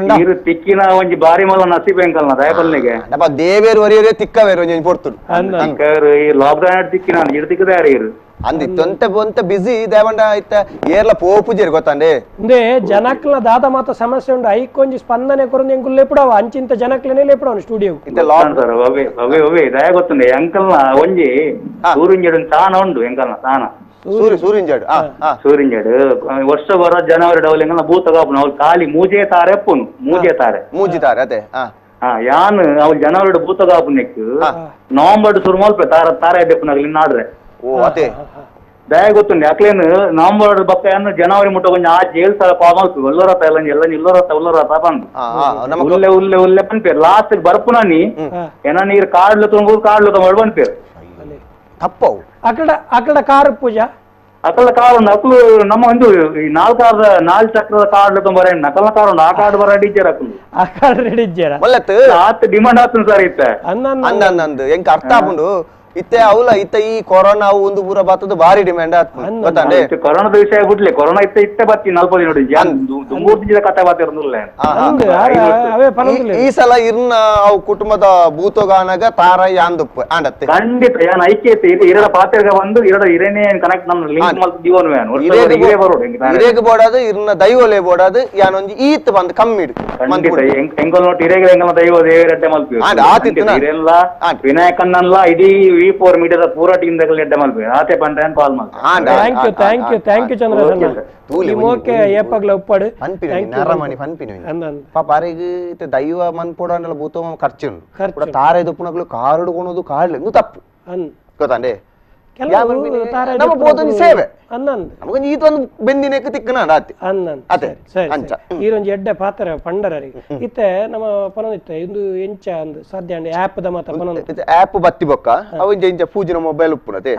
[SPEAKER 10] ನೀರು ತಿಕ್ಕಿನ ಒಂಜಿ ಬಾರಿ ಮಲ್ಲ ನಸೀಬ್ ಎಂಕಲ್ನ ದಯಪಲ್ಲೆಗೆ
[SPEAKER 2] ಡಬ್ಬ ದೇವೇರು ವರಿಯರೇ ತಿಕ್ಕವೇರು ಒಂಜಿ ಪೊರ್ತುಡು
[SPEAKER 10] ತಿಕ್ಕವೇರು ಈ ಲಾಕ್ಡೌನ್ ತಿಕ್ಕಿನ ಇರು ತಿಕ್ಕದಾರೆ ಇರು
[SPEAKER 2] ಅಂದಿ ತೊಂತೆ ಬೊಂತೆ ಬಿಸಿ ದೇವಂಡ ಇತ್ತ ಏರ್ಲ ಪೋಪುಜೇರು ಗೊತ್ತಂಡೆ
[SPEAKER 1] ಇಂದೇ ಜನಕ್ಲ ದಾದ ಮಾತ ಸಮಸ್ಯೆ ಉಂಡು ಐಕೊಂಜಿ ಸ್ಪಂದನೆ ಕೊರಂದು ಎಂಕುಲು ಲೇಪುಡವ ಅಂಚಿಂತ ಜನಕ್ಲನೆ ಲೇಪುಡವನು ಸ್ಟುಡಿಯೋ
[SPEAKER 2] ಇತ್ತೆ ಲಾಕ್
[SPEAKER 10] ಸರ್ ಅವೇ ಅವೇ ಅವೇ ದಯ ಗೊತ್ತುಂಡೆ ಎಂಕಲ್ನ ಒಂಜಿ ಸೂರಿಂಜಡು ತಾನ ಉಂಡು ಎಂಕಲ್ನ ತಾನ
[SPEAKER 2] ಸೂರಿ ಸೂರಿಂಜಾಡು
[SPEAKER 10] ಸೂರಿಂಜಾಡು ವರ್ಷ ಬರೋ ಜನವರಿ ಡೌಲ್ ಎಂಕಲ್ನ ಭೂತ ಕಾಪುನು ಅವ್ಳು ಖಾಲಿ ಮೂಜೆ ತಾರೆ ಅಪ್ಪುನು ಮೂಜೆ ತಾರೆ
[SPEAKER 2] ಮೂಜಿ ತಾರೆ ಅದೇ
[SPEAKER 10] ಯಾನ್ ಅವ್ಳು ಜನವರಿ ಭೂತ ಕಾಪುನೆಕ್ ನವಂಬರ್ ಸುರು ಮಲ್ಪೆ ತಾರ ತಾರೆ ದೆಪ್ಪುನಾಗ್ಲಿ ನಾಡ್ರೆ
[SPEAKER 2] ಓ ಅದೇ
[SPEAKER 10] ದಯ ಗೊತ್ತುಂಡೆ ಅಕ್ಲೇನು ನವಂಬರ್ ಬಕ್ಕ ಯಾನ್ ಜನವರಿ ಮುಟ್ಟ ಕೊಂಚ ಆ ಜೇಲ್ ಸಲ ಪಾಮಲ್ಪು ಒಲ್ಲರತ ಎಲ್ಲ ಎಲ್ಲ ಇಲ್ಲರತ ಉಲ್ಲರತ ಬಂದು ಉಲ್ಲೆ ಉಲ್ಲೆ ಉಲ್ಲೆ ಪನ್ಪೇರು ಲಾಸ್ಟ್ ಬರ್ಪುನ ನೀ ಏನ ನೀರು ಕಾಡ್ಲು ತುಂಬ ಕಾಡ್ಲು ತುಂಬ ಪನ್ಪೇರು
[SPEAKER 2] ತಪ್ಪವು
[SPEAKER 1] ಅಕಡ ಅಕಡ ಕಾರು ಪೂಜಾ
[SPEAKER 10] ಅಕಲ ಕಾರ್ ಉಂಡು ಅಕ್ಲು ನಮ್ಮ ಒಂದು ಈ ನಾಲ್ಕು ನಾಲ್ಕು ಚಕ್ರದ ಕಾರ್ಡ್ ಬರ ನಕಲ ಕಾರ್ ಉಂಡು ಆ ಕಾರ್ಡ್ ಬರ ಟೀಚರ್ ಅಕ್ಲು
[SPEAKER 1] ಆ ಕಾರ್ಡ್ ರೆಡಿ ಇಜ್ಜಾರ
[SPEAKER 2] ಒಲ್ಲತ್ತು
[SPEAKER 10] ಆತ್ ಡಿಮಾಂಡ್ ಆತುಂಡು ಸರ್ ಇತ್ತೆ
[SPEAKER 2] ಅಂದ ಅಂದ ಎಂಕ್ ಅರ್ಥ ಆಪುಂಡು ಇತ್ತೆ ಅವಲ ಇತ್ತ ಈ ಕೊರೋನಾ ಒಂದು ಪೂರ ಬತ್ತದ ಬಾರಿ ಡಿಮ್ಯಾಂಡ್ ಆತ್ಮ ಗೊತ್ತಾಂಡೆ
[SPEAKER 10] ಕೊರೋನಾದ ವಿಷಯ ಬಿಡ್ಲಿ ಕೊರೋನಾ ಇತ್ತೆ ಇತ್ತೆ ಬತ್ತಿ ನಲ್ಪ ದಿನ ನೋಡಿ ದುಂಬೂರ್ತಿದ ಕತೆ ಬಾತಿರಲಿಲ್ಲ
[SPEAKER 2] ಈ ಸಲ ಇರ್ನ ಅವು ಕುಟುಂಬದ ಭೂತೋಗಾನಗ ತಾರ ಯಾಂದುಪ್ಪ ಆಂಡತ್ತೆ
[SPEAKER 10] ಖಂಡಿತ ಯಾನ್ ಐಕ್ಯ ಐತೆ ಇರಡ ಪಾತ್ರೆಗ ಬಂದು ಇರಡ ಇರೇನೆ ಕನೆಕ್ಟ್ ನಮ್ಮ ಲಿಂಕ್ ಮಲ್ತ್ ಜೀವನ ಇರೇ ಬರೋಡು
[SPEAKER 2] ಇರೇಗ ಬೋಡಾದು ಇರ್ನ ದೈವಲೇ ಬೋಡಾದು ಯಾನೊಂಜಿ ಈತ್ ಬಂದು ಕಮ್ಮಿಡು
[SPEAKER 10] ಖಂಡಿತ ಎಂಗಲ್ ನೋಟ್ ಇರೇಗ ಎಂಗಲ್ ದೈವ ದೇವರಡ್ಡೆ ಮಲ್ಪಿ ಇರೆಲ್ಲ ವಿನಾಯಕನ್ನಲ್ಲ ಇಡೀ V4 ಮೀಟರ್ ಪೂರಾ ಟೀಮ್ ದಗಲ್ ಎಡ್ಡೆ ಮಲ್ಪಿ ಆತೆ ಪಂಡ್ರೆ ಕಾಲ್ ಮಲ್ಪಿ.
[SPEAKER 1] Thank you thank you thank you Chandrasanna. ಈ ಮೋಕೆ ಏಪಗ್ಲ ಉಪ್ಪಡು
[SPEAKER 2] ಪನ್ಪಿನ ನರಮಣಿ ಪನ್ಪಿನ ಪಾಪ ಅರೆಗ್ ಇತ್ತೆ ದೈವ ಮನ್ಪೊಡಂಡಲ ಭೂತ ಖರ್ಚು ಉಂಡು ತಾರೆ ದೊಪ್ಪುನಕ್ಲು ಕಾರುಡು ಕೊಣೋದು ಕಾಡ್ಲೆ ಇಂದು ತಪ್ಪು ಗೊತ್ತಾಂಡೆ ನಮ್ಮ ಪೋತೊಂಜಿ ಸೇವೆ ನಮಗೊಂಜಿ ಈತ ಒಂದು ಬೆಂದಿನೆಕ್ ತಿಕ್ಕನ ಆತೆ ಅತೆ ಅಂಚ
[SPEAKER 1] ಈರೊಂಜಿ ಎಡ್ಡೆ ಪಾತ್ರ ಪಂಡರರಿಗೆ ಇತ್ತೆ ನಮ್ಮ ಪನೊಂದಿತ್ತೆ ಇಂದು ಎಂಚ ಅಂದ್ ಸಾಧ್ಯ ಅಂಡ್ ಆಪ್ the ಮಾತ ಪನೊಂದು
[SPEAKER 2] ಆಪ್ ಬತ್ತಿ ಬೊಕ್ಕ ಅವು ಇಂಚ ಇಂಚ ಪೂಜಿನ ಮೊಬೈಲ್ ಉಪ್ಪುನತೆ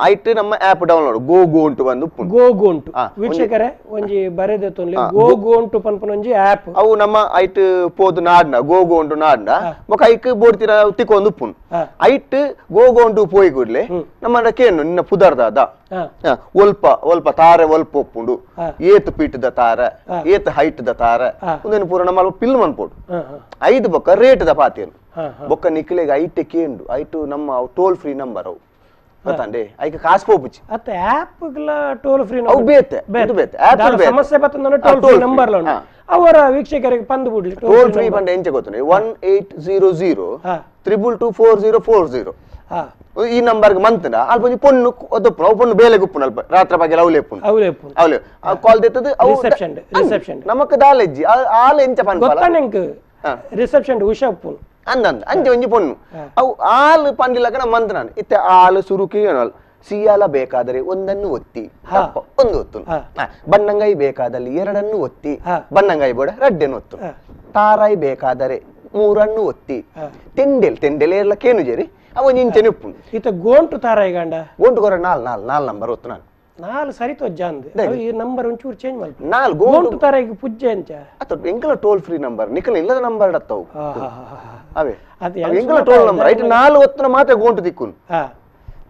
[SPEAKER 2] ಐಟ್ ನಮ್ಮ ಆಪ್ ಡೌನ್ಲೋಡ್ ಗೋ ಗೋ ಉಂಟು ಬಂದು ಉಪ್ಪುಂಡು
[SPEAKER 1] ಗೋ ಗೋ ಉಂಟು ವೀಕ್ಷಕರೇ ಒಂಜಿ ಬರೆದೆ ತೊನ್ಲಿ ಗೋ ಗೋ ಉಂಟು ಪನ್ಪನೊಂಜಿ ಆಪ್
[SPEAKER 2] ಅವು ನಮ್ಮ ಐಟ್ ಪೋದು ನಾಡ್ನ ಗೋ ಗೋ ಉಂಟು ನಾಡ್ನ ಬೊಕ್ಕ ಐಕ್ ಬೋಡ್ತಿರ ತಿಕ್ಕೊಂದು ಉಪ್ಪುಂಡು ಐಟ್ ಗೋ ಗೋ ಉಂಟು ಪೋಯಿ ಕೂಡ್ಲೆ ನಮ್ಮ ಕೇನು ನಿನ್ನ ಪುದರ್ದಾದ ಒಲ್ಪ ಒಲ್ಪ ತಾರೆ ಒಲ್ಪ ಒಪ್ಪುಂಡು ಏತ್ ಪೀಟದ ತಾರೆ ಏತ್ ಹೈಟ್ the ತಾರೆ ಒಂದೇನು ಪೂರ ನಮ್ಮ ಪಿಲ್ ಮನ್ಪೋಡು ಐದು ಬೊಕ್ಕ ರೇಟ್ the ಪಾತೇನು ಬೊಕ್ಕ ನಿಕ್ಲೆಗ್ ಐಟ್ ಕೇಂಡು ಐಟು ನಮ್ಮ toll free number ಅವು ಗೊತ್ತಾಂಡೆ ಐಕ ಕಾಸು ಪೋಪುಚಿ
[SPEAKER 1] ಅತ್ತೆ ಆಪ್ ಗಳ ಟೋಲ್ ಫ್ರೀ
[SPEAKER 2] ಅವು ಬೇತೆ ಇದು ಬೇತೆ ಆಪ್ ಬೇತೆ
[SPEAKER 1] ಸಮಸ್ಯೆ ಬತ್ತಂದ್ರೆ toll free number ಲ ಅವರ ವೀಕ್ಷಕರಿಗೆ ಪಂದು ಬುಡ್ಲಿ
[SPEAKER 2] ಟೋಲ್ ಫ್ರೀ ಬಂಡ ಎಂಚ ಗೊತ್ತುಂಡೆ 1800 222 4040 ಈ ನಂಬರ್ಗೆ ಮಂತನ ಅಲ್ಪ ಒಂಜಿ ಪೊಣ್ಣು ಒದಪ್ಪುನು ಅವು ಪೊಣ್ಣು ಬೇಲೆ ಗುಪ್ಪುನು ಅಲ್ಪ ರಾತ್ರಿ ಬಗ್ಗೆ ಅವಲೆ ಉಪ್ಪುನು ಅವಲೆ ಕಾಲ್ ದೆತ್ತದು
[SPEAKER 1] ರಿಸೆಪ್ಷನ್ ರಿಸೆಪ್ಷನ್
[SPEAKER 2] ನಮಕ್ ದಾಲೆಜ್ಜಿ ಆಲ್ ಎಂಚ ಪನ್ಪಲ
[SPEAKER 1] ಗೊತ್ತಾನೆ ಎಂಕ್ ರಿಸೆಪ್ಷನ್ ಉಷಾ ಉಪ್ಪುನು
[SPEAKER 2] ಅಂದ ಅಂದ ಅಂಚೆ ಒಂಜಿ ಪೊಣ್ಣು ಅವು ಆಲ್ ಪಂಡಿಲಕ ನಮ್ಮ ಮಂತನಾನು ಇತ್ತೆ ಆಲ್ ಸುರುಕಿ ಏನಲ್ಲ ಸಿಯಾಲ ಬೇಕಾದರೆ ಒಂದನ್ನು ಒತ್ತಿ ಒಂದು ಒತ್ತು ಬಣ್ಣಂಗಾಯಿ ಬೇಕಾದಲ್ಲಿ ಎರಡನ್ನು ಒತ್ತಿ ಬಣ್ಣಂಗಾಯಿ ಬೋಡ ರಡ್ಡೆನ್ನು ಒತ್ತು ತಾರಾಯಿ ಬೇಕಾದರೆ ಮೂರನ್ನು ಒತ್ತಿ ತೆಂಡೆಲ್ ತೆಂಡೆಲ್ ಎಲ್ಲ ಕೇನು ಜೇರಿ ಅವ ನಿಂಚೆನೆ ಉಪ್ಪುಂಡು
[SPEAKER 1] ಇತ್ತ ಗೋಂಟು ತಾರಾಯಿ ಗಂಡ
[SPEAKER 2] ಗೋಂಟು ಕೊರ ನಾಲ್ ನಾಲ್ ನಾಲ್ ನಂಬರ್ ಒತ್ತು ನಾನು
[SPEAKER 1] ನಾಲ್ ಸರಿ ತೊಜ್ಜ ಅಂದ್ ಈ ನಂಬರ್ ಒಂಚೂರು ಚೇಂಜ್ ಮಲ್ಪ
[SPEAKER 2] ನಾಲ್
[SPEAKER 1] ಗೋಂಟು ತಾರಾಯಿಗೆ ಪುಜ್ಜೆ ಅಂಚ
[SPEAKER 2] ಅತ್ತ ಎಂಕಲ toll free number ನಿಕಲ ಇಲ್ಲದ ನಂಬರ್ ಅತ್ತವು ಅವೇ ಎಂಕಲ toll number ಐಟ್ ನಾಲ್ ಒತ್ತುನ ಮಾತ್ರ ಗೋಂಟು ದಿಕ್ಕುನು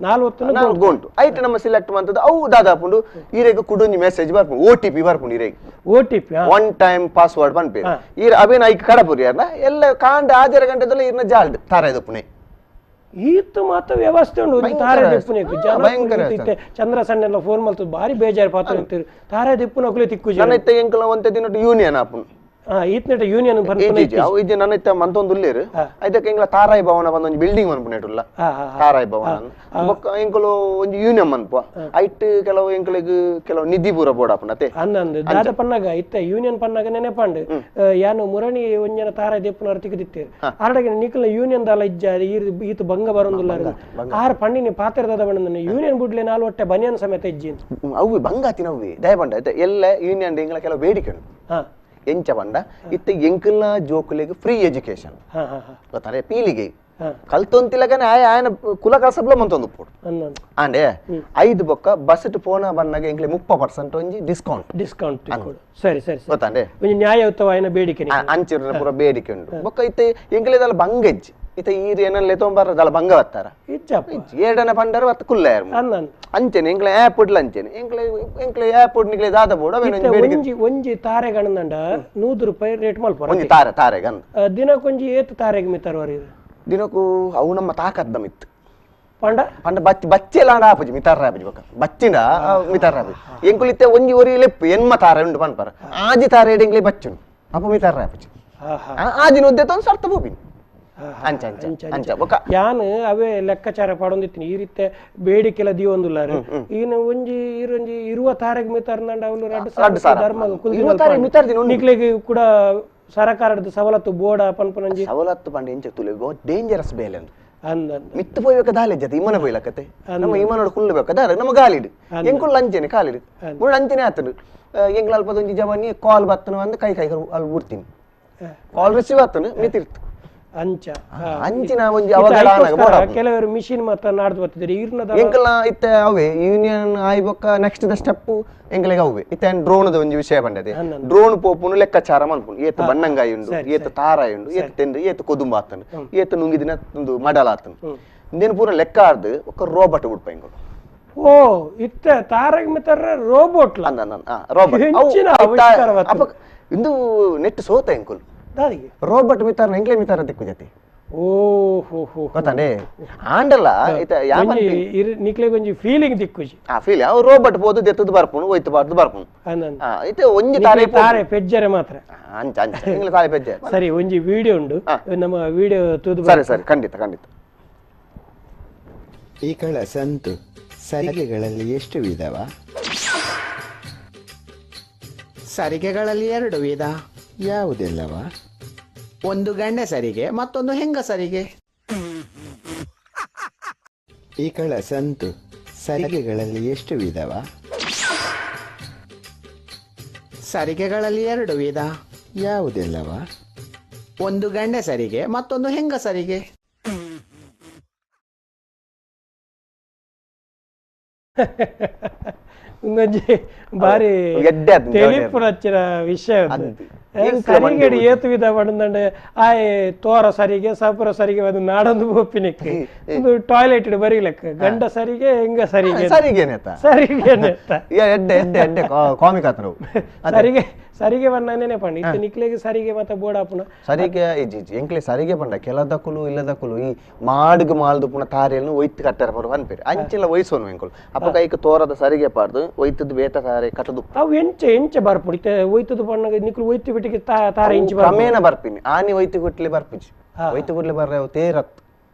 [SPEAKER 1] ನಾಲ್ ಒತ್ತುನ
[SPEAKER 2] ನಾಲ್ ಗೋಂಟು ಐಟ್ ನಮ್ಮ ಸೆಲೆಕ್ಟ್ ಮಂತದ ಅವು ದಾದಾಪುಂಡು ಈರೆಗ್ ಕುಡೊಂಜಿ ಮೆಸೇಜ್ ಬರ್ಪುಂಡು OTP ಬರ್ಪುಂಡು ಈರೆಗ್
[SPEAKER 1] OTP
[SPEAKER 2] one time password ಪನ್ಪೇರು ಈರ್ ಅವೇನ ಐಕ್ ಕಡಪುರಿ ಯಾರ್ನ ಎಲ್ಲ ಕಾಂಡ ಆಜರ ಗಂಟೆದಲ್ಲ ಈರ್ನ ಜಾಲ್ಡ್ ತಾರಾಯ್ದಪ್ಪುನೆ
[SPEAKER 1] ಈತ ಮಾತ ವ್ಯವಸ್ಥೆ ಉಂಡು ತಾರೆ ದೆಪ್ಪುನೆಕ್ ಜನ ಚಂದ್ರ ಸಣ್ಣೆಲ್ಲ ಫೋನ್ ಮಲ್ತದ ಬಾರಿ ಬೇಜಾರು ಪಾತ್ರ ಅಂತೀರು ತಾರೆ ದೆಪ್ಪುನಕುಲೆ ತಿಕ್ಕು
[SPEAKER 2] ಜನ ಇತ್ತೆ ಎಂಕಲ ಒಂತೆ ದಿನಟ್ ಯೂನಿಯನ್ ಆಪುಂಡು
[SPEAKER 1] ಈತ್ನೆಟ ಯೂನಿಯನ್
[SPEAKER 2] ಬರ್ಪುನೆ ಅವು ಇಜ್ಜೆ ನನ್ನ ಇತ್ತೆ ಮಂತೊಂದು ಉಲ್ಲೇರು ಐದಕ್ಕೆ ಎಂಕಲ ತಾರಾಯಿ ಭವನ ಬಂದ ಒಂಜಿ ಬಿಲ್ಡಿಂಗ್ ಮನ್ಪುನೆಟುಲ್ಲ ತಾರಾಯಿ ಭವನ ಬೊಕ್ಕ ಎಂಕಲು ಒಂಜಿ ಯೂನಿಯನ್ ಮನ್ಪುವ ಐಟ್ ಕೆಲವು ಎಂಕಲೆಗ್ ಕೆಲವು ನಿಧಿ ಪೂರ ಬೋಡಾಪುಂಡು ಅತೆ
[SPEAKER 1] ಅಂದ ದಾದ ಪನ್ನಾಗ ಇತ್ತೆ ಯೂನಿಯನ್ ಪನ್ನಾಗ ನೆನೆಪಾಂಡು ಯಾನು ಮುರಣಿ ಒಂಜನ ತಾರಾಯಿ ದೆಪ್ಪುನಾರ್ ತಿಕ್ಕದಿತ್ತೇರು ಆರಡಗೆ ನಿಕಲ ಯೂನಿಯನ್ ದಾಲ ಇಜ್ಜ ಈತ ಭಂಗ ಬರೊಂದುಲ್ಲ ಆರ್ ಪಂಡಿನಿ ಪಾತ್ರೆದಾದ ಬಣ್ಣ ಯೂನಿಯನ್ ಬುಡ್ಲೆ ನಾಲ್ ಒಟ್ಟೆ ಬನಿಯನ್ ಸಮೇತ ಇಜ್ಜಿ
[SPEAKER 2] ಅವು ಭಂಗ ಆತಿನ ಅವು ದಯ ಬಂಡ ಎಲ್ಲ ಯೂನಿಯನ್ ಎಂಕಲ ಕೆಲವು ಬೇಡಿಕೆ ಉಂಡು ಎಂಚ ಪಂಡ ಇತ್ತೆ ಎಂಕಲ್ನ ಜೋಕುಲೆಗ್ ಫ್ರೀ ಎಜುಕೇಶನ್ ಗೊತ್ತಾರೆ ಪೀಳಿಗೆ ಕಲ್ತೊಂತಿಲಗನೆ ಆಯ ಆಯನ ಕುಲ ಕಸಬ್ಲ ಮಂತೊಂದು ಉಪ್ಪುಡು ಆಂಡೆ ಐದು ಬೊಕ್ಕ ಬಸ್ ಪೋನ ಬನ್ನಾಗ ಎಂಕ್ಲೆ 30% ಒಂಜಿ ಡಿಸ್ಕೌಂಟ್
[SPEAKER 1] ಡಿಸ್ಕೌಂಟ್ ಸರಿ ಸರಿ
[SPEAKER 2] ಗೊತ್ತಾಂಡೆ
[SPEAKER 1] ಒಂಜಿ ನ್ಯಾಯಯುತವಾಯಿನ ಬೇಡಿಕೆ
[SPEAKER 2] ಅಂಚಿನ ಪೂರ ಬೇಡಿಕೆ ಉಂಡು ಬೊಕ್ಕ ಇತ್ತೆ ಎಂಕ್ಲೆದಲ್ಲ ಬಂಗೆಜ್ಜಿ ಇತ ಈರ್ ಏನಲ್ಲೇ ತೊಂಬಾರ ದಲ ಭಂಗ ಬತ್ತಾರ ಏಡನ ಪಂಡರ ಬತ್ತ ಕುಲ್ಲಾಯರ್ ಅಂಚೆನೆ ಎಂಕ್ಲೆ ಆ್ಯಪ್ ಉಡ್ಲ ಅಂಚೆನೆ ಎಂಕ್ಲೆ ಎಂಕ್ಲೆ ಆ್ಯಪ್ ಉಡ್ನಿಕ್ಲೆ ದಾದ ಬೋಡ
[SPEAKER 1] ಒಂಜಿ ಒಂಜಿ ತಾರೆಗಣಂಡ 100 ರೂಪಾಯಿ ರೇಟ್ ಮಲ್ಪರ
[SPEAKER 2] ಒಂಜಿ ತಾರೆ ತಾರೆಗನ್
[SPEAKER 1] ದಿನಕ್ಕೊಂಜಿ ಏತ್ ತಾರೆಗೆ ಮಿತ್ತಾರ
[SPEAKER 2] ದಿನಕ್ಕೂ ಅವು ನಮ್ಮ ತಾಕದ್ದ ಮಿತ್ತು
[SPEAKER 1] ಪಂಡ
[SPEAKER 2] ಪಂಡ ಬಚ್ಚಿ ಬಚ್ಚೆಲ್ಲ ಆಪುಜಿ ಮಿತಾರ ಆಪುಜಿ ಬೊಕ್ಕ ಬಚ್ಚಿನ ಮಿತಾರ ಆಪುಜಿ ಎಂಕುಲಿತ್ತೆ ಒಂಜಿ ಒರಿ ಲೆಪ್ಪು ಎನ್ಮ ತಾರೆ ಉಂಡು ಪನ್ಪರ ಆಜಿ ತಾರೆ ಎಂಕ್ಲೆ ಬಚ್ಚುನು ಅಪ್ಪ ಮಿತಾರ ಆಪುಜಿ ಆಜಿನ ಉದ್ದೆ ತೊಂದು ಸರ್ತ ಪೋಪಿನಿ ಅಂಚ ಅಂಚ ಅಂಚ ಬೊಕ್ಕ
[SPEAKER 1] ಯಾನ್ ಅವೇ ಲೆಕ್ಕಾಚಾರ ಪಾಡೊಂದಿತ್ತಿನಿ ಈ ರೀತಿ ಬೇಡಿಕೆಲ ದೀವೊಂದುಲ್ಲಾರು ಈನ ಒಂಜಿ ಇರೊಂಜಿ ಇರುವ ತಾರೆಗ್ ಮಿತಾರ್ನಂಡ ಅವನು ರಡ್ಡು ಸಾವಿರ ಧರ್ಮ ಕುಲ್ದಿ ನಿಕ್ಲೆಗ್ ಕೂಡ ಸರಕಾರದ ಸವಲತ್ತು ಬೋಡ ಪನ್ಪನಂಜಿ
[SPEAKER 2] ಸವಲತ್ತು ಪಂಡ ಎಂಚ ತುಲೆ ಡೇಂಜರಸ್ ಬೇಲೆ ಅಂದು
[SPEAKER 1] ಅಂದ
[SPEAKER 2] ಮಿತ್ತು ಪೋಯ್ಬೇಕ ದಾಲೆ ಜತೆ ಇಮನ ಪೋಯ್ಲಕತೆ ನಮ್ಮ ಇಮನೋಡು ಕುಲ್ಲು ಬೇಕ ದಾರ ನಮ್ಮ ಗಾಲಿಡು ಎಂಕುಲ್ ಅಂಚೆನೆ ಕಾಲಿಡು ಮುಳ್ಳು ಅಂಚೆನೆ ಆತನು ಎಂಕ್ಲ ಅಲ್ಪದೊಂಜಿ ಜವಾನಿ ಕಾಲ್ ಬತ್ತನ ಅಂದ್ ಕೈ ಕೈ ಅಲ್ಲಿ ಬಿಡ್ತೀನಿ ಕಾಲ್ ರಿಸೀವ್ ಆತನು ಮಿತಿರ್ತು
[SPEAKER 1] ಅಂಚ
[SPEAKER 2] ಅಂಚಿನ ಒಂಜಿ ಅವಘಡ ಆನಗ ಬೋಡ
[SPEAKER 1] ಕೆಲವರು ಮಿಷಿನ್ ಮಾತ್ರ ನಾಡ್ದು ಬರ್ತಿದ್ದಾರೆ ಈರ್ನದ
[SPEAKER 2] ಎಂಕಲ್ನ ಇತ್ತೆ ಅವೇ ಯೂನಿಯನ್ ಆಯ್ಬೊಕ್ಕ next the step ಎಂಕಲೆಗೆ ಅವೇ ಇತ್ತೆ ಡ್ರೋನ್ the ಒಂಜಿ ವಿಷಯ ಪಂಡದೆ ಡ್ರೋನ್ ಪೋಪುನು ಲೆಕ್ಕಾಚಾರ ಮಲ್ಪುನು ಏತ್ ಬಣ್ಣಂಗಾಯಿ ಉಂಡು ಏತ್ ತಾರಾಯಿ ಉಂಡು ಏತ್ ತೆಂಡ್ರಿ ಏತ್ ಕೊದುಂಬ ಆತನು ಏತ್ ನುಂಗಿದಿನ ಒಂದು ಮಡಲ ಆತನು ಇಂದೇನು ಪೂರ ಲೆಕ್ಕ ಆರ್ದು ಒಕ್ಕ ರೋಬೋಟ್ ಬಿಡ್ಪ ಎಂಕುಲು
[SPEAKER 1] ಓ ಇತ್ತೆ ತಾರಗ್ ಮಿತರ ರೋಬೋಟ್
[SPEAKER 2] ಅಂದ ರೋಬೋಟ್ ಅಪ್ಪ ಇಂದು ನೆಟ್ ಸೋತ ಎಂಕುಲು ರೋಬೋಟ್ ಮಿತಾರ ಎಂಕ್ಲೆ ಮಿತಾರ ದಿಕ್ಕು ಜೊತೆ
[SPEAKER 1] ಓ ಹೋ ಹೋ
[SPEAKER 2] ಗೊತ್ತಾನೆ ಆಂಡಲ್ಲ ಇತ ಯಾವ
[SPEAKER 1] ನಿಕ್ಲೆಗ್ ಒಂಜಿ ಫೀಲಿಂಗ್ ದಿಕ್ಕುಜಿ
[SPEAKER 2] ಆ ಫೀಲ್ ಅವು ರೋಬೋಟ್ ಪೋದು ದೆತ್ತದು ಬರ್ಪುನು ಒಯ್ತು ಬಾರ್ದು ಬರ್ಪುನು ಇತ ಒಂಜಿ ತಾರೆ
[SPEAKER 1] ತಾರೆ ಪೆಜ್ಜರೆ ಮಾತ್ರ
[SPEAKER 2] ಅಂಚ ಅಂಚ ಎಂಕ್ಲೆ ತಾರೆ ಪೆಜ್ಜೆ
[SPEAKER 1] ಸರಿ ಒಂಜಿ ವಿಡಿಯೋ ಉಂಡು ನಮ್ಮ ವಿಡಿಯೋ ತೂದು
[SPEAKER 2] ಸರಿ ಸರಿ ಖಂಡಿತ ಖಂಡಿತ.
[SPEAKER 11] ಈಕಳ ಸಂತು ಸರಿಗೆಗಳಲ್ಲಿ ಎಷ್ಟು ವಿಧವ?
[SPEAKER 12] ಸರಿಗೆಗಳಲ್ಲಿ ಎರಡು ವಿಧ.
[SPEAKER 11] ಯಾವುದೆಲ್ಲವ?
[SPEAKER 12] ಒಂದು ಗಂಡಸರಿಗೆ ಮತ್ತೊಂದು ಹೆಂಗಸರಿಗೆ.
[SPEAKER 11] ಈಕಳ ಸಂತು ಸರಿಗೆಗಳಲ್ಲಿ ಎಷ್ಟು ವಿಧವ?
[SPEAKER 12] ಸರಿಗೆಗಳಲ್ಲಿ ಎರಡು ವಿಧ.
[SPEAKER 11] ಯಾವುದೆಲ್ಲವ?
[SPEAKER 12] ಒಂದು ಗಂಡಸರಿಗೆ ಮತ್ತೊಂದು ಹೆಂಗಸರಿಗೆ.
[SPEAKER 1] ಒಂದೊಂಜಿ ಬಾರಿ ತೆಲಿಪುರಚ್ಚಿನ ವಿಷಯ ಸರಿಗೆಡು ಏತು ವಿಧ ಪಂಡಂಡೆ ಆಯ್ ತೋರ ಸರಿಗೆ ಸಪುರ ಸರಿಗೆ ಒಂದು ನಾಡೊಂದು ಒಪ್ಪಿನಿಕ್ ಒಂದು ಟಾಯ್ಲೆಟ್ ಬರೀಲಕ್ಕ ಗಂಡ ಸರಿಗೆ ಹೆಂಗ ಸರಿಗೆ ಸರಿಗೇನೆ
[SPEAKER 2] ಕಾಮಿಕ್ ಆತನು
[SPEAKER 1] ಸರಿಗೆ ಸರಿಗೆ ಬಣ್ಣನೇ ಪಂಡ ಇತ್ತ ನಿಕ್ಲೆಗೆ ಸರಿಗೆ ಮತ್ತ ಬೋಡಾಪುನ
[SPEAKER 2] ಸರಿಗೆ ಎಂಕ್ಲೆ ಸರಿಗೆ ಪಂಡ ಕೆಲದಕ್ಕುಲು ಇಲ್ಲದಕ್ಕುಲು ಈ ಮಾಡ್ಗ್ ಮಾಲ್ದು ಪುನ ತಾರೆಯನ್ನು ಒಯ್ತು ಕಟ್ಟಾರ ಪರ ಅನ್ಪೇರು ಅಂಚೆಲ್ಲ ವಯಸ್ಸೋನು ಎಂಕುಲು ಅಪ್ಪ ಕೈಕ್ ತೋರದ ಸರಿಗೆ ಪಾಡ್ದು ಒಯ್ತದ್ದು ಬೇತ ತಾರೆ ಕಟ್ಟದು
[SPEAKER 1] ಅವು ಎಂಚ ಎಂಚ ಬರ್ಪುಡಿ ಒಯ್ತದ್ದು ಪಣ್ಣಗ ನಿಕ್ಲು ಒಯ್ತು ಬಿಟ್ಟಿಗೆ ತಾರೆ ಇಂಚು
[SPEAKER 2] ಕ್ರಮೇಣ ಬರ್ಪಿನಿ ಆನಿ ಒಯ್ತು ಗುಟ್ಲೆ ಬರ್ಪುಜಿ ಒಯ್ತು ಗುಟ್ಲೆ ಬರ್ರೆ ಅವು ತೇರತ್ತು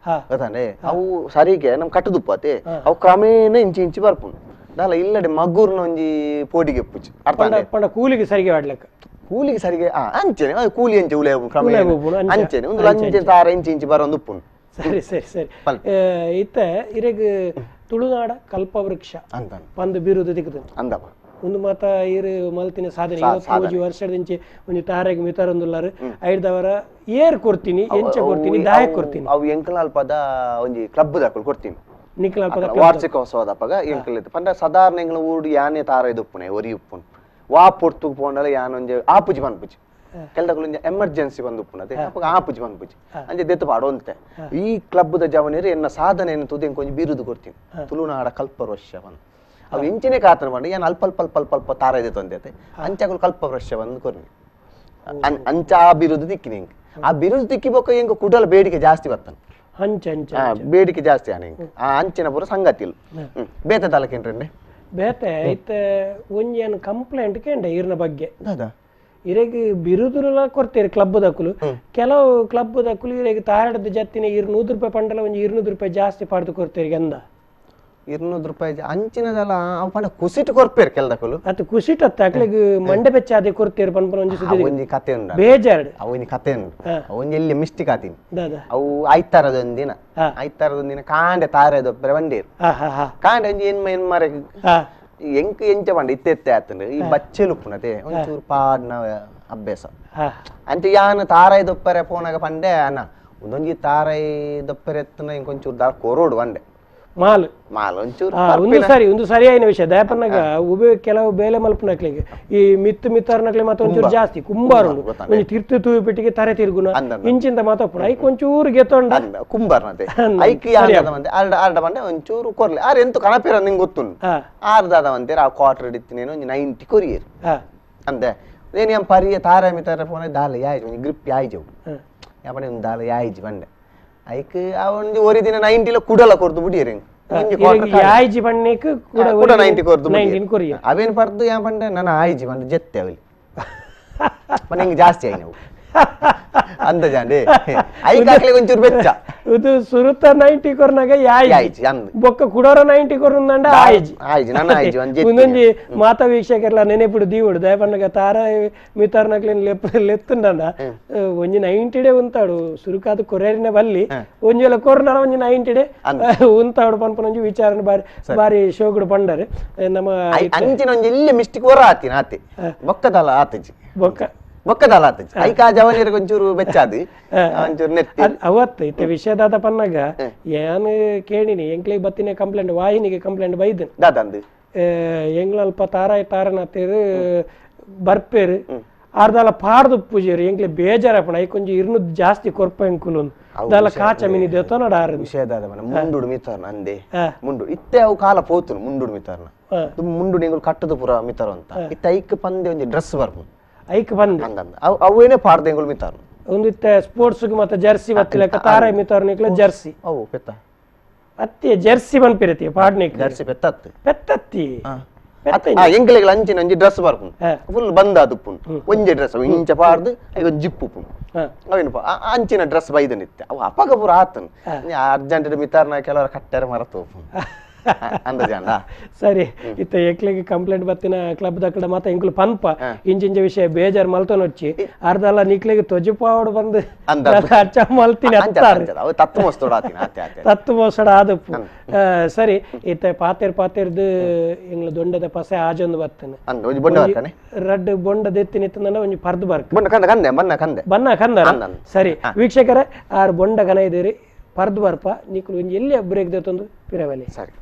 [SPEAKER 2] ಗೊತ್ತಾನೆ ಅವು ಸರಿಗೆ ನಮ್ ಕಟ್ಟದುಪ್ಪ ಅತೆ ಅವು ಕ್ರಮೇಣ ಇಂಚಿ ಇಂಚಿ ಬರ್ಪುನು ದಾಲ ಇಲ್ಲಡೆ ಮಗ್ಗೂರ್ನ ಒಂಜಿ ಪೋಡಿಗೆ ಪುಜಿ ಅರ್ಥ
[SPEAKER 1] ಪಂಡ ಕೂಲಿಗೆ ಸರಿಗೆ ಆಡ್ಲಕ್ಕ
[SPEAKER 2] ಕೂಲಿಗೆ ಸರಿಗೆ ಅಂಚೆನೆ ಕೂಲಿ ಅಂಚೆ ಉಲೆ ಕ್ರಮೇಣ ಅಂಚೆನೆ ಒಂದು ಅಂಚೆ ತಾರ ಇಂಚಿ ಇಂಚಿ ಬರೋದು ಉಪ್ಪುನು.
[SPEAKER 1] ಸರಿ ಸರಿ ಸರಿ. ಇತ್ತ ಇರೆಗ್ ತುಳುನಾಡ ಕಲ್ಪವೃಕ್ಷ
[SPEAKER 2] ಅಂತ
[SPEAKER 1] ಪಂದು ಬಿರುದು ದಿಕ್ಕದು
[SPEAKER 2] ಅಂದಪ್ಪ
[SPEAKER 1] ಒಂದು ಮಾತ ಇರು ಮಲ್ತಿನ ಸಾಧನೆ 25 ವರ್ಷದಿಂಚೆ ಒಂದು ತಾರೆಗೆ ಮಿತಾರೊಂದುಲ್ಲಾರು ಐದವರ ಏರ್ ಕೊಡ್ತೀನಿ ಎಂಚ ಕೊಡ್ತೀನಿ ದಾಯ ಕೊಡ್ತೀನಿ
[SPEAKER 2] ಅವು ಎಂಕಲಾಲ್ಪದ ಒಂಜಿ ಕ್ಲಬ್ ದಾಕುಲು ಕೊಡ್ತೀನಿ ವಾರ್ಷಿಕೋತ್ಸವದಪ್ಪಗ ಎಂಕಲ್ ಪಂಡ ಸಾಧಾರಣ ಎಂಕಲ ಊರು ಯಾನೆ ತಾರ ಉಪ್ಪುನೆ ಒರಿ ಉಪ್ಪುನು ವಾ ಪೊರ್ತುಗು ಪೋಂಡಲ ಯಾನೊಂಜೆ ಆಪುಜಿ ಪನ್ಪುಜಿ ಕೆಲದಕುಲು ಒಂಜಿ ಎಮರ್ಜೆನ್ಸಿ ಬಂದು ಉಪ್ಪುನತೆ ಅಪ್ಪಗ ಆಪುಜಿ ಪನ್ಪುಜಿ ಅಂಚೆ ದೆತ್ತು ಪಾಡೊಂತೆ ಈ ಕ್ಲಬ್ದ ಜವನಿರು ಎನ್ನ ಸಾಧನೆಯನ್ನು ತುದು ಎಂಕ್ ಒಂಜಿ ಬಿರುದು ಕೊಡ್ತೀನಿ ತುಳುನಾಡ ಕಲ್ಪವೃಕ್ಷ ಬಂದು ಅವು ಇಂಚಿನೇ ಕಾತನ ಪಂಡ ಏನ್ ಅಲ್ಪ ಅಲ್ಪ ಅಲ್ಪ ಅಲ್ಪ ಅಲ್ಪ ತಾರ ಇದೆ ತೊಂದತೆ ಅಂಚಕುಲು ಕಲ್ಪವೃಕ್ಷ ಬಂದು ಕೊರ್ನಿ ಅಂಚ ಆ ಬಿರುದು ತಿಕ್ಕಿನಿ ಎಂಕ್ ಆ ಬಿರುದು ತಿಕ್ಕಿ ಬೊಕ್ಕ ಎಂಕ್ ಕುಡಲ ಬೇಡಿಕೆ ಜಾಸ್ತಿ ಬರ್ತನೆ
[SPEAKER 1] ಅಂಚ ಅಂಚ
[SPEAKER 2] ಬೇಡಿಕೆ ಜಾಸ್ತಿ ಆನೆ ಆ ಅಂಚಿನ ಪೂರ ಸಂಗತಿ ಇಲ್ಲ ಬೇತೆ ತಾಲಕೇನ್ರೆ
[SPEAKER 1] ಬೇತೆ ಇತ್ತ ಒಂಜಿ ಕಂಪ್ಲೇಂಟ್ ಕೇಂಡೆ ಇರ್ನ ಬಗ್ಗೆ ಇರೆಗ್ ಬಿರುದುಲ ಕೊಡ್ತೀರಿ ಕ್ಲಬ್ ದಕ್ಕುಲು ಕೆಲವು ಕ್ಲಬ್ ದಕ್ಕುಲು ಇರೆಗ್ ತಾರಡದ ಜತ್ತಿನ 200 ರೂಪಾಯಿ ಪಂಡಲ ಒಂಜಿ 200 ರೂಪಾಯಿ ಜಾಸ್ತಿ ಪಾಡ್ದು ಕೊಡ್ತೀರಿ ಅಂದ
[SPEAKER 2] 200 ರೂಪಾಯಿ ಅಂಚಿನದಲ್ಲ ಅವು ಪಂಡ ಕುಸಿಟ್ ಕೊರ್ಪೇರು ಕೆಲದಕ್ಕುಲು
[SPEAKER 1] ಅದು ಕುಸಿಟ್ ಅತ್ತ ಅಕ್ಲೆಗ್ ಮಂಡೆ ಬೆಚ್ಚ ಅದೇ ಕೊರ್ತೀರಿ ಪನ್ಪನ ಒಂಜಿ ಸುದ್ದಿ
[SPEAKER 2] ಒಂಜಿ ಕತೆ ಉಂಡು
[SPEAKER 1] ಬೇಜಾರು
[SPEAKER 2] ಅವು ಒಂಜಿ ಕತೆ ಉಂಡು ಅವು ಒಂಜಿ ಎಲ್ಲಿ ಮಿಸ್ಟೇಕ್ ಆತೀನಿ ಅವು ಐತಾರದೊಂದು ದಿನ ಕಾಂಡೆ ತಾರೆ ದೊಪ್ಪರೆ ಬಂಡೇರು ಕಾಂಡೆ ಒಂಜಿ ಎನ್ಮ ಎನ್ಮರೆ ಎಂಕ್ ಎಂಚ ಪಂಡ ಇತ್ತೆ ಇತ್ತೆ ಆತಂಡು ಈ ಬಚ್ಚೆಲು ಉಪ್ಪುನತೆ ಒಂಚೂರು ಪಾಡ್ನ ಅಭ್ಯಾಸ ಅಂಚೆ ಯಾನ್ ತಾರಾಯಿ ದೊಪ್ಪರೆ ಪೋನಾಗ ಪಂಡೆ ಅಣ್ಣ ಒಂದೊಂಜಿ ತಾರಾಯಿ ದೊಪ್ಪರೆ ಎತ್ತನ ಇಂಕೊಂಚೂರು ದಾರ ಕೊರೋಡು ಬಂಡೆ
[SPEAKER 1] ಮಾಲ್
[SPEAKER 2] ಮಾಲ್ ಒಂಚೂರು
[SPEAKER 1] ಒಂದು ಸರಿ ಒಂದು ಸರಿಯಾಯಿನ ವಿಷಯ ದಯಪನ್ನಾಗ ಉಬೆ ಕೆಲವು ಬೇಲೆ ಮಲ್ಪನಕ್ಲಿಗೆ ಈ ಮಿತ್ತು ಮಿತ್ತಾರನಕ್ಲೆ ಮತ್ತೆ ಒಂಚೂರು ಜಾಸ್ತಿ ಕುಂಬಾರು ಒಂಜಿ ತಿರ್ತು ತೂವಿ ಪೆಟ್ಟಿಗೆ ತರೆ ತಿರುಗುನ ಇಂಚಿಂತ ಮಾತಾಪುಣ ಐಕ್ ಒಂಚೂರು ಗೆತ್ತೊಂಡ
[SPEAKER 2] ಕುಂಬಾರ್ನತೆ ಐಕ್ ಯಾರ್ದ ಆರ್ಡ ಆರ್ಡ ಬಂಡೆ ಒಂಚೂರು ಕೊರ್ಲೆ ಆರ್ ಎಂತ ಕಣಪಿರ ನಿಂಗೆ ಗೊತ್ತುಂಡು ಆರ್ ದಾದ ಅಂತೀರ ಆ ಕ್ವಾರ್ಟರ್ ಇತ್ತಿನೇನು ಒಂಜಿ 90 ಕೊರಿಯರ್ ಅಂದೆ ಏನು ಎಂ ಪರಿಯ ತಾರ ಮಿತ್ತಾರ ಫೋನ್ ದಾಲ ಯಾಯ್ಜಿ ಒಂಜಿ ಗ್ರಿಪ್ ಯಾಯ್ಜವು ಯಾಪಣೆ ಒಂದು ದಾಲ ಯಾಯ್ಜಿ ಬಂಡೆ ಐಕ್ ಆ ಒಂಜಿ ಒರಿ ದಿನ 90 ಕುಡಲ ಕೊರ್ದು ಬುಡಿಯರ್
[SPEAKER 1] ಯಾಯ್ಜಿ ಬಣ್ಣಕ್ಕೆ
[SPEAKER 2] ಕೂಡ 90 ಕೊರ್ದು ಅವೇನು ಪರ್ದು ಯಾ ಪಂಡೆ ನಾನು ಆಯ್ಜಿ ಬಂಡೆ ಜೆತ್ತೆ ಅವಲಿ ನಿಂಗೆ ಜಾಸ್ತಿ ಆಯ್ ನಾವು ಅಂದ ಜಾಂಡೆ ಐಕ್ ಹಾಕ್ಲಿಕ್ಕೆ ಒಂಚೂರು ಬೆಚ್ಚ
[SPEAKER 1] ಇದು ಸುರುತ 90 ಕೊರ್ನಾಗ ಯಾಯ್ಜಿ ಬೊಕ್ಕ ಕುಡೋರ 90 ಕೊರ್ನುಂಡ ಆಯ್ಜಿ
[SPEAKER 2] ಆಯ್ಜಿ ನನ್ನ ಆಯ್ಜಿ ಒಂಜಿ
[SPEAKER 1] ಒಂದೊಂಜಿ ಮಾತಾ ವೀಕ್ಷಕರ್ಲ ನೆನೆಪುಡು ದೀವುಡು ದಯಪಣ್ಣಗ ತಾರ ಮಿತಾರ್ನಕ್ಲೇನ್ ಲೆತ್ತುಂಡ ಒಂಜಿ 90 ಡೇ ಉಂತಾಡು ಸುರುಕಾದ ಕೊರೇರಿನ ಬಲ್ಲಿ ಒಂಜಿ ವೇಳೆ ಕೊರ್ನಾರ ಒಂಜಿ 90 ಡೇ ಉಂತಾಡು ಪನ್ಪನೊಂಜಿ ವಿಚಾರಣ ಬಾರಿ ಬಾರಿ ಶೋಗುಡು ಪಂಡರು ನಮ್ಮ
[SPEAKER 2] ಅಂಚಿನ ಒಂಜಿ ಇಲ್ಲಿ ಮಿಸ್ಟಿಕ್ ಹೊರ ಆತಿನ ಆತೆ ಬೊಕ್ಕದಲ್ಲ ಆತಜಿ
[SPEAKER 1] ಬೊಕ್ಕ
[SPEAKER 2] ಬೊಕ್ಕದಲ್ಲ ಆತಜಿ ಐಕ ಜವನಿಯರಿಗೆ ಒಂಚೂರು ಬೆಚ್ಚಾದು ಒಂಚೂರು ನೆತ್ತಿ
[SPEAKER 1] ಅವತ್ತು ಇತ್ತ ವಿಷಯದಾದ ಪನ್ನಾಗ ಏನು ಕೇಳಿನಿ ಎಂಕ್ಲಿಗೆ ಬತ್ತಿನ ಕಂಪ್ಲೇಂಟ್ ವಾಹಿನಿಗೆ ಕಂಪ್ಲೇಂಟ್ ಬೈದನ್
[SPEAKER 2] ದಾದಂದು
[SPEAKER 1] ಎಂಗ್ಲಲ್ಪ ತಾರಾಯ್ ತಾರನತ್ತೇರು ಬರ್ಪೇರು ಆರ್ದಾಲ ಪಾಡ್ದು ಪೂಜೆರು ಎಂಕ್ಲೆ ಬೇಜಾರಪ್ಪಣ ಐಕೊಂಜಿ ಇರ್ನು ಜಾಸ್ತಿ ಕೊರ್ಪ ಎಂಕುಲು ದಾಲ ಕಾಚ ಮಿನಿ ದೇವತನಡ ಆರು
[SPEAKER 2] ವಿಷಯದಾದ ಮನ ಮುಂಡುಡು ಮಿತಾರ್ನ ಅಂದೆ ಮುಂಡು ಇತ್ತೆ ಅವು ಕಾಲ ಪೋತುನು ಮುಂಡುಡು ಮಿತಾರ್ನ ಮುಂಡು ಎಂಗುಲು ಕಟ್ಟದು ಪೂರ ಮಿತಾರ ಅಂತ ಇತ್ತೆ ಐಕ್ ಪಂದೆ ಒಂಜಿ ಡ್ರೆಸ್ ಬರ್ಪು
[SPEAKER 1] ಐಕ್ ಬಂದೆ
[SPEAKER 2] ಅಂದಂದ ಅವೇನೇ ಪಾಡ್ದು ಎಂಗುಲು ಮಿತಾರ್ನ
[SPEAKER 1] ಒಂದು ಇತ್ತೆ ಸ್ಪೋರ್ಟ್ಸ್ ಮತ್ತೆ ಜರ್ಸಿ ಬತ್ತಿಲಕ್ಕ ತಾರ ಮಿತಾರ್ನಿಕ್ಲ ಜರ್ಸಿ
[SPEAKER 2] ಅವು ಪೆತ್ತ
[SPEAKER 1] ಅತ್ತಿ ಜರ್ಸಿ ಬನ್ಪಿರತಿ ಪಾಡ್ನಿಕ್
[SPEAKER 2] ಜರ್ಸಿ ಪೆತ್ತತ್ತಿ
[SPEAKER 1] ಪೆತ್ತತ್ತಿ
[SPEAKER 2] ಎಂಕ್ಲೆಗ್ ಅಂಚಿನ ಒಂಜಿ ಡ್ರೆಸ್ ಬರ್ಪುಂಡು ಫುಲ್ ಬಂದ ಅದುಪ್ಪುಂಡು ಒಂಜಿ ಡ್ರೆಸ್ ಇಂಚ ಪಾಡ್ದು ಐಕ್ ಒಂಜಿ ಜಿಪ್ ಉಪ್ಪುಂಡು ಅವೇನು ಅಂಚಿನ ಡ್ರೆಸ್ ಬೈದನಿತ್ತೆ ಅವು ಅಪಗ ಪೂರ ಆತನು ಅರ್ಜೆಂಟ್ ಮಿತಾರ್ನ ಕೆಲವರ ಕಟ್ಟಾರ ಮರತು ಅಂದ ಜಾಂಡ
[SPEAKER 1] ಸರಿ ಇತ್ತ ಎಕ್ಲೆಗ್ ಕಂಪ್ಲೇಂಟ್ ಬತ್ತಿನ ಕ್ಲಬ್ ದಕ್ಕಡ ಮಾತ ಎಂಕುಲು ಪನ್ಪ ಇಂಚಿಂಚ ವಿಷಯ ಬೇಜಾರ್ ಮಲ್ತೊನೊಚ್ಚಿ ಅರ್ಧಲ್ಲ ನಿಕ್ಲೆಗ್ ತೊಜುಪಾವಡು ಬಂದು ಅಚ್ಚ ಮಲ್ತಿನಿ ಅತ್ತಾರು
[SPEAKER 2] ತತ್ತು ಮೋಸ್ತೋಡ ಆತಿನ ಆತೆ ಆತೆ
[SPEAKER 1] ತತ್ತು ಮೋಸಡ ಆದಪ್ಪು ಸರಿ ಇತ್ತ ಪಾತೆರ್ ಪಾತೆರ್ದು ಎಂಗ್ಲ ದೊಂಡದ ಪಸೆ ಆಜೊಂದು ಬತ್ತನೆ
[SPEAKER 2] ಒಂಜಿ ಬೊಂಡ ಬರ್ಕನೆ
[SPEAKER 1] ರಡ್ಡ್ ಬೊಂಡ ದೆತ್ತಿನ ಇತ್ತಂದ ಒಂಜಿ ಪರ್ದು ಬರ್ಕ
[SPEAKER 2] ಬೊಂಡ ಕಂದ ಕಂದೆ ಬನ್ನ ಕಂದೆ
[SPEAKER 1] ಬನ್ನ ಕಂದ ಸರಿ ವೀಕ್ಷಕರೇ ಆರು ಬೊಂಡ ಕನ ಇದ್ದೀರಿ ಪರ್ದು ಬರ್ಪ ನಿಕ್ಲು ಒಂಜಿ ಎಲ್ಲಿ ಬ್ರೇಕ್ ದೇತೊಂದು ಪಿರವಲಿ
[SPEAKER 2] ಸರಿ.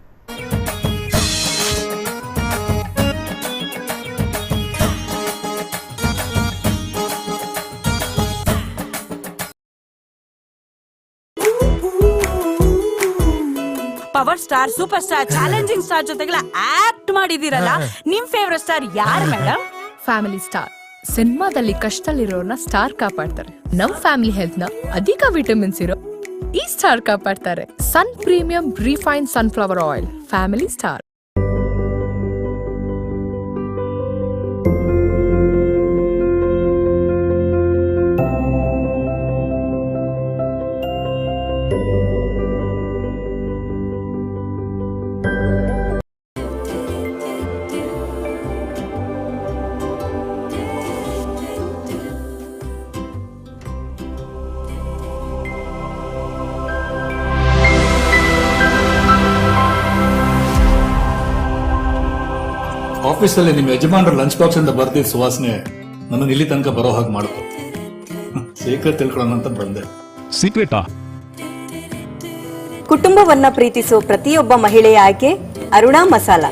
[SPEAKER 13] Power star, super star, challenging star ಜೊತೆಗೆಲ್ಲ ಆಕ್ಟ್ ಮಾಡಿದಿರಲ್ಲ, ನಿಮ್ ಫೇವರೇಟ್ ಸ್ಟಾರ್ ಯಾರು ಮೇಡಮ್?
[SPEAKER 14] ಫ್ಯಾಮಿಲಿ ಸ್ಟಾರ್ ಸಿನಿಮಾದಲ್ಲಿ ಕಷ್ಟದಲ್ಲಿರೋರ್ನ ಸ್ಟಾರ್ ಕಾಪಾಡ್ತಾರೆ. ನಮ್ ಫ್ಯಾಮಿಲಿ ಹೆಲ್ತ್ ನ ಅಧಿಕ ವಿಟಮಿನ್ಸ್ ಇರೋ ಈ star ಕಾಪಾಡ್ತಾರೆ. Sun premium refine sunflower oil, family star.
[SPEAKER 15] ಆಫೀಸಲ್ಲಿ ನಿಮ್ಮ ಯಜಮಾನರ ಲಂಚ್ ಬಾಕ್ಸ್ ಇಂದ ಬರ್ತಿದ್ದ ಸುವಾಸನೆ ನನ್ನನ್ನು ಇಲ್ಲಿ ತನಕ ಬರೋ ಹಾಗೆ ಮಾಡ್ತು. ಸೀಕ್ರೆಟ್ ತಿಳ್ಕೊಳ್ಳೋಣ ಅಂತ ಬಂದೆ.
[SPEAKER 16] ಸೀಕ್ರೆಟಾ?
[SPEAKER 17] ಕುಟುಂಬವನ್ನ ಪ್ರೀತಿಸುವ ಪ್ರತಿಯೊಬ್ಬ ಮಹಿಳೆಯ ಆಯ್ಕೆ ಅರುಣಾ ಮಸಾಲ.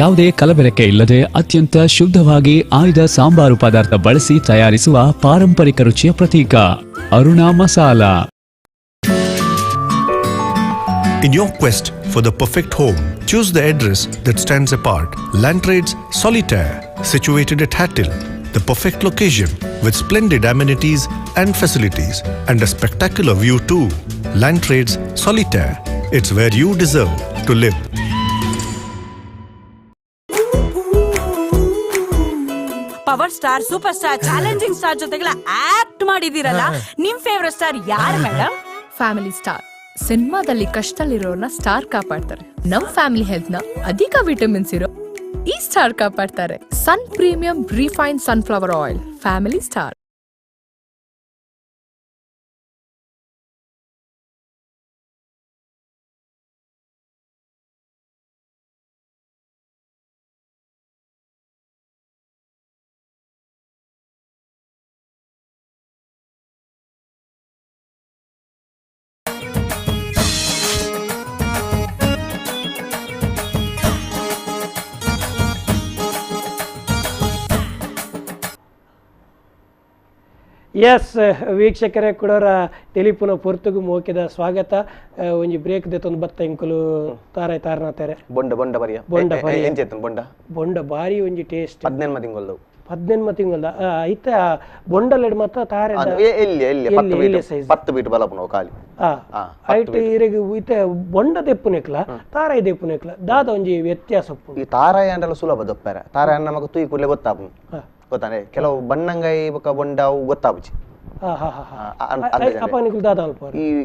[SPEAKER 16] ಯಾವುದೇ ಕಲಬೆರಕೆ ಇಲ್ಲದೆ ಅತ್ಯಂತ ಶುದ್ಧವಾಗಿ ಆಯ್ದ ಸಾಂಬಾರು ಪದಾರ್ಥ ಬಳಸಿ ತಯಾರಿಸುವ ಪಾರಂಪರಿಕ ರುಚಿಯ ಪ್ರತೀಕ Aruna Masala.
[SPEAKER 18] In your quest for the perfect home, choose the address that stands apart. Landtrades Solitaire, situated at Hattil, the perfect location with splendid amenities and facilities and a spectacular view too. Landtrades Solitaire, it's where you deserve to live.
[SPEAKER 13] Power star, super star, challenging star ಜೊತೆಗೆಲ್ಲ act ಮಾಡಿದಿರಲ್ಲ, ನಿಮ್ favourite star ಯಾರು madam?
[SPEAKER 14] Family star ಸಿನಿಮಾದಲ್ಲಿ ಕಷ್ಟದಲ್ಲಿರೋರ್ನ star ಕಾಪಾಡ್ತಾರೆ. ನಮ್ family health ನ ಅಧಿಕ vitamins ಇರೋ ಈ star ಕಾಪಾಡ್ತಾರೆ. Sun premium refine sunflower oil, family star.
[SPEAKER 1] S ವೀಕ್ಷಕರೇ ಕುಡೋರ ತೆಲಿಪುನ ಪೊರ್ತುಗು ಮೋಕಿದ ಸ್ವಾಗತ. ಒಂಜಿ ಬ್ರೇಕ್ ದೆತ್ತೊಂದು ಬತ್ತ ಇಂಕುಲು ತಾರಾಯ್ ತಾರನಾತಾರೆ
[SPEAKER 2] ಬೊಂಡ ಬೊಂಡ ಬರಿಯ
[SPEAKER 1] ಬೊಂಡ ಬರಿಯ
[SPEAKER 2] ಎಂಚೆತ್ತನ್ ಬೊಂಡ
[SPEAKER 1] ಬೊಂಡ ಬಾರಿ ಒಂಜಿ ಟೇಸ್ಟ್
[SPEAKER 2] 18 ತಿಂಗಳದು
[SPEAKER 1] 18 ತಿಂಗಳದ ಐತ ಬೊಂಡಲೆಡ್ ಮಾತ್ರ ತಾರೆ
[SPEAKER 2] ಎಲ್ಲಿ ಎಲ್ಲಿ 10 ಬೀಟ್ 10 ಬೀಟ್ ಬಲಪುನವು ಖಾಲಿ
[SPEAKER 1] ಐಟ್ ಇರೆಗ್ ಇತ್ತೆ ಬೊಂಡ ದೆಪ್ಪುನೆಕ್ಲ ತಾರಾಯಿ ದೆಪ್ಪುನೆಕ್ಲ ದಾದ ಒಂಜಿ ವ್ಯತ್ಯಾಸ ಉಪ್ಪು.
[SPEAKER 2] ಈ ತಾರಾಯಿ ಅಂಡಲ ಸುಲಭ ದೊಪ್ಪೆರೆ ತಾರಾಯಿ ನಮಕ್ ತೂಯಿ ಕೂಡ್ಲೆ ಗೊತ್ತಾಪುಂಡು ಗೊತ್ತಾನೆ ಕೆಲವು ಬಣ್ಣಂಗಾಯಿ ಬೊಕ್ಕ ಬೊಂಡ ಅವು ಗೊತ್ತಾಪುಜಿ.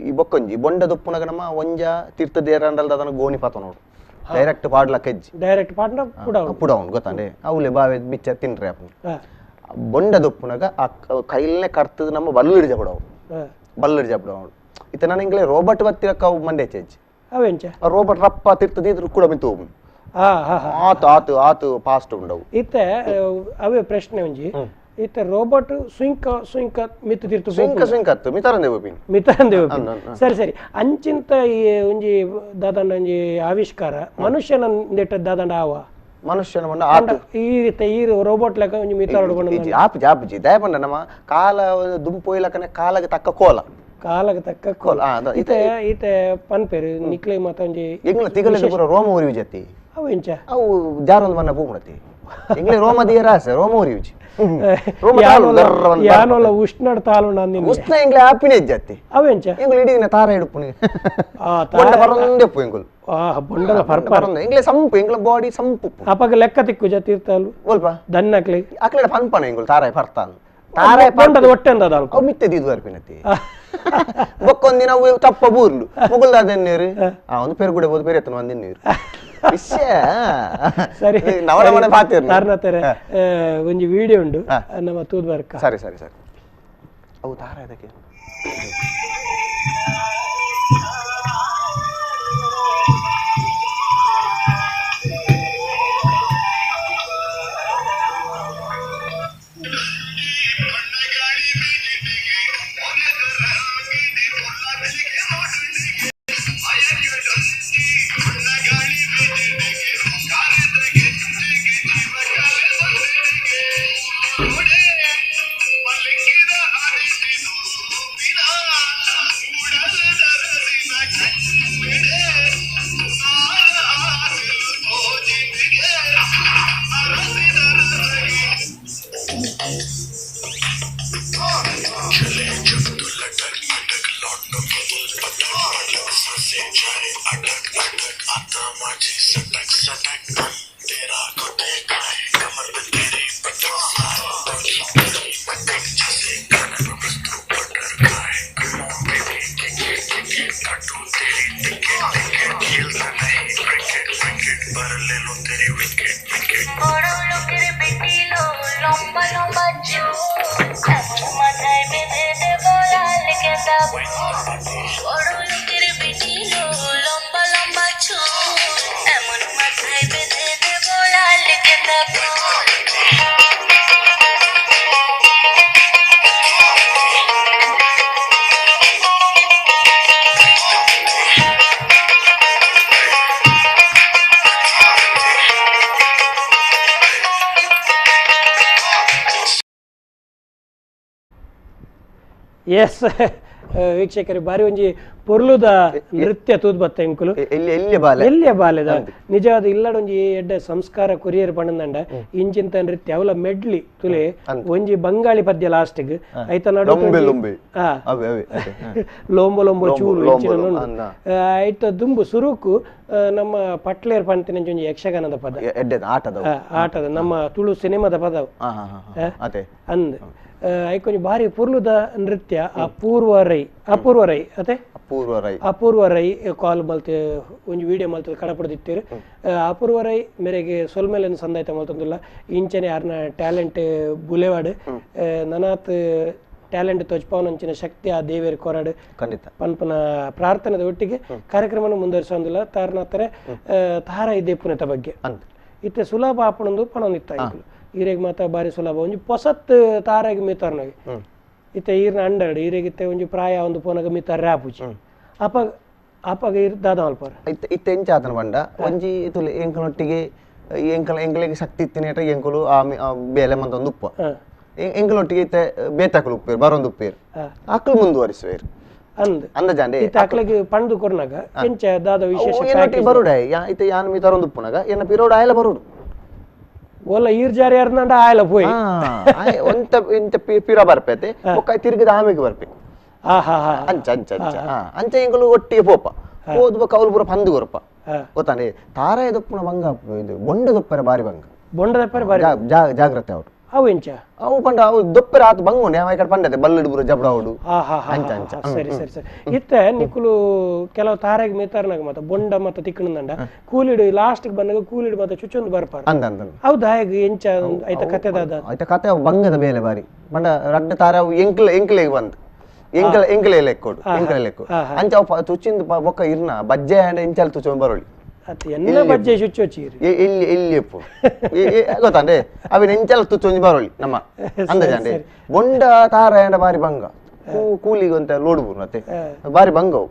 [SPEAKER 2] ಈ ಬೊಕ್ಕೊಂಜಿ ಬೊಂಡ ದೊಪ್ಪುನಗ ನಮ್ಮ ಒಂಜ ತೀರ್ಥ ದೇರಂಡಲ್ ದಾದನ ಗೋಣಿ ಪಾತ ನೋಡು ಡೈರೆಕ್ಟ್ ಪಾಡ್ಲಕ್ಕ ಹೆಜ್ಜಿ
[SPEAKER 1] ಡೈರೆಕ್ಟ್ ಪಾಡ್ನ
[SPEAKER 2] ಪುಡವನು ಗೊತ್ತಾನೆ ಅವಲೆ ಬಾವೆ ಬಿಚ್ಚ ತಿನ್ರೆ ಅಪ್ಪು. ಬೊಂಡ ದೊಪ್ಪುನಗ ಆ ಕೈಲನೆ ಕರ್ತದ ನಮ್ಮ ಬಲ್ಲುರಿ ಜಪಡವು ಬಲ್ಲುರಿ ಜಪಡವು ಇತ್ತ ನಾನು ಇಂಗ್ಲೆ ರೋಬಟ್ ಬತ್ತಿರಕ್ಕ ಅವು ಮಂಡೆ ಹೆಚ್ಚಿ
[SPEAKER 1] ಅವೆಂಚ
[SPEAKER 2] ರೋಬಟ್ ರಪ್ಪ ತೀರ್ಥ ಇದ್ರು ಕೂಡ ಮಿಂತು ಹೋಗು ಆತು ಆತು ಆತು ಫಾಸ್ಟ್ ಉಂಡವು.
[SPEAKER 1] ಇತ್ತೆ ಅವೇ ಪ್ರಶ್ನೆ ಒಂಜಿ ಇತ್ತೆ ರೋಬೋಟ್ ಸುಂಕ ಸುಂಕ ಮಿತ್ತು ತಿರ್ತು
[SPEAKER 2] ಸುಂಕ ಸುಂಕ ಅತ್ತು ಮಿತರಂದೆ ಬೋಪಿನ್
[SPEAKER 1] ಮಿತರಂದೆ ಬೋಪಿನ್ ಸರಿ ಸರಿ ಅಂಚಿಂತ ಈ ಒಂಜಿ ದಾದಂಡ ಒಂಜಿ ಆವಿಷ್ಕಾರ ಮನುಷ್ಯನ ನೆಟ್ಟ ದಾದಂಡ ಆವ
[SPEAKER 2] ಮನುಷ್ಯನ ಬಂಡ ಆತು
[SPEAKER 1] ಈ ರೀತಿ ಈ ರೋಬೋಟ್ ಲೆಕ್ಕ ಒಂಜಿ ಮಿತರಡು
[SPEAKER 2] ಆಪುಜಿ ಆಪುಜಿ ದಯಪಂಡ ನಮ್ಮ ಕಾಲ ದುಂಪು ಇಲ್ಲಕನೆ ಕಾಲಗೆ ತಕ್ಕ ಕೋಲ
[SPEAKER 1] ಕಾಲಗೆ ತಕ್ಕ ಕೋಲ ಇತ್ತೆ ಇತ್ತೆ ಪನ್ಪೇರು ನಿಕ್ಲೆ ಮಾತ ಒಂಜಿ
[SPEAKER 2] ಎಂಗ್ಲ ತಿಗಲೆ ಪೂರ ರೋಮ ಉರಿವು ಜತ್ತಿ
[SPEAKER 1] ಅವು ಎಂಚ
[SPEAKER 2] ಅವು ಜಾರೊಂದು ಮನ್ನ ಪೂಮಣತಿ ಎಂಗ್ಲೆ ರೋಮ ದಿಯರಾಸೆ ರೋಮ ಉರಿವುಜಿ
[SPEAKER 1] ಯಾನೋಲ ಉಷ್ಣಡ್ ತಾಲು ನಂದಿನಿ
[SPEAKER 2] ಉಷ್ಣ ಎಂಗ್ಲೆ ಆಪಿನೆ ಜತ್ತಿ
[SPEAKER 1] ಅವೆಂಚ
[SPEAKER 2] ಎಂಗ್ಲೆ ಇಡೀ ದಿನ ತಾರ ಇಡುಪುನಿ ಬೊಂಡ ಪರೊಂದೆಪ್ಪು ಎಂಗುಲು
[SPEAKER 1] ಬೊಂಡಲ ಪರ್ಪರ
[SPEAKER 2] ಎಂಗ್ಲೆ ಸಂಪು ಎಂಗ್ಲ ಬಾಡಿ ಸಂಪು
[SPEAKER 1] ಅಪಗ ಲೆಕ್ಕ ತಿಕ್ಕು ಜತಿ ಇರ್ತಾಲು
[SPEAKER 2] ಒಲ್ಪ
[SPEAKER 1] ದನ್ನಕ್ಲೆ
[SPEAKER 2] ಅಕ್ಲೆಡ ಪನ್ಪನ ಎಂಗುಲು ತಾರಾಯ್ ಪರ್ತಾನು ತಾರಾಯ್
[SPEAKER 1] ಬೊಂಡದ ಹೊಟ್ಟೆ ಅಂದದ
[SPEAKER 2] ಅವು ಮಿತ್ತೆ ದೀದು ಅರ್ಪಿನತಿ ಬೊಕ್ಕೊಂದಿನ ಅವು ತಪ್ಪ ಬೂರ್ಲು ಮುಗುಲ್ದಾದೆನ್ನೇರು ಆ ಒಂದು ಪೆರುಗುಡೆ ಬೋದು ಪೆರೆತ್ತನ ಒಂದಿನ್ನೇರು
[SPEAKER 1] ಸರಿ ತಾರನಾತಾರೆ ಒಂಜಿ ವಿಡಿಯೋ ಉಂಡು ನಮ್ಮ ತೂದ್ಬರ್ಕ.
[SPEAKER 2] ಸರಿ ಸರಿ ಸರಿ ಅವು ತಾರ ಅದಕ್ಕೆ
[SPEAKER 1] ಎಸ್ ವೀಕ್ಷಕರೇ ಬಾರಿ ಒಂಜಿ ಪೊರ್ಲುದ ನೃತ್ಯ ತೂದ್ ಬತ್ತ ಎಂಕುಲು ಎಲ್ಲಿಯ ಬಾಲೆದ ನಿಜವಾದ ಇಲ್ಲಡೊಂಜಿ ಎಡ್ಡೆ ಸಂಸ್ಕಾರ ಕೊರಿಯರ್ ಪಣಂದಂಡ ಇಂಚಿಂತ ನೃತ್ಯ ಅವಲ ಮೆಡ್ಲಿ ತುಲೆ ಒಂಜಿ ಬಂಗಾಳಿ ಪದ್ಯ ಲಾಸ್ಟಿಗ್ ಐತ ನಡು ಲೋಂಬೊ ಲೋಂಬೊ ಚೂಲು ಐತ ದುಂಬು ಸುರುಕು ನಮ್ಮ ಪಟ್ಲೇರ್ ಪಂತಿನ ಒಂಜಿ ಯಕ್ಷಗಾನದ ಪದ ಆಟದ ನಮ್ಮ ತುಳು ಸಿನಿಮಾದ ಪದ ಅಂದ್ ಐಕೊಂಜಿ ಬಾರಿ ಪುರ್ಲುದ ನೃತ್ಯ ಅಪೂರ್ವ ರೈ ಅಪೂರ್ವ ರೈ ಅತೆ ಅಪೂರ್ವ ರೈ ಕಾಲ್ ಮಲ್ತೆ ಒಂಜಿ ವಿಡಿಯೋ ಮಲ್ತದ ಕಡಪಡ್ದಿತ್ತೀರು. ಅಪೂರ್ವ ರೈ ಮೇರೆಗೆ ಸೊಲ್ಮೇಲೆನ್ ಸಂದಾಯ್ತ ಮಲ್ತೊಂದುಲ್ಲ ಇಂಚನೆ ಆರ್ನ ಟ್ಯಾಲೆಂಟ್ ಬುಲೆವಾಡ್ ನನಾತ್ ಟ್ಯಾಲೆಂಟ್ ತೋಜ್ಪಾವನಂಚಿನ ಶಕ್ತಿ ಆ ದೇವೇರ್ ಕೊರಡು
[SPEAKER 2] ಖಂಡಿತ
[SPEAKER 1] ಪನ್ಪನ ಪ್ರಾರ್ಥನೆದ ಒಟ್ಟಿಗೆ ಕಾರ್ಯಕ್ರಮನ ಮುಂದುವರಿಸೊಂದಿಲ್ಲ ತಾರನಾತಾರೆ ತಾರ ಇದ್ದೆ ಪುನತ ಬಗ್ಗೆ ಇತ್ತೆ ಸುಲಭ ಆಪಣಂದು ಪಣೊಂದಿತ್ತ ಈರೆಗ್ ಮಾತ ಬಾರಿ ಸುಲಭ ಒಂಜಿ ಪೊಸತ್ ತಾರಾಗಿ ಮಿತಾರ್ನಾಗೆ ಇತ್ತೆ ಈರ್ನ ಅಂಡರ್ಡ್ ಈರೆಗಿತ್ತೆ ಒಂಜಿ ಪ್ರಾಯ ಒಂದು ಪೋನಗ ಮಿತಾರ್ ರಾಪುಜಿ ಅಪಗ ಅಪಗ ಈರ್ ದಾದ ಮಲ್ಪರ್
[SPEAKER 2] ಇತ್ತೆ ಇತ್ತೆ ಎಂಚ ಆತನ ಪಂಡ ಒಂಜಿ ತುಲೆ ಎಂಕಲೊಟ್ಟಿಗೆ ಎಂಕಲ ಎಂಕಲಿಗೆ ಶಕ್ತಿ ಇತ್ತಿನೇಟ ಎಂಕುಲು ಆ ಬೇಲೆ ಮಂತೊಂದು ಉಪ್ಪ ಎಂಕಲೊಟ್ಟಿಗೆ ಇತ್ತೆ ಬೇತಾಕಲು ಉಪ್ಪೇರು ಬರೊಂದು ಉಪ್ಪೇರು ಅಕ್ಲು ಮುಂದುವರಿಸುವೇರು
[SPEAKER 1] ಅಂದ್
[SPEAKER 2] ಅಂದಜಾಂಡೆ
[SPEAKER 1] ಇತ್ತೆ ಅಕ್ಲೆಗ್ ಪಂಡು ಕೊರ್ನಾಗ ಎಂಚ ದಾದ ವಿಶೇಷ
[SPEAKER 2] ಎನ್ನೊಟ್ಟಿಗೆ ಬರುಡ ಇತ್ತೆ ಯಾನ್ ಮಿ ತರೊಂದು ಉಪ್ಪುನಾಗ ಎನ್ನ ಪಿರೋಡು ಆಯಲ ಬರುಡು
[SPEAKER 1] ಓಲ ಈರ್ ಜಾರಿ ಅರ್ನಂಡ ಆಯಲ ಪೋಯಿ
[SPEAKER 2] ಒಂತ ಇಂತ ಪಿರ ಬರ್ಪೇತೆ ಬೊಕ್ಕ ತಿರುಗಿದ ಆಮೆಗೆ ಬರ್ಪೆ ಅಂಚ ಅಂಚ ಅಂಚ ಅಂಚ ಎಂಕುಲು ಒಟ್ಟಿಗೆ ಪೋಪ ಹೋದ್ ಬೊಕ್ಕ ಅವ್ಲು ಪೂರ ಪಂದು ಕೊರ್ಪ ಗೊತ್ತಾನೆ ತಾರಾಯ ದೊಪ್ಪುನ ಬಂಗ ಇದು ಬೊಂಡ ದೊಪ್ಪರೆ ಬಾರಿ ಬಂಗ
[SPEAKER 1] ಬೊಂಡ ದೊಪ್ಪರೆ ಬಾರಿ
[SPEAKER 2] ಜಾಗ್ರತೆ ಅವಡು
[SPEAKER 1] ಅವು ಎಂಚ
[SPEAKER 2] ಅವು ಪಂಡ ಅವು ದೊಪ್ಪರೆ ಆತು ಬಂಗ ಉಂಡು ಯಾವ ಕಡೆ ಪಂಡತೆ ಬಲ್ಲಡು ಪೂರ ಜಬಡ ಅವಡು ಅಂಚ ಅಂಚ
[SPEAKER 1] ಸರಿ ಸರಿ ಸರಿ ಇತ್ತೆ ನಿಕುಲು ಕೆಲವು ತಾರಾಗ ಮೇತಾರನಾಗ ಮತ್ತ ಬೊಂಡ ಮತ್ತ ತಿಕ್ಕಣಂಡ ಕೂಲಿಡು ಲಾಸ್ಟ್ ಬಂದಾಗ ಕೂಲಿಡು ಮತ್ತ ಚುಚ್ಚೊಂದು ಬರ್ಪಾರ
[SPEAKER 2] ಅಂದ ಅಂದ
[SPEAKER 1] ಹೌದಾ ಹೇಗೆ ಎಂಚ ಐತ ಕತೆ ದಾದ
[SPEAKER 2] ಐತ ಕತೆ ಅವು ಬಂಗದ ಬೇಲೆ ಬಾರಿ ಪಂಡ ರಡ್ಡ ತಾರ ಅವು ಎಂಕ್ಲೆ ಎಂಕ್ಲೆಗೆ ಬಂದು ಎಂಕಲ ಎಂಕಲೆ ಲೆಕ್ಕೋಡು ಎಂಕಲೆ ಲೆಕ್ಕು ಅಂಚ ಅವು ತುಚ್ಚಿಂದ ಬೊಕ್ಕ ಇರ್ನ ಬಜ್ಜೆ ಅಂಡ ಇಂಚಲ್ ತುಚ್ಚೊಂದು ಬರೋಳಿ
[SPEAKER 1] ಎನ್ನ ಬಜ್ಜೆ ಚುಚ್ಚೊಚ್ಚಿ
[SPEAKER 2] ಇಲ್ಲಿ ಇಲ್ಲಿ ಎಪ್ಪು ಗೊತ್ತಾಂಡೆ ಅವಿನ ಎಂಚಲ್ ತುಚ್ಚೊಂಜಿ ಬರೋಳಿ ನಮ್ಮ ಅಂದಜಾಂಡೆ ಬೊಂಡ ತಾರ ಅಂಡ ಬಾರಿ ಬಂಗ ಕೂಲಿಗೆ ಅಂತ ಲೋಡ್ ಬೂರ್ನತ್ತೆ ಬಾರಿ ಬಂಗವು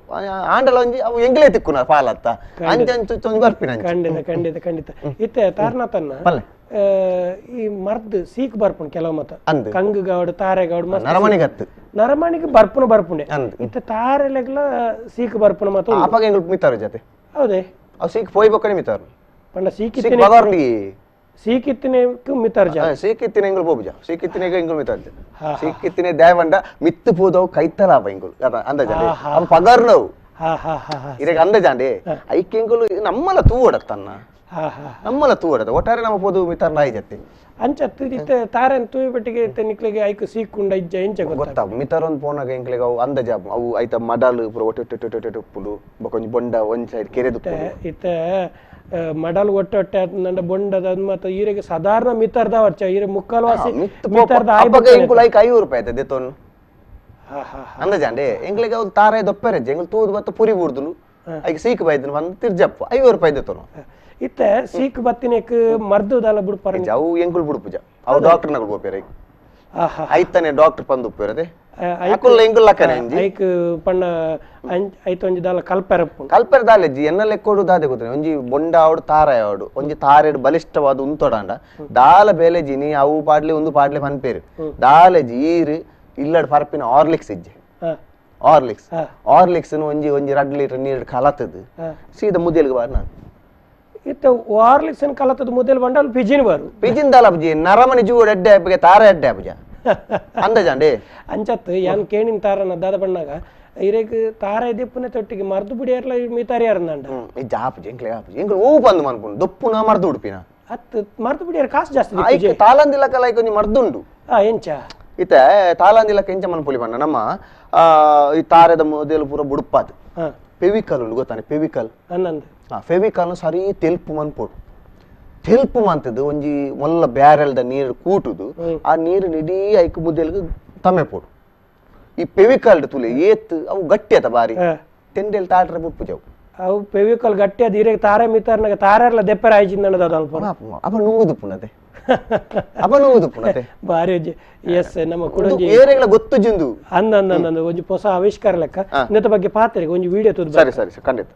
[SPEAKER 2] ಆಂಡಲ ಒಂಜಿ ಅವು ಎಂಕಲೇ ತಿಕ್ಕುನ ಪಾಲತ್ತ ಅಂಚ ಅಂಚ ತುಚ್ಚೊಂಜಿ ಬರ್ಪಿನ
[SPEAKER 1] ಖಂಡಿತ ಖಂಡಿತ ಖಂಡಿತ ಇತ್ತೆ ತಾರನಾಥನ್ನ ಈ ಮರ್ದ್ ಸೀಕ್ ಬರ್ಪುಂಡು ಕೆಲವು ಮತ ಕಂಗು ಗೌಡ್ ತಾರೆ ಗೌಡ್
[SPEAKER 2] ನರಮಣಿಗತ್ತು
[SPEAKER 1] ನರಮಣಿಗೆ ಬರ್ಪುನ ಬರ್ಪುಂಡೆ ಇತ್ತೆ ತಾರೆಲೆಗ್ಲ ಸೀಕ್ ಬರ್ಪುನ ಮತ
[SPEAKER 2] ಅಪಗ ಎಂಕುಲು ಮಿತ್ತಾರು ಜೊತೆ
[SPEAKER 1] ಹೌದೇ
[SPEAKER 2] ಅವು ಸೀಕ್ ಪೋಯ್ ಬೊಕ್ಕನೆ ಮಿತ್ತಾರು
[SPEAKER 1] ಪಂಡ ಸೀಕ್
[SPEAKER 2] ಬಗರ್ಲಿ
[SPEAKER 1] ಸೀಕ್ ಇತ್ತಿನೆ ಮಿತ್ತಾರು ಜ
[SPEAKER 2] ಸೀಕ್ ಇತ್ತಿನೆ ಎಂಕುಲು ಪೋಪುಜ ಸೀಕ್ ಇತ್ತಿನೆ ಎಂಕುಲು ಮಿತ್ತಾರು ಸೀಕ್ ಇತ್ತಿನೆ ದೇವಂಡ ಮಿತ್ತು ಪೋದವು ಕೈತಲಾಪ ಎಂಕುಲು ಅಂದಾಜಾಂಡೆ ಅವು ಪಗರ್ನವು ಇರಗ ಅಂದಾಜಾಂಡೆ ಐಕ್ ಎಂಕುಲು ನಮ್ಮಲ ತೂವಡತ್ತನ್ನ ನಮ್ಮಲ ತೂವಡದ ಒಟ್ಟಾರೆ ನಮ್ಮ ಪೋದು ಮಿತ್ತಾರ ನಾಯಿ ಜತ್ತೆ
[SPEAKER 1] ಅಂಚ ಇತ್ತೆ ತಾರೆನ್ ತೂಯಿ ಪಟ್ಟಿಗೆ ಇತ್ತೆ ನಿಕ್ಲೆಗೆ ಐಕ್ ಸೀಕುಂಡ ಇಜ್ಜ ಎಂಚ
[SPEAKER 2] ಗೊತ್ತಾವು ಮಿತ್ತಾರೊಂದು ಪೋನಾಗ ಎಂಕ್ಲೆಗೆ ಅವು ಅಂದಾಜಾಪು ಅವು ಐತ ಮಡಲ್ ಪೂರ ಒಟ್ಟೆ ಒಟ್ಟೆ ಉಪ್ಪುಂಡು ಬೊಕ್ಕ ಒಂಜಿ ಬೊಂಡ ಒಂಜಿ ಸೈಡ್ ಕೆರೆದು
[SPEAKER 1] ಇತ್ತೆ ಮಡಲ್ ಒಟ್ಟೆ ಒಟ್ಟೆ ಆತಂಡ ಬೊಂಡದ ಮತ್ತ ಈರೆಗೆ ಸಾಧಾರಣ ಮಿತ್ತಾರ್ದ ವರ್ಚ ಈರೆ ಮುಕ್ಕಾಲು ವಾಸಿ ಮಿತ್ತಾರ್ದ
[SPEAKER 2] ಅಪ್ಪಗ ಎಂಕುಲು ಐಕ್ 5 ರೂಪಾಯಿ ಆಯ್ತದೆ ತೊನ್ನು ಅಂದಾಜಾಂಡೆ ಎಂಕ್ಲೆಗೆ ಅವು ತಾರೆ ದೊಪ್ಪೆರೆಜ್ಜೆ ಎಂಕುಲು ತೂದು ಬತ್ತ ಪುರಿ ಬೂರ್ದುನು ಐಕ್ ಸೀಕ್ ಬೈದನು ಬಂದು ತಿರ್ಜಪ್ಪ 5 ರೂಪಾಯಿ ತೊನು
[SPEAKER 1] ಇತ್ತೆ ಸೀಕ್ ಬತ್ತಿನೇಕ್ ಮರ್ದುದಲ್ಲ ಬುಡ್ಪಾರ
[SPEAKER 2] ಅವು ಎಂಕುಲು ಬುಡ್ಪುಜ ಅವು ಡಾಕ್ಟರ್ ನಗಳು ಬೋಪೇರೆ ಐತನೆ ಡಾಕ್ಟರ್ ಪಂದು ಉಪ್ಪೇರದೆ ಅಕುಲ್ಲ ಎಂಕುಲು ಲಕ್ಕನೆ ಅಂಜಿ
[SPEAKER 1] ಐಕ್ ಪಣ್ಣ ಐತ ಒಂಜಿ ದಾಲ ಕಲ್ಪೆರ
[SPEAKER 2] ಕಲ್ಪೆರ ದಾಲೆಜ್ಜಿ ಎನ್ನ ಲೆಕ್ಕೋಡು ದಾದೆ ಗೊತ್ತನೆ ಒಂಜಿ ಬೊಂಡ ಆವಡು ತಾರ ಆವಡು ಒಂಜಿ ತಾರೆಡ್ ಬಲಿಷ್ಠವಾದ ಉಂತೊಡಾಂಡ ದಾಲ ಬೇಲೆಜಿ ನೀ ಅವು ಪಾಡ್ಲೆ ಒಂದು ಪಾಡ್ಲೆ ಪನ್ಪೇರು ದಾಲೆಜಿ ಈರು ಇಲ್ಲಡ್ ಪರ್ಪಿನ ಆರ್ಲಿಕ್ಸ್ ಇಜ್ಜೆ ಆರ್ಲಿಕ್ಸ್ ಆರ್ಲಿಕ್ಸ್ ಒಂಜಿ ಒಂಜಿ 2 ಲೀಟರ್ ನೀರು ಕಲತದು ಸೀದಾ ಮುದೆಲ್ಗೆ ಬಾರ್ ನಾನು
[SPEAKER 1] ಇತ್ತೆ ಆರ್ಲಿಕ್ಸ್ ಕಲತದ ಮುದೆಲ್ ಬಂಡ ಅಲ್ಲಿ ಪಿಜಿನ್ ಬಾರು
[SPEAKER 2] ಪಿಜಿನ್ ದಾಲ ಪುಜಿ ನರಮನಿ ಜೂಡ್ ಎಡ್ಡೆ ಆಪಗೆ ತಾರ ಎಡ್ಡೆ ಆಪುಜ ಅಂದಜಾಂಡೆ
[SPEAKER 1] ಅಂಚತ್ತು ಯಾನ್ ಕೇಣಿನ ತಾರನ ದಾದ ಬಣ್ಣಾಗ ಇರೇಗ್ ತಾರ ಇದೆಪ್ಪುನೆ ತೊಟ್ಟಿಗೆ ಮರ್ದು ಬಿಡಿಯರ್ಲ ಮೀತಾರಿ ಅರಂದಂಡ
[SPEAKER 2] ಇಜ್ಜ ಆಪುಜಿ ಎಂಕ್ಲೆ ಆಪುಜಿ ಎಂಕ್ಲೆ ಓ ಬಂದು ಮನ್ಪುಂಡು ದೊಪ್ಪುನ ಮರ್ದು ಉಡುಪಿನ
[SPEAKER 1] ಅತ್ತು ಮರ್ದು ಬಿಡಿಯರ್ ಕಾಸು ಜಾಸ್ತಿ
[SPEAKER 2] ಐಕ್ ತಾಲಂದಿಲಕಲ ಐಕ್ ಒಂಜಿ ಮರ್ದುಂಡು
[SPEAKER 1] ಎಂಚ
[SPEAKER 2] ಇತ್ತೆ ತಾಲಂದಿಲಕ ಎಂಚ ಮನ್ಪುಲಿ ಬಣ್ಣ ನಮ್ಮ ಈ ತಾರೆದ ಮೊದಲು ಪೂರ ಬುಡುಪಾದು ಫೆವಿಕಲ್ ಉಂಡು ಗೊತ್ತಾನೆ ಫೆವಿಕಲ್ ಫೆವಿಕಲ್ ಸರಿ ತೆಲ್ಪು ಮನ್ಪೋಡು ತೆಲ್ಪು ಮಂತದ್ದು ಒಂಜಿ ಮೊಲ್ಲ ಬ್ಯಾರೆಲ್ದ ನೀರು ಕೂಟುದು ಆ ನೀರು ಇಡೀ ಐಕ್ ಮುದ್ದೆಲ್ಗ್ ತಮೆಪೋಡು ಈ ಫೆವಿಕಲ್ ತುಲೆ ಏತ್ ಅವು ಗಟ್ಟಿ ಆತ ಬಾರಿ ತೆಂಡೆಲ್ ತಾಟ್ರೆ ಬುಡ್ಪುಜವು
[SPEAKER 1] ಅವು ಫೆವಿಕಲ್ ಗಟ್ಟಿ ಅದು ಇರಗೆ ತಾರೆ ಮಿತ್ತಾರನಾಗ ತಾರೆಲ್ಲ ದೆಪ್ಪರ ಆಯ್ಚಿಂದ ಅಲ್ಪ
[SPEAKER 2] ಅಪ್ಪ ನುಂಗುದು ಪುನತೆ ಅಪ್ಪ ನುಂಗುದು ಪುನತೆ
[SPEAKER 1] ಬಾರಿ ಎಸ್ ನಮ್ಮ ಕೂಡ
[SPEAKER 2] ಏರೆಗಳ ಗೊತ್ತು ಜಿಂದು
[SPEAKER 1] ಅಂದ ಅಂದ ಒಂಜಿ ಹೊಸ ಆವಿಷ್ಕಾರ ಲೆಕ್ಕ ಇನ್ನತ ಬಗ್ಗೆ ಪಾತ್ರೆಗೆ ಒಂಜಿ ವಿಡಿಯೋ ತುದು
[SPEAKER 2] ಸರಿ ಸರಿ ಖಂಡಿತ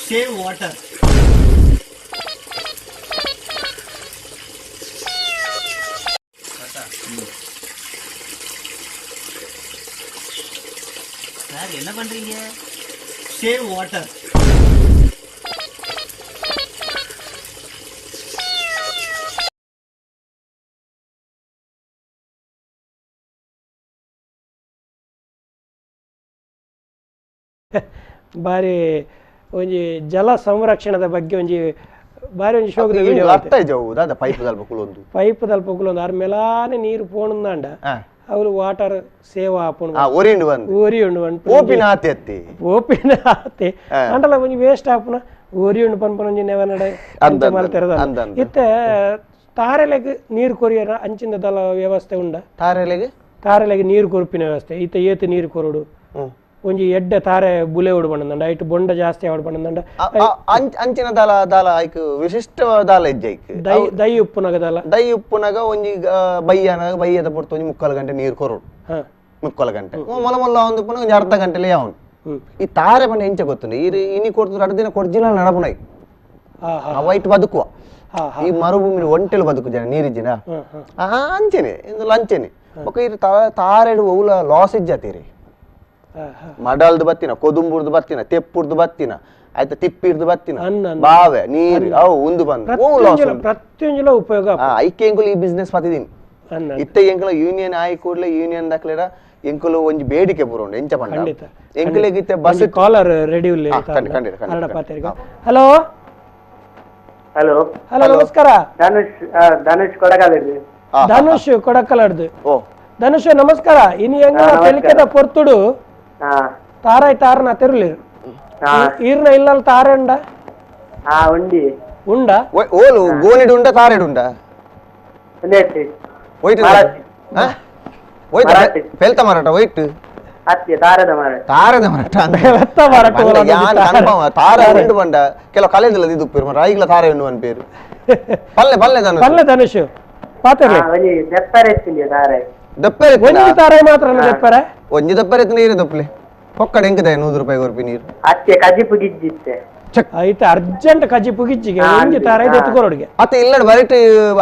[SPEAKER 5] save water. Sir என்ன பண்றீங்க? Save water.
[SPEAKER 1] ಬಾರಿ ಒಂಜಿ ಜಲ ಸಂರಕ್ಷಣದ ಬಗ್ಗೆ ಒಂಜಿ ಬಾರಿ ಒಂಜಿ ಶೋಕದ ವಿಡಿಯೋ
[SPEAKER 2] ಅರ್ಥ ಇಜ್ಜವು ದಾದ ಪೈಪ್ ದಲ್ಪ ಕುಲೊಂದು
[SPEAKER 1] ಪೈಪ್ ದಲ್ಪ ಕುಲೊಂದು ಆರ್ ಮೆಲಾನೆ ನೀರು ಪೋಣುಂದಾಂಡ ಅವ್ರು ವಾಟರ್ ಸೇವ್ ಆಪುಂಡು
[SPEAKER 2] ಆ ಒರಿಂಡು ಬಂದು
[SPEAKER 1] ಒರಿಯುಂಡು ಬಂದು
[SPEAKER 2] ಪೋಪಿನ ಆತೆ ಅತ್ತಿ
[SPEAKER 1] ಪೋಪಿನ ಆತೆ ಅಂಡಲ ಒಂಜಿ ವೇಸ್ಟ್ ಆಪುನ ಒರಿಯುಂಡು ಪನ್ಪುನ ಒಂಜಿ ನೆವನಡ ಅಂಚ ಮಲ್ತೆರದ ಇತ್ತೆ ತಾರೆಲೆಗ್ ನೀರು ಕೊರಿಯರ ಅಂಚಿನ ದಲ ವ್ಯವಸ್ಥೆ ಉಂಡ
[SPEAKER 2] ತಾರೆಲೆಗ್
[SPEAKER 1] ತಾರೆಲೆಗ್ ನೀರು ಕೊರ್ಪಿನ ವ್ಯವಸ್ಥೆ ಇತ್ತೆ ಏತ್ ನೀರು ಕೊರಡು ಒಂಜಿ ಎಡ್ಡೆ ತಾರೆ ಬುಲೆ ಉಡು ಬಂದಂಡ ಐಟ್ ಬೊಂಡ ಜಾಸ್ತಿ ಆವಡ್ ಬಂದಂಡ
[SPEAKER 2] ಅಂಚಿನ ದಾಲ ದಾಲ ಐಕ್ ವಿಶಿಷ್ಟ ದಾಲ ಇಜ್ಜೆ ಐಕ್
[SPEAKER 1] ದೈ ದೈ ಉಪ್ಪುನಗ ದಾಲ
[SPEAKER 2] ದೈ ಉಪ್ಪುನಗ ಒಂಜಿ ಬಯ್ಯನಗ ಬಯ್ಯದ ಪೊರ್ತು ಒಂಜಿ 3/4 ಗಂಟೆ ನೀರು ಕೊರಡು 3/4 ಗಂಟೆ ಮೊಲ ಮೊಲ ಒಂದು ಉಪ್ಪುನಗ ಒಂಜಿ ಅರ್ಧ ಗಂಟೆಲೇ ಅವನು ಈ ತಾರೆ ಪಂಡ ಎಂಚ ಗೊತ್ತುಂಡು ಈ ಇನಿ ಕೊಡ್ತು ರಡ್ಡು ದಿನ ಕೊಡ್ಜಿನ ನಡಪುನೈ ವೈಟ್ ಬದುಕುವ ಈ ಮರುಭೂಮಿ ಒಂಟೆಲು ಬದುಕು ಜನ ನೀರಿಜ್ಜಿನ ಅಂಚೆನೆ ಇಂದು ಅಂಚೆನೆ ಬೊಕ ಈ ತಾರೆಡು ಒವ್ಲ ಲಾಸ್ ಇಜ್ಜಾತೀರಿ ಮಡಲ್ದು ಬತ್ತಿನ ಕೊದುಂಬುರ್ದು ಬತ್ತಿನ ತೆಪ್ಪುರ್ದು ಬತ್ತಿನ ಆಯ್ತಾ ತಿಪ್ಪಿರ್ದು ಬತ್ತಿನ ಬಾವೆ ನೀರು ಅವು ಉಂದು ಬಂದು
[SPEAKER 1] ಪ್ರತಿಯೊಂಜುಲ ಉಪಯೋಗ
[SPEAKER 2] ಐಕೆ ಎಂಕುಲು ಈ ಬಿಸ್ನೆಸ್ ಪತ್ತಿದೀನಿ ಇತ್ತೆ ಎಂಕುಲ ಯೂನಿಯನ್ ಆಯಿ ಕೂಡಲೇ ಯೂನಿಯನ್ ದಾಖಲೆಡ ಎಂಕುಲು ಒಂಜಿ ಬೇಡಿಕೆ ಪೂರ ಉಂಡು ಎಂಚ ಪಂಡ ಎಂಕುಲೆಗ್ ಇತ್ತೆ bus
[SPEAKER 1] collar ready ಉಲ್ಲೆ hello
[SPEAKER 3] hello
[SPEAKER 1] hello ನಮಸ್ಕಾರ
[SPEAKER 3] ಧನುಷ್ ಧನುಷ್ ಕೊಡಕಲಡ್ದು
[SPEAKER 1] ಧನುಷ್ ಕೊಡಕಲಡ್ದು ಧನುಷ್ ನಮಸ್ಕಾರ ಇನಿ ಎಂಗಲ ತೆಲಿಕೆದ ಪೊರ್ತುಡು ತಾರಾಯ್ ತಾರನ ತೆರುಲಿರು ಈರ್ನ ಇಲ್ಲಲ್ ತಾರೆ ಉಂಡ
[SPEAKER 3] ಉಂಡಿ
[SPEAKER 1] ಉಂಡ
[SPEAKER 2] ಓಲು ಗೋನಿಡು ಉಂಡ ತಾರೆಡು ಉಂಡ ವೈಟ್ ವೈಟ್ ಪೆಲ್ತ ಮಾರಾಟ ವೈಟ್
[SPEAKER 3] ತಾರದ ಮಾರಾಟ
[SPEAKER 2] ತಾರದ ಮಾರಾಟ ತಾರ ಉಂಡು ಬಂಡ ಕೆಲವು ಕಲೆದಿಲ್ಲ ಇದು ಉಪ್ಪೇರು ಮಾರ ಈಗಲ ತಾರೆ ಉಂಡು ಅನ್ಪೇರು ಪಲ್ಲೆ ಪಲ್ಲೆ ಧನುಷ್
[SPEAKER 1] ಪಲ್ಲೆ ಧನುಷ್ ಪಾತೆರ್ಲೆ
[SPEAKER 3] ದೆಪ್ಪರೆ ತಾರೆ
[SPEAKER 2] ದಪ್ಪರೆ
[SPEAKER 1] ಒಂಜಿ ತಾರೆ ಮಾತ್ರ ದೆಪ್ಪರೆ
[SPEAKER 2] ಒಂಜಿ ದಪ್ಪರೆ ನೀರು ದಪ್ಪಲೆ ಪೊಕ್ಕಡೆ ಎಂಕದ 100 ರೂಪಾಯಿ ಕೊರ್ಪಿ ನೀರು
[SPEAKER 3] ಅತ್ತೆ ಕಜಿಪು ಗಿಜ್ಜಿತ್ತೆ
[SPEAKER 1] ಐತೆ ಅರ್ಜೆಂಟ್ ಕಜಿಪು ಗಿಜ್ಜಿಗೆ ಒಂಜಿ ತಾರೆ ದೆತ್ತುಕೊರೊಡಿಗೆ
[SPEAKER 2] ಅತ್ತೆ ಇಲ್ಲಡ ಬರಿಟ್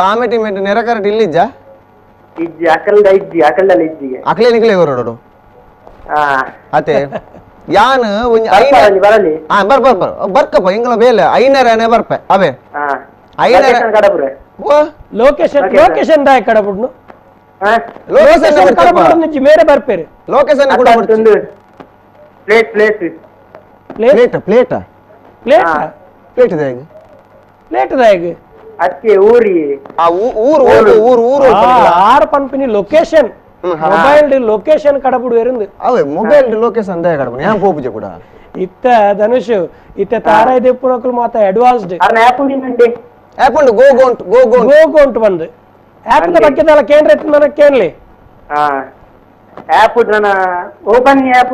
[SPEAKER 2] ಆಮೆಟಿ ಮೇಟ್ ನೆರಕರಟ್ ಇಲ್ಲಿಜ್ಜ
[SPEAKER 3] ಇಜ್ಜಿ ಅಕಲ್ದ ಇಜ್ಜಿ ಅಕಲ್ದಲ್ಲ ಇಜ್ಜಿಗೆ
[SPEAKER 2] ಅಕಲೆ ನಿಕಲೆ ಕೊರೊಡು ಅತ್ತೆ ಯಾನ್ ಒಂಜಿ
[SPEAKER 3] ಬರಲಿ
[SPEAKER 2] ಬರ್ ಬರ್ ಬರ್ ಬರ್ಕಪ್ಪ ಎಂಗಳ ಬೇಲೆ ಐನರನೇ ಬರ್ಪೆ ಅವೇ ಐನರ
[SPEAKER 3] ಕಡಪುರೆ
[SPEAKER 1] ಲೊಕೇಶನ್ ಲೊಕೇಶನ್ ದಾಯ ಕಡಪುಡ್ನು ಲೊಕೇಶನ್ ಕಡಪುಡ್ನು ಮೇರೆ ಬರ್ಪೇರು
[SPEAKER 2] ಲೊಕೇಶನ್ ಕೂಡ
[SPEAKER 3] plate plate
[SPEAKER 2] plate plate
[SPEAKER 1] plate
[SPEAKER 2] plate ದಾಯಗ
[SPEAKER 1] plate ದಾಯಗ
[SPEAKER 3] ಅತ್ತೆ ಊರಿ
[SPEAKER 2] ಆ ಊರು ಊರು ಊರು ಊರು
[SPEAKER 1] ಆರ್ ಪನ್ಪಿನಿ location mobile location ಕಡಪುಡು ಎರಂದು
[SPEAKER 2] ಅವೇ ಮೊಬೈಲ್ ಲೊಕೇಶನ್ ದಾಯ ಕಡಪುಡು ಯಾನ್ ಪೋಪುಜೆ ಕೂಡ
[SPEAKER 1] ಇತ್ತ ಧನುಷ್ ಇತ್ತ ತಾರಾಯ್ ದೆಪ್ಪುನಕುಲು ಮಾತ ಅಡ್ವಾನ್ಸ್ಡ್
[SPEAKER 3] ಅರ್ನ ಆಪ್ ಉಂಡಿ
[SPEAKER 2] ಆಪ್ ಉಂಡು ಗೋ ಗೋಂಟ್ ಗೋ ಗೋಂಟ್
[SPEAKER 1] ಗೋ ಗೋಂಟ್ ಬಂದು ಆಪ್ the ಬಗ್ಗೆ ದಾಲ ಕೇಂದ್ರ ಎತ್ತನ ಕೇನ್ಲಿ
[SPEAKER 3] ಆಪ್ ನನ್ನ open app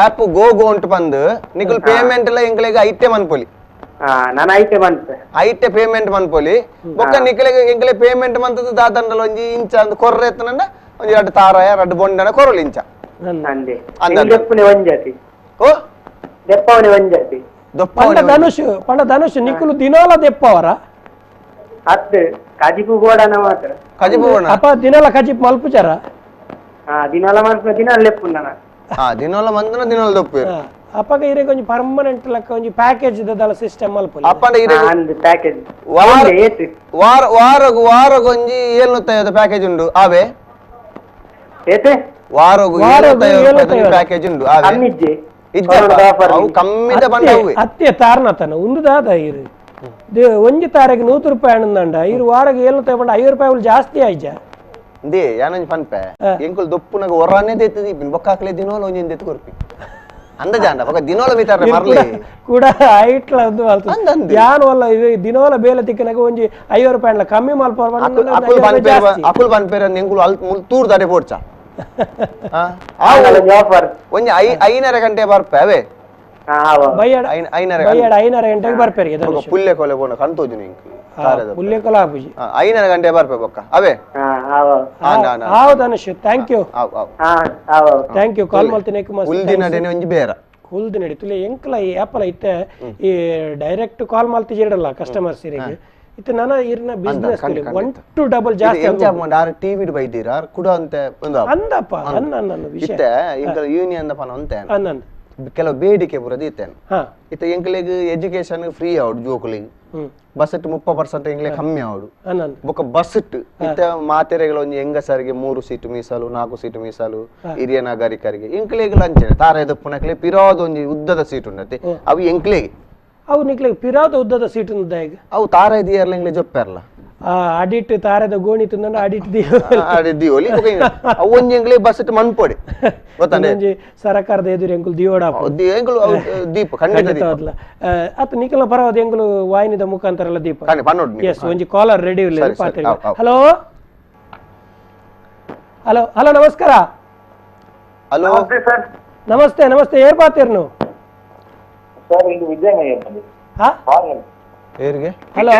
[SPEAKER 2] app go ಗೋಂಟ್ ಬಂದು ನಿಕುಲ್ ಪೇಮೆಂಟ್ ಎಲ್ಲ ಎಂಕಲೆಗ್ ಐತೆ ಮನ್ಪೊಲಿ
[SPEAKER 3] ನಾನು ಐತೆ ಮಂತ್
[SPEAKER 2] ಐತೆ ಪೇಮೆಂಟ್ ಮನ್ಪೊಲಿ ಬೊಕ್ಕ ನಿಕಲೆಗ್ ಎಂಕಲೆ ಪೇಮೆಂಟ್ ಮಂತದ ದಾದಂಡಲ ಒಂಜಿ ಇಂಚ ಅಂದ್ ಕೊರ್ರೆ ಎತ್ತನಂಡ ಒಂಜಿ ರಡ್ಡು ತಾರಾಯ ರಡ್ಡು ಬೊಂಡನ ಕೊರೊಲಿ ಇಂಚ
[SPEAKER 3] ಅಂದೆ ದೆಪ್ಪುನೆ ಒಂಜಾತಿ
[SPEAKER 2] ಓ
[SPEAKER 3] ದೆಪ್ಪವನೆ ಒಂಜಾತಿ
[SPEAKER 1] ಪಂಡ ಧನುಷ್ ಪಂಡ ಧನುಷ್ ನಿಕುಲು ದಿನಾಲ ದೆಪ್ಪವರ
[SPEAKER 3] ಅತ್ತೆ ಕಜಿಪು ಬೋಡನ ಮಾತ್ರ
[SPEAKER 2] ಕಜಿಪು ಬೋಡ
[SPEAKER 1] ಅಪ್ಪ ದಿನಾಲ ಕಜಿಪು ಮಲ್ಪುಜಾರ
[SPEAKER 3] ದಿನಾಲ ಮಲ್ಪು ದಿನಾಲ ಲೆಪ್ಪುಂಡನ
[SPEAKER 2] ದಿನಾಲ ಮಂದನ ದಿನಾಲ ದೊಪ್ಪು
[SPEAKER 1] ಅಪ್ಪಗ ಇರೆ ಒಂಜಿ ಪರ್ಮನೆಂಟ್ ಲಕ್ಕ ಒಂಜಿ ಪ್ಯಾಕೇಜ್ ದದಲ ಸಿಸ್ಟಮ್ ಮಲ್ಪೊಲಿ
[SPEAKER 2] ಅಪ್ಪಂಡ ಇರೆ
[SPEAKER 3] ಅಂದ್ ಪ್ಯಾಕೇಜ್
[SPEAKER 2] ವಾರ ವಾರ ವಾರಗು ವಾರಗೊಂಜಿ 750 ಪ್ಯಾಕೇಜ್ ಉಂಡು ಆವೆ
[SPEAKER 3] ಏತೆ
[SPEAKER 2] ವಾರಗು 750 ಪ್ಯಾಕೇಜ್ ಉಂಡು ಆವೆ
[SPEAKER 3] ಕಮ್ಮಿಜ್ಜೆ
[SPEAKER 2] ಇಜ್ಜೆ ಅವು ಕಮ್ಮಿದ ಬಂಡ ಅವೆ
[SPEAKER 1] ಅತ್ತೆ ತಾರ್ನತನ ಉಂದು ದಾದ ಇರು ಒಂಜಿ ತಾರೆಗೆ 100 ರೂಪಾಯಿ ಅಣ್ಣಂಡ ಇರು ವಾರಗೆ 750 ಬಂಡ 5 ರೂಪಾಯಿ ಜಾಸ್ತಿ ಆಯ್ಜ
[SPEAKER 2] they ಯಾನೊಂಜಿ ಪನ್ಪೆ ಎಂಕುಲು ದೊಪ್ಪುನಗ ಒರಾನೆ ದೆತ್ತದಿ ಬೊಕ್ಕ ಹಾಕ್ಲೆ ದಿನೋಲ ಒಂಜಿ ದೆತ್ತು ಕೊರ್ಪಿ ಅಂದ ಜಾಂಡ ಬೊಕ್ಕ ದಿನೋಲ ಮಿತಾರ್ರೆ ಮರ್ಲೆ
[SPEAKER 1] ಕೂಡ ಐಟ್ಲ ಒಂದು ಮಲ್ತು ಯಾನ್ ವಲ್ಲ ದಿನೋಲ ಬೇಲೆ ತಿಕ್ಕನಗ ಒಂಜಿ 5 ರೂಪಾಯಿ ಅಂಡ್ಲ ಕಮ್ಮಿ ಮಲ್ಪ
[SPEAKER 2] ಅಕುಲ್ ಪನ್ಪೇರ್ ಅಕುಲ್ ಪನ್ಪೇರ್ ಅಂದ್ ಎಂಕುಲು ಅಲ್ ತೂರ್ ದಾಡೆ ಪೋಡ್ಚ ಒಂಜಿ 5:30 ಗಂಟೆ ಬರ್ಪೆ ಅವೇ
[SPEAKER 1] 5:30 ಗಂಟೆಗೆ ಬರ್ಪೇರಿಗೆ
[SPEAKER 2] ಪುಲ್ಲೆ ಕೊಲೆ ಪೋಣ ಕಣ್ ತೋಜುನಿ ಎಂಕ್
[SPEAKER 1] ಪುಲ್ಲೆ ಕೊಲ ಆಪುಜಿ
[SPEAKER 2] 5:30 ಗಂಟೆ ಬರ್ಪೆ ಬೊಕ್ಕ ಅವೇ
[SPEAKER 1] ಆವ್ Dhanush thank you thank you call ಮಲ್ತಿನ
[SPEAKER 2] ಉಲ್ದಿನಡೆನೆ ಒಂಜಿ ಬೇರ
[SPEAKER 1] ಕುಲ್ದಿನಡೆ ತುಲೆ ಎಂಕಲ ಈ ಆಪಲ ಇತ್ತೆ ಈ ಡೈರೆಕ್ಟ್ ಕಾಲ್ ಮಲ್ತಿಜಿರಲ್ಲ ಕಸ್ಟಮರ್ಸ್ ಇರಿಗೆ ಇತ್ತೆ ನಾನ ಇರ್ನ business 1 to double ಜಾಸ್ತಿ
[SPEAKER 2] ಎಂಚ ಮಂಡ ಆರ್ ಟಿವಿ ಡ್ ಬೈದಿರ ಆರ್ ಕುಡ ಅಂತೆ ಒಂದು
[SPEAKER 1] ಅಂದಪ್ಪ ಅನ್ನ ಅನ್ನ ವಿಷಯ
[SPEAKER 2] ಇತ್ತೆ ಎಂಕಲ ಯೂನಿಯನ್ ದಪನ ಅಂತೆ
[SPEAKER 1] ಅನ್ನ
[SPEAKER 2] ಕೆಲವು ಬೇಡಿಕೆ ಪೂರ ಇತ್ತೆ ಇತ್ತೆ ಎಂಕಲೆಗ್ ಎಜುಕೇಶನ್ ಫ್ರೀ ಆವಡು ಜೋಕುಲೆಗ್ ಬಸ್ 30% ಎಂಗ್ಲೆ ಕಮ್ಮಿ ಆವಡು ಬೊಕ್ಕ ಬಸ್ ಇತ್ತೆ ಮಾತೆರೆಗಳ ಒಂಜಿ ಹೆಂಗಸರಿಗೆ 3 ಸೀಟು ಮೀಸಲು 4 ಸೀಟು ಮೀಸಲು ಹಿರಿಯ ನಾಗರಿಕರಿಗೆ ಎಂಕ್ಲೆಗ್ ಲಂಚನೆ ತಾರೆ ದಪ್ಪುನಕ್ಲೆ ಪಿರಾದ ಒಂಜಿ ಉದ್ದದ ಸೀಟ್ ಉಂಡತೆ ಅವು ಎಂಕ್ಲೆಗ್
[SPEAKER 1] ಅವು ನಿಕ್ಲೆಗ್ ಪಿರಾದ ಉದ್ದದ ಸೀಟ್ ಉಂದ
[SPEAKER 2] ಅವು ತಾರೆ ದಿಯರ್ಲ ಎಂಗ್ಲೆ ಜೊಪ್ಪೆರ್ಲ
[SPEAKER 1] ಅಡಿಟ್ ತಾರೆದ ಗೋಣಿ ತಿಂದಂಡ ಅಡಿಟ್
[SPEAKER 2] ದಿಯೋಲಿ ಅವು ಒಂಜಿ ಎಂಗ್ಲೆ ಬಸ್ ಮನ್ಪೊಡಿ ಗೊತ್ತಾನೆ
[SPEAKER 1] ಒಂಜಿ ಸರಕಾರದ ಎದುರು ಎಂಕುಲು ದಿಯೋಡ
[SPEAKER 2] ಎಂಕುಲು ದೀಪ ಖಂಡಿತ
[SPEAKER 1] ಅತ್ತ ನಿಕಲ ಪರವಾದ ಎಂಕುಲು ವಾಹಿನಿದ ಮುಖಾಂತರ ಎಲ್ಲ ದೀಪ ಎಸ್ ಒಂಜಿ ಕಾಲರ್ ರೆಡಿ ಇಲ್ಲ ಪಾತ್ರೆ hello hello hello ನಮಸ್ಕಾರ
[SPEAKER 2] ಹಲೋ
[SPEAKER 1] ನಮಸ್ತೆ ನಮಸ್ತೆ ಏರ್ ಪಾತಿರ್ನು
[SPEAKER 19] ಸರ್ ಇದು ವಿಜಯಮಯ್ಯ ಬಂದು
[SPEAKER 2] ಏರಿಗೆ
[SPEAKER 1] ಹಲೋ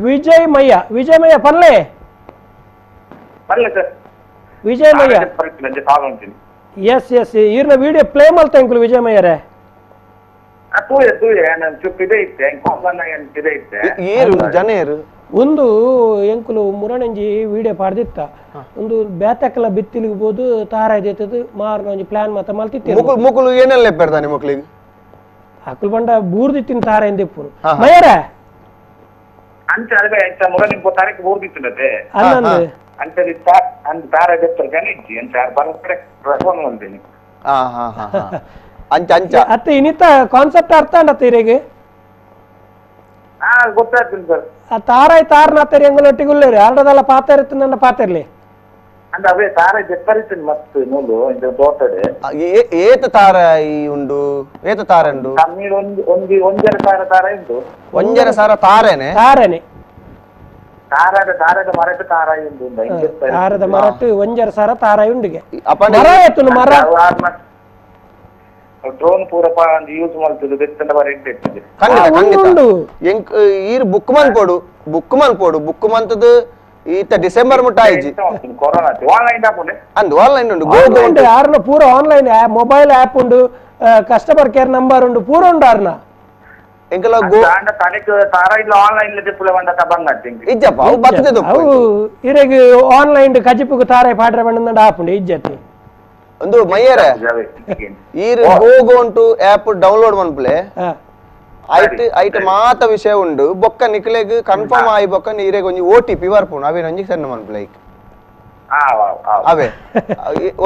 [SPEAKER 1] ವಿಜಯ್ ಮಯ್ಯ ವಿಜಯ್ ಮಯ್ಯ ಪನ್ಲೆ
[SPEAKER 19] ಪನ್ಲೆ sir
[SPEAKER 1] Vijay Mayya S S ಈರ್ನ video play ಮಲ್ತ ಎಂಕುಲು ವಿಜಯಮಯ್ಯರೇ.
[SPEAKER 19] ತೂಯೆ ತೂಯೆ ನಾನು ಚುಪ್ ಇದೆ ಇತ್ತೆ ಇದೆ ಇತ್ತೆ
[SPEAKER 2] ಏರು ಜನ ಏರು
[SPEAKER 1] ಒಂದು ಎಂಕುಲು ಮುರಣಂಜಿ ವಿಡಿಯೋ ಪಾಡ್ದಿತ್ತ ಒಂದು ಬೇತಕಲ ಬಿತ್ತಿಲಿಗ್ಬೋದು ತಾರ ಇದೆತ್ತದು ಮಾರ್ನ ಒಂಜಿ ಪ್ಲಾನ್ ಮಾತ ಮಲ್ತಿತ್ತೆ.
[SPEAKER 2] ಮುಕುಲು ಮುಕುಲು ಏನೆಲ್ಲ ಪೆರ್ದಾನೆ ಮುಕ್ಲಿಗೆ
[SPEAKER 1] ಅಕುಲು ಬಂಡ ಬೂರ್ದಿತ್ತಿನ ತಾರ ಎಂದೆಪ್ಪುನು ಮಯ್ಯರೇ.
[SPEAKER 19] ಅಂಚ ಅಲ್ವೇ ಅಂಚ ಮುರನಿ ತಾರೀಕು ಬೂರ್ದಿತ್ತಿನತೆ
[SPEAKER 1] ಅಲ್ಲಂದು
[SPEAKER 19] ಅಂಚ ಅಂದ್ ತಾರ ದೆಪ್ಪರ್ ಜನ ಇಜ್ಜಿ ಅಂಚ ಬರಪಡೆ ಫೋನ್ ಬಂದಿನಿ.
[SPEAKER 2] ಹಾ ಹಾ ಹಾ ಅಂಚ ಅಂಚ
[SPEAKER 1] ಅತ್ತೆ ಇನ್ನಿತ ಕಾನ್ಸೆಪ್ಟ್ ಅರ್ಥ ಅಂಡತ್ತೆ ಇರೆಗೆ.
[SPEAKER 19] ಹಾ ಗೊತ್ತಾಗ್ತೀನಿ ಸರ್.
[SPEAKER 1] ಆ ತಾರಾಯ್ ತಾರನ ಅತ್ತರಿ ಎಂಗುಲೊಟ್ಟಿಗೆ ಉಳ್ಳೇರಿ ಆರ್ಡದಲ್ಲ ಪಾತೆರಿತ್ತು ನನ್ನ ಪಾತೆರ್ಲಿ
[SPEAKER 19] ಅಂದ ಅವೇ ತಾರ ದೆಪ್ಪರಿತ್ತಿನ ಮಸ್ತ್ ನೂಲು ಇಂದ ದೋಟಡೆ
[SPEAKER 2] ಏತ ತಾರ ಈ ಉಂಡು ಏತ ತಾರ ಉಂಡು
[SPEAKER 19] ಕಮ್ಮಿ ಒಂದು ಒಂದು ಒಂಜರ ಸಾರ ತಾರ ಉಂಡು
[SPEAKER 2] ಒಂಜರ ಸಾರ ತಾರೇನೆ
[SPEAKER 1] ತಾರೇನೆ
[SPEAKER 19] ತಾರದ ತಾರದ ಮರಟ್ಟು ತಾರಾಯಿ ಉಂಡು
[SPEAKER 1] ತಾರದ ಮರಟ್ಟು ಒಂಜರ ಸಾರ ತಾರಾಯಿ ಉಂಡಿಗೆ ಮರ ಏತುನು ಮರ
[SPEAKER 19] ಡ್ರೋನ್ ಪೂರ ಯೂಸ್ ಮಾಡ್ತದೆ ಬೆತ್ತನ ಬರ ಇಟ್ಟಿದೆ.
[SPEAKER 2] ಖಂಡಿತ ಖಂಡಿತ ಎಂಕ್ ಈರ್ ಬುಕ್ ಮನ್ಪೋಡು ಬುಕ್ ಮನ್ಪೋಡು ಬುಕ್ ಮಂತದ್ದು ಈತ ಡಿಸೆಂಬರ್ ಮುಟ್ಟ ಆಯ್ಜಿ
[SPEAKER 19] ಕೊರೋನಾ ಆನ್ಲೈನ್ ಹಾಕೊಂಡೆ
[SPEAKER 2] ಅಂದು ಆನ್ಲೈನ್ ಉಂಡು ಗೋ ಗೋ
[SPEAKER 1] ಉಂಡು ಯಾರನ್ನ ಪೂರ online mobile app ಉಂಡು customer care number ಉಂಡು ಪೂರ ಉಂಡು ಯಾರನ್ನ
[SPEAKER 2] ಎಂಕಲ ಗೋ
[SPEAKER 19] ಅಂಡ ತಲೆಕ್ ತಾರ ಇಲ್ಲ ಆನ್ಲೈನ್ ಲದೆ ಪುಲ ಬಂಡ ತಬಂಗ
[SPEAKER 2] ಇಜ್ಜಪ್ಪ ಅವು ಬರ್ತದೆ
[SPEAKER 1] ಅವು ಇರೆಗ್ ಆನ್ಲೈನ್ ಕಜಿಪುಗು ತಾರೆ ಪಾಡ್ರೆ ಬಂಡ ಆಪುಂಡು ಇಜ್ಜತಿ
[SPEAKER 2] ಒಂದು ಮಯ್ಯರ ಈರ್ ಗೋ ಗೋ ಉಂಟು ಆಪ್ ಡೌನ್ಲೋಡ್ ಮನ್ಪುಲೆ ಐಟ್ ಐಟ್ ಮಾತ ವಿಷಯ ಉಂಡು ಬೊಕ್ಕ ನಿಕ್ಲೆಗ್ ಕನ್ಫರ್ಮ್ ಆಯಿ ಬೊಕ್ಕ ನೀರೆಗ್ ಒಂಜಿ ಓಟಿಪಿ ಬರ್ಪುಂಡು ಅವೇ ಒಂಜಿ ಸೆಂಡ್ ಮನ್ಪುಲೆ ಅವೇ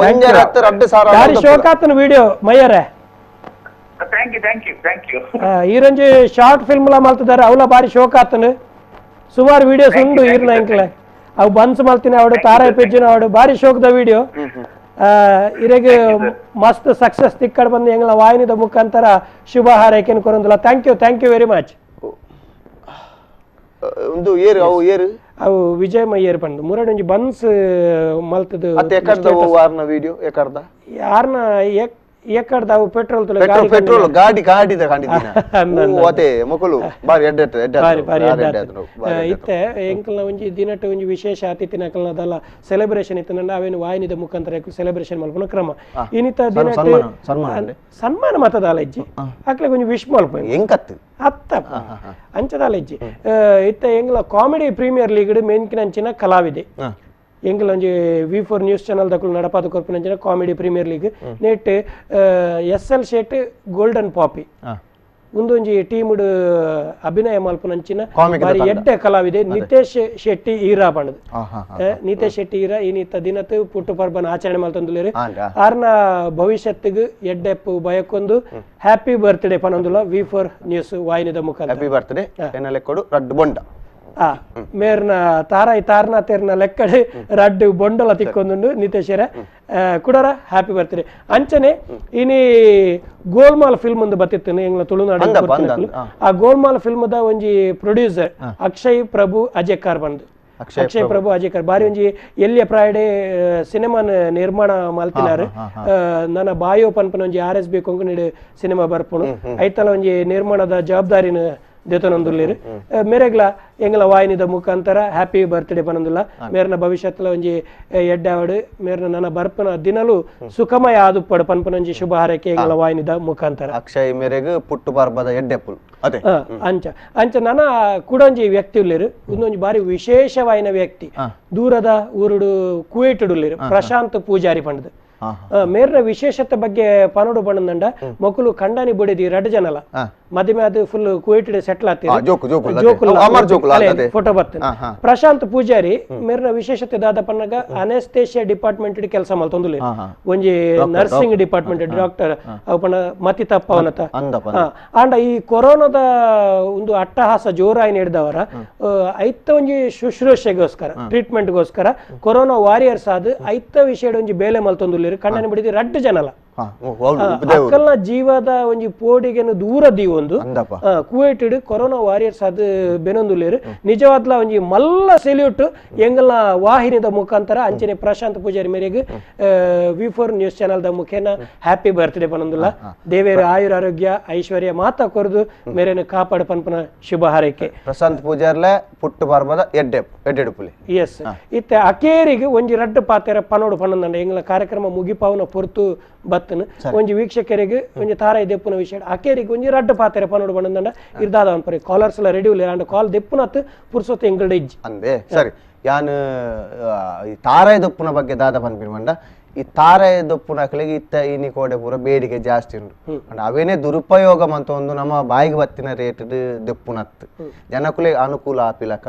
[SPEAKER 2] ಒಂಜರ ಹತ್ತು ರಡ್ಡು ಸಾವಿರ
[SPEAKER 1] ಬಾರಿ ಶೋಕಾತನ ವಿಡಿಯೋ ಮಯ್ಯರೇ.
[SPEAKER 19] Thank you thank you thank you.
[SPEAKER 1] ಈರೊಂಜಿ short film ಲ ಮಲ್ತಿದ್ದಾರೆ ಅವಲ ಬಾರಿ ಶೋಕಾತನ ಸುಮಾರು ವಿಡಿಯೋಸ್ ಉಂಡು ಈರ್ನ ಎಂಕ್ಲೆ ಅವು ಬನ್ಸ್ ಮಲ್ತಿನ ಅವಡು ತಾರಾಯಿ ಪೆಜ್ಜಿನ ಅವಡು ಬಾರಿ ಶೋಕದ ವಿಡಿಯೋ. ಇರೆಗ್ ಮಸ್ತ್ ಸಕ್ಸಸ್ ತಿಕ್ಕಡ್ ಬಂದು ಎಂಗ್ಲ ವಾಹಿನಿದ ಮುಖಾಂತರ ಶುಭ ಹಾರೈಕೆಯನ್ನು ಕೊರೊಂದುಲ್ಲ. Thank you thank you very much.
[SPEAKER 2] ಒಂದು ಏರು ಅವು ಏರು
[SPEAKER 1] ಅವು ವಿಜಯ್ ಮಯ್ಯರ್ ಪಂಡು ಮುರಡೊಂಜಿ ಬನ್ಸ್ ಮಲ್ತದು
[SPEAKER 2] ಅತ್ತೆ ಎಕಡ್ದ ವಾರ್ನ ವಿಡಿಯೋ ಎಕಡ್ದ
[SPEAKER 1] ಯಾರ್ನ ಎಕಡ್ದ ಅವು ಪೆಟ್ರೋಲ್ ತುಲೆ
[SPEAKER 2] ಗಾಡಿ ಪೆಟ್ರೋಲ್ ಗಾಡಿ ಗಾಡಿದ ಕಂಡಿದಿನ ಓ ಅತೆ ಮೊಕಲು ಬಾರಿ ಎಡ್ಡೆ ಎಡ್ಡೆ
[SPEAKER 1] ಬಾರಿ ಬಾರಿ ಎಡ್ಡೆ ಇತ್ತೆ ಎಂಕಲ್ನ ಒಂಜಿ ದಿನಟ ಒಂಜಿ ವಿಶೇಷ ಅತಿಥಿನಕಲ್ನದಲ್ಲ ಸೆಲೆಬ್ರೇಷನ್ ಇತ್ತು ನನ್ನ ಅವೇನು ವಾಹಿನಿದ ಮುಖಾಂತರ ಸೆಲೆಬ್ರೇಷನ್ ಮಲ್ಪುನ ಕ್ರಮ ಇನ್ನಿತ ದಿನಟ ಸನ್ಮಾನ ಮತದಾಲ ಇಜ್ಜಿ ಅಕ್ಲೆ ಒಂಜಿ ವಿಶ್ ಮಲ್ಪ
[SPEAKER 2] ಎಂಕತ್ತು
[SPEAKER 1] ಅತ್ತ ಅಂಚದಾಲ ಇಜ್ಜಿ ಇತ್ತ ಎಂಗ್ಲ comedy premier league ಮೇನ್ಕಿನಂಚಿನ ಕಲಾವಿದೆ ಎಂಕಲ್ ಒಂಜಿ V4 news channel ದಕುಲು ನಡಪಾದ ಕೊರ್ಪಿನಂಚಿನ comedy premier league net S L Shet golden poppy ಉಂದೊಂಜಿ ಟೀಮ್ಡ್ ಅಭಿನಯ ಮಲ್ಪುನಂಚಿನ ಬಾರಿ ಎಡ್ಡೆ ಕಲಾವಿದೆ ನಿತೇಶ್ ಶೆಟ್ಟಿ ಈರಾ ಪಂಡದು. ನಿತೇಶ್ ಶೆಟ್ಟಿ ಈರಾ ಇನ್ನಿತ್ತ ದಿನತ್ ಪುಟ್ಟು ಪರ್ಬನ ಆಚರಣೆ ಮಲ್ತೊಂದುಲ್ಲೆರ್. ಆರ್ನ ಭವಿಷ್ಯತ್ತಿಗ್ ಎಡ್ಡೆಪ್ಪು ಬಯಕೊಂದು ಹ್ಯಾಪಿ ಬರ್ತ್ಡೇ ಪನೊಂದುಲ V4 news ವಾಹಿನಿದ ಮುಖಾಂತರ
[SPEAKER 2] ಹ್ಯಾಪಿ ಬರ್ತ್ಡೇ ಎನ್ನ ಲೆಕ್ಕಡು ರಡ್ಡು ಬೊಂಡ
[SPEAKER 1] ಮೇರ್ನ ತಾರಾಯಿ ತಾರನ ತೇರ್ನ ಲೆಕ್ಕಡೆ ರಡ್ಡು ಬೊಂಡಲ ತಿಕ್ಕೊಂದುಂಡು ನಿತೇಶರ ಕುಡರ ಹ್ಯಾಪಿ ಬರ್ತ್ಡೇ. ಅಂಚನೆ ಇನಿ ಗೋಲ್ಮಾಲ್ ಫಿಲ್ಮ್ ಒಂದು ಬತ್ತಿತ್ತು ಎಂಗ್ಲ ತುಳುನಾಡು. ಆ ಗೋಲ್ಮಾಲ್ ಫಿಲ್ಮ್ the ಒಂಜಿ ಪ್ರೊಡ್ಯೂಸರ್ ಅಕ್ಷಯ್ ಪ್ರಭು ಅಜೇಕಾರ್ ಬಂದು. ಅಕ್ಷಯ್ ಪ್ರಭು ಅಜೇಕಾರ್ ಬಾರಿ ಒಂಜಿ ಎಲ್ಲಿಯ ಪ್ರಾಯಡೆ ಸಿನಿಮಾನ ನಿರ್ಮಾಣ ಮಲ್ತಿನಾರು. ನನ್ನ ಬಾಯೋ ಪನ್ಪನ ಒಂಜಿ RSB ಕೊಂಕಣಿಡ್ ಸಿನಿಮಾ ಬರ್ಪುಣು ಐತಲ ಒಂಜಿ ನಿರ್ಮಾಣದ ಜವಾಬ್ದಾರಿನ ದೇತನೊಂದುಲ್ಲೆರ್. ಮೇರೆಗ್ಲ ಎಂಗ್ಲ ವಾಹಿನಿದ ಮುಖಾಂತರ ಹ್ಯಾಪಿ ಬರ್ತ್ಡೇ ಪನೊಂದುಲ್ಲ. ಮೇರ್ನ ಭವಿಷ್ಯತ್ಲ ಒಂಜಿ ಎಡ್ಡಾವಡು ಮೇರ್ನ ನನ್ನ ಬರ್ಪನ ದಿನಲು ಸುಖಮಯ ಆದುಪ್ಪಡು ಪನ್ಪನ ಒಂಜಿ ಶುಭ ಹಾರೈಕೆ ಎಂಗ್ಲ ವಾಹಿನಿದ ಮುಖಾಂತರ.
[SPEAKER 2] ಅಕ್ಷಯ್ ಮೇರೆಗ್ ಪುಟ್ಟು ಪರ್ಬದ ಎಡ್ಡೆಪ್ಪುಲು ಅದೇ
[SPEAKER 1] ಅಂಚ ಅಂಚ ನನ್ನ ಕೂಡ ಒಂಜಿ ವ್ಯಕ್ತಿ ಉಲ್ಲೆರ್. ಉಂದೊಂಜಿ ಬಾರಿ ವಿಶೇಷವಾಯಿನ ವ್ಯಕ್ತಿ, ದೂರದ ಊರುಡು ಕುವೈಟ್ ಉಲ್ಲೆರ್ ಪ್ರಶಾಂತ್ ಪೂಜಾರಿ ಪಂಡದು. ಮೇರ್ನ ವಿಶೇಷತೆ ಬಗ್ಗೆ ಪನೋಡು ಪಂಡಂಡ ಮೊಕುಲು ಕಂಡಾನಿ ಬುಡಿದಿ ರಡ್ಡು ಜನಲ ಮದುವೆ ಅದು full Kuwait settle ಆಗ್ತೀರಿ photo ಬರ್ತದೆ. ಪ್ರಶಾಂತ್ ಪೂಜಾರಿ ಮೇರ್ನ ವಿಶೇಷತೆ ದಾದ ಪನ್ನಗ ಅನೆಸ್ತೇಷಿಯಾ ಡಿಪಾರ್ಟ್ಮೆಂಟ್ ಕೆಲಸ ಮಲ್ತೊಂದುಲ್ಲೆರ್. ಒಂಜಿ nursing department doctor ಅವು ಪಂಡ ಮತಿ ತಪ್ಪವನತ. ಆಂಡ ಈ ಕೊರೋನಾದ ಒಂದು ಅಟ್ಟಹಾಸ ಜೋರಾಯಿ ನೀಡಿದವರ ಐತ ಒಂಜಿ ಶುಶ್ರೂಷೆಗೋಸ್ಕರ ಟ್ರೀಟ್ಮೆಂಟ್ಗೋಸ್ಕರ ಕೊರೋನಾ ವಾರಿಯರ್ಸ್ ಆದ್ ಐತ ವಿಷಯದ ಒಂಜಿ ಬೇಲೆ ಮಲ್ತೊಂದುಲ್ಲೆರ್. ಕಣ್ಣನ ಬಿಡಿದಿ ರಡ್ಡು ಜನಲ ಅಕ್ಕಲ್ನ ಜೀವದ ಒಂಜಿ ಪೋಡಿಗೆನು ದೂರ ದೀವೊಂದು ಕುವೈಟ್ ಕೊರೋನಾ ವಾರಿಯರ್ಸ್ ಅದು ಬೆನೊಂದುಲ್ಲೇರು. ನಿಜವಾದ್ಲ ಒಂಜಿ ಮಲ್ಲ ಸೆಲ್ಯೂಟ್ ಎಂಗಲ್ನ ವಾಹಿನಿದ ಮುಖಾಂತರ ಅಂಚನೆ ಪ್ರಶಾಂತ್ ಪೂಜಾರಿ ಮೇರೆಗೆ ವಿ4 ನ್ಯೂಸ್ ಚಾನೆಲ್ the ಮುಖೇನ ಹ್ಯಾಪಿ ಬರ್ತ್ಡೇ ಪನೊಂದುಲ್ಲ. ದೇವೇರ ಆಯುರ ಆರೋಗ್ಯ ಐಶ್ವರ್ಯ ಮಾತಾ ಕೊರದು ಮೇರೆನ ಕಾಪಾಡು ಪನ್ಪನ ಶುಭ ಹಾರೈಕೆ.
[SPEAKER 2] ಪ್ರಶಾಂತ್ ಪೂಜಾರ್ಲೆ ಪುಟ್ಟು ಪರ್ಬದ ಎಡ್ಡೆ ಎಡ್ಡೆಡುಪುಲಿ.
[SPEAKER 1] ಎಸ್, ಇತ್ತೆ ಅಕೇರಿಗೆ ಒಂಜಿ ರಡ್ಡು ಪಾತೆರ ಪನೋಡು ಪನ್ನೊಂದಂಡ ಎಂಗ್ಲ ಕಾರ್ಯಕ್ರಮ ಮುಗಿಪಾವನ ಪೊರ್ತು ಬತ್ತನು ಒಂಜಿ ವೀಕ್ಷಕರಿಗೆ ಒಂಜಿ ತಾರ ದೆಪ್ಪುನ ವಿಷಯ ಅಕೇರಿಗೆ ಒಂಜಿ ರಡ್ಡು ಪಾತೆರ ಪನೋಡು ಪನ್ನೊಂದಂಡ ಇರ್ದಾದ ಪರಿ ಕಾಲರ್ಸ್ ಎಲ್ಲ ರೆಡಿ ಉಲ್ಲ ಅಂಡ್ ಕಾಲ್ ದೆಪ್ಪುನತ್ ಪುರ್ಸೊತ್ತು ಎಂಗಲ್ಡ ಇಜ್ಜಿ
[SPEAKER 2] ಅಂದೆ. ಸರಿ, ಯಾನ್ ಈ ತಾರಾಯ ದೊಪ್ಪುನ ಬಗ್ಗೆ ದಾದ ಪನ್ಪಿನ ಪಂಡ ಈ ತಾರಾಯ ದೊಪ್ಪುನಕಲಿಗೆ ಇತ್ತ ಇನಿ ಕೋಡೆ ಪೂರ ಬೇಡಿಕೆ ಜಾಸ್ತಿ ಉಂಟು. ಅಂಡ ಅವೇನೇ ದುರುಪಯೋಗ ಅಂತ ಒಂದು ನಮ್ಮ ಬಾಯಿಗೆ ಬತ್ತಿನ ರೇಟ್ ದೆಪ್ಪುನತ್ ಜನಕುಲೆ ಅನುಕೂಲ ಆಪಿಲಕ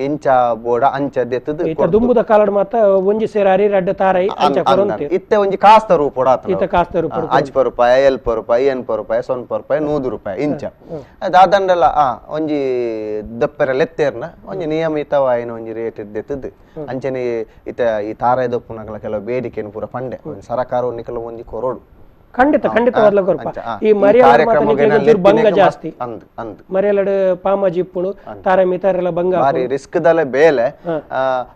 [SPEAKER 2] ಇಂಚ ಬೋಡ ಅಂಚ ದೆತ್ತದು
[SPEAKER 1] ದುಂಬುದ ಕಾಲಡ್ ಮಾತ ಒಂಜಿ ಸೇರಾರಿ ರಡ್ಡ ತಾರೈ ಅಂಚ ಕೊರೊಂತೆ
[SPEAKER 2] ಇತ್ತೆ ಒಂಜಿ ಕಾಸ್ತ ರೂಪೊಡು ಆತನ
[SPEAKER 1] ಇತ್ತೆ ಕಾಸ್ತ ರೂಪೊಡು
[SPEAKER 2] 5 ರೂಪಾಯಿ 7 ರೂಪಾಯಿ 8 ರೂಪಾಯಿ 0 ರೂಪಾಯಿ 100 ರೂಪಾಯಿ ಇಂಚ ದಾದಂಡಲ ಒಂಜಿ ದಪ್ಪೆರ ಲೆತ್ತೇರ್ನ ಒಂಜಿ ನಿಯಮಿತವಾಯಿನ ಒಂಜಿ ರೇಟ್ ದೆತ್ತದು ಅಂಚನೆ ಇತ್ತ ಈ ತಾರಾಯಿ ದೊಪ್ಪುನಕಲ ಕೆಲವು ಬೇಡಿಕೆಯನ್ನು ಪೂರ ಪಂಡೆ ಸರಕಾರ ನಿಕಲ ಒಂಜಿ ಕೊರೋಡು.
[SPEAKER 1] ಖಂಡಿತ ಖಂಡಿತವಾದ್ಲ ಕೊರ್ಪ. ಈ ಮರಿಯಲ ಬಂಗ ಜಾಸ್ತಿ ಮರಿಯಲಡ್ ಪಾಮ ಜಿಪ್ಪುಣು ತಾರ ಮಿತಾರೆಲ್ಲ ಬಂಗ
[SPEAKER 2] ಬಾರಿ ರಿಸ್ಕ್ ದಲ ಬೇಲೆ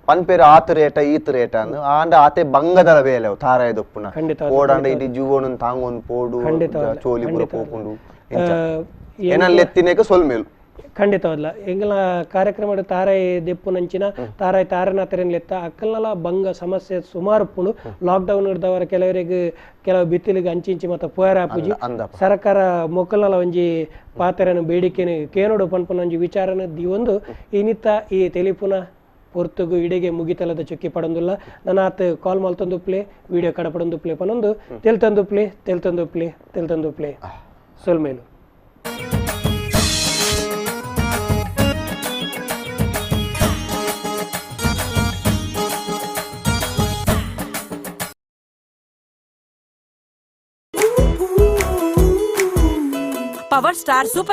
[SPEAKER 2] ಪನ್ಪೇರು ಆತ ರೇಟ ಈತ ರೇಟ ಅಂದು ಆಂಡ ಆತೆ ಬಂಗದಲ ಬೇಲೆ ತಾರಾಯ ದೊಪ್ಪುನ ಓಡಾಂಡ ಇಡೀ ಜೀವನ ತಾಂಗೊಂದು ಪೋಡು ಚೋಲಿ ಪೂರ ಪೋಪುಂಡು ಏನಲ್ಲಿ ಎತ್ತಿನೇಕ ಸೊಲ್ಮೇಲು.
[SPEAKER 1] ಖಂಡಿತವಲ್ಲ ಎಂಗಲ ಕಾರ್ಯಕ್ರಮ ತಾರಾಯಿ ದೆಪ್ಪುನಂಚಿನ ತಾರಾಯಿ ತಾರನಾಥರೇನ್ ಲೆತ್ತ ಅಕ್ಕಲ್ನಲ ಬಂಗ ಸಮಸ್ಯೆ ಸುಮಾರು ಪುಣು ಲಾಕ್ಡೌನ್ ಹಿಡ್ದವರ ಕೆಲವರಿಗೆ ಕೆಲವು ಬಿತ್ತಿಲಿಗೆ ಅಂಚಿಂಚಿ ಮತ್ತು ಪೋಯರ ಆಪುಜಿ ಸರ್ಕಾರ ಮೊಕ್ಕಲ್ನಲ ಒಂಜಿ ಪಾತೆರನು ಬೇಡಿಕೆನು ಕೇನೋಡು ಪನ್ಪುನ ಒಂಜಿ ವಿಚಾರನ ದಿವೊಂದು ಇನ್ನಿತ್ತ ಈ ತೆಲಿಪುನ ಪೊರ್ತುಗು ಇಡೆಗೆ ಮುಗಿತಲದ ಚುಕ್ಕಿ ಪಡೊಂದುಲ್ಲ. ನನ್ನ ಆತ ಕಾಲ್ ಮಲ್ತೊಂದು ಪ್ಲೇ ವಿಡಿಯೋ ಕಡ ಪಡೊಂದು ಪ್ಲೇ ಪನೊಂದು ತೆಲ್ತಂದು ಪ್ಲೇ ತೆಲ್ತಂದು ಪ್ಲೇ ತೆಲ್ತಂದು ಪ್ಲೇ ಸೊಲ್ಮೇಲು.
[SPEAKER 13] Power star super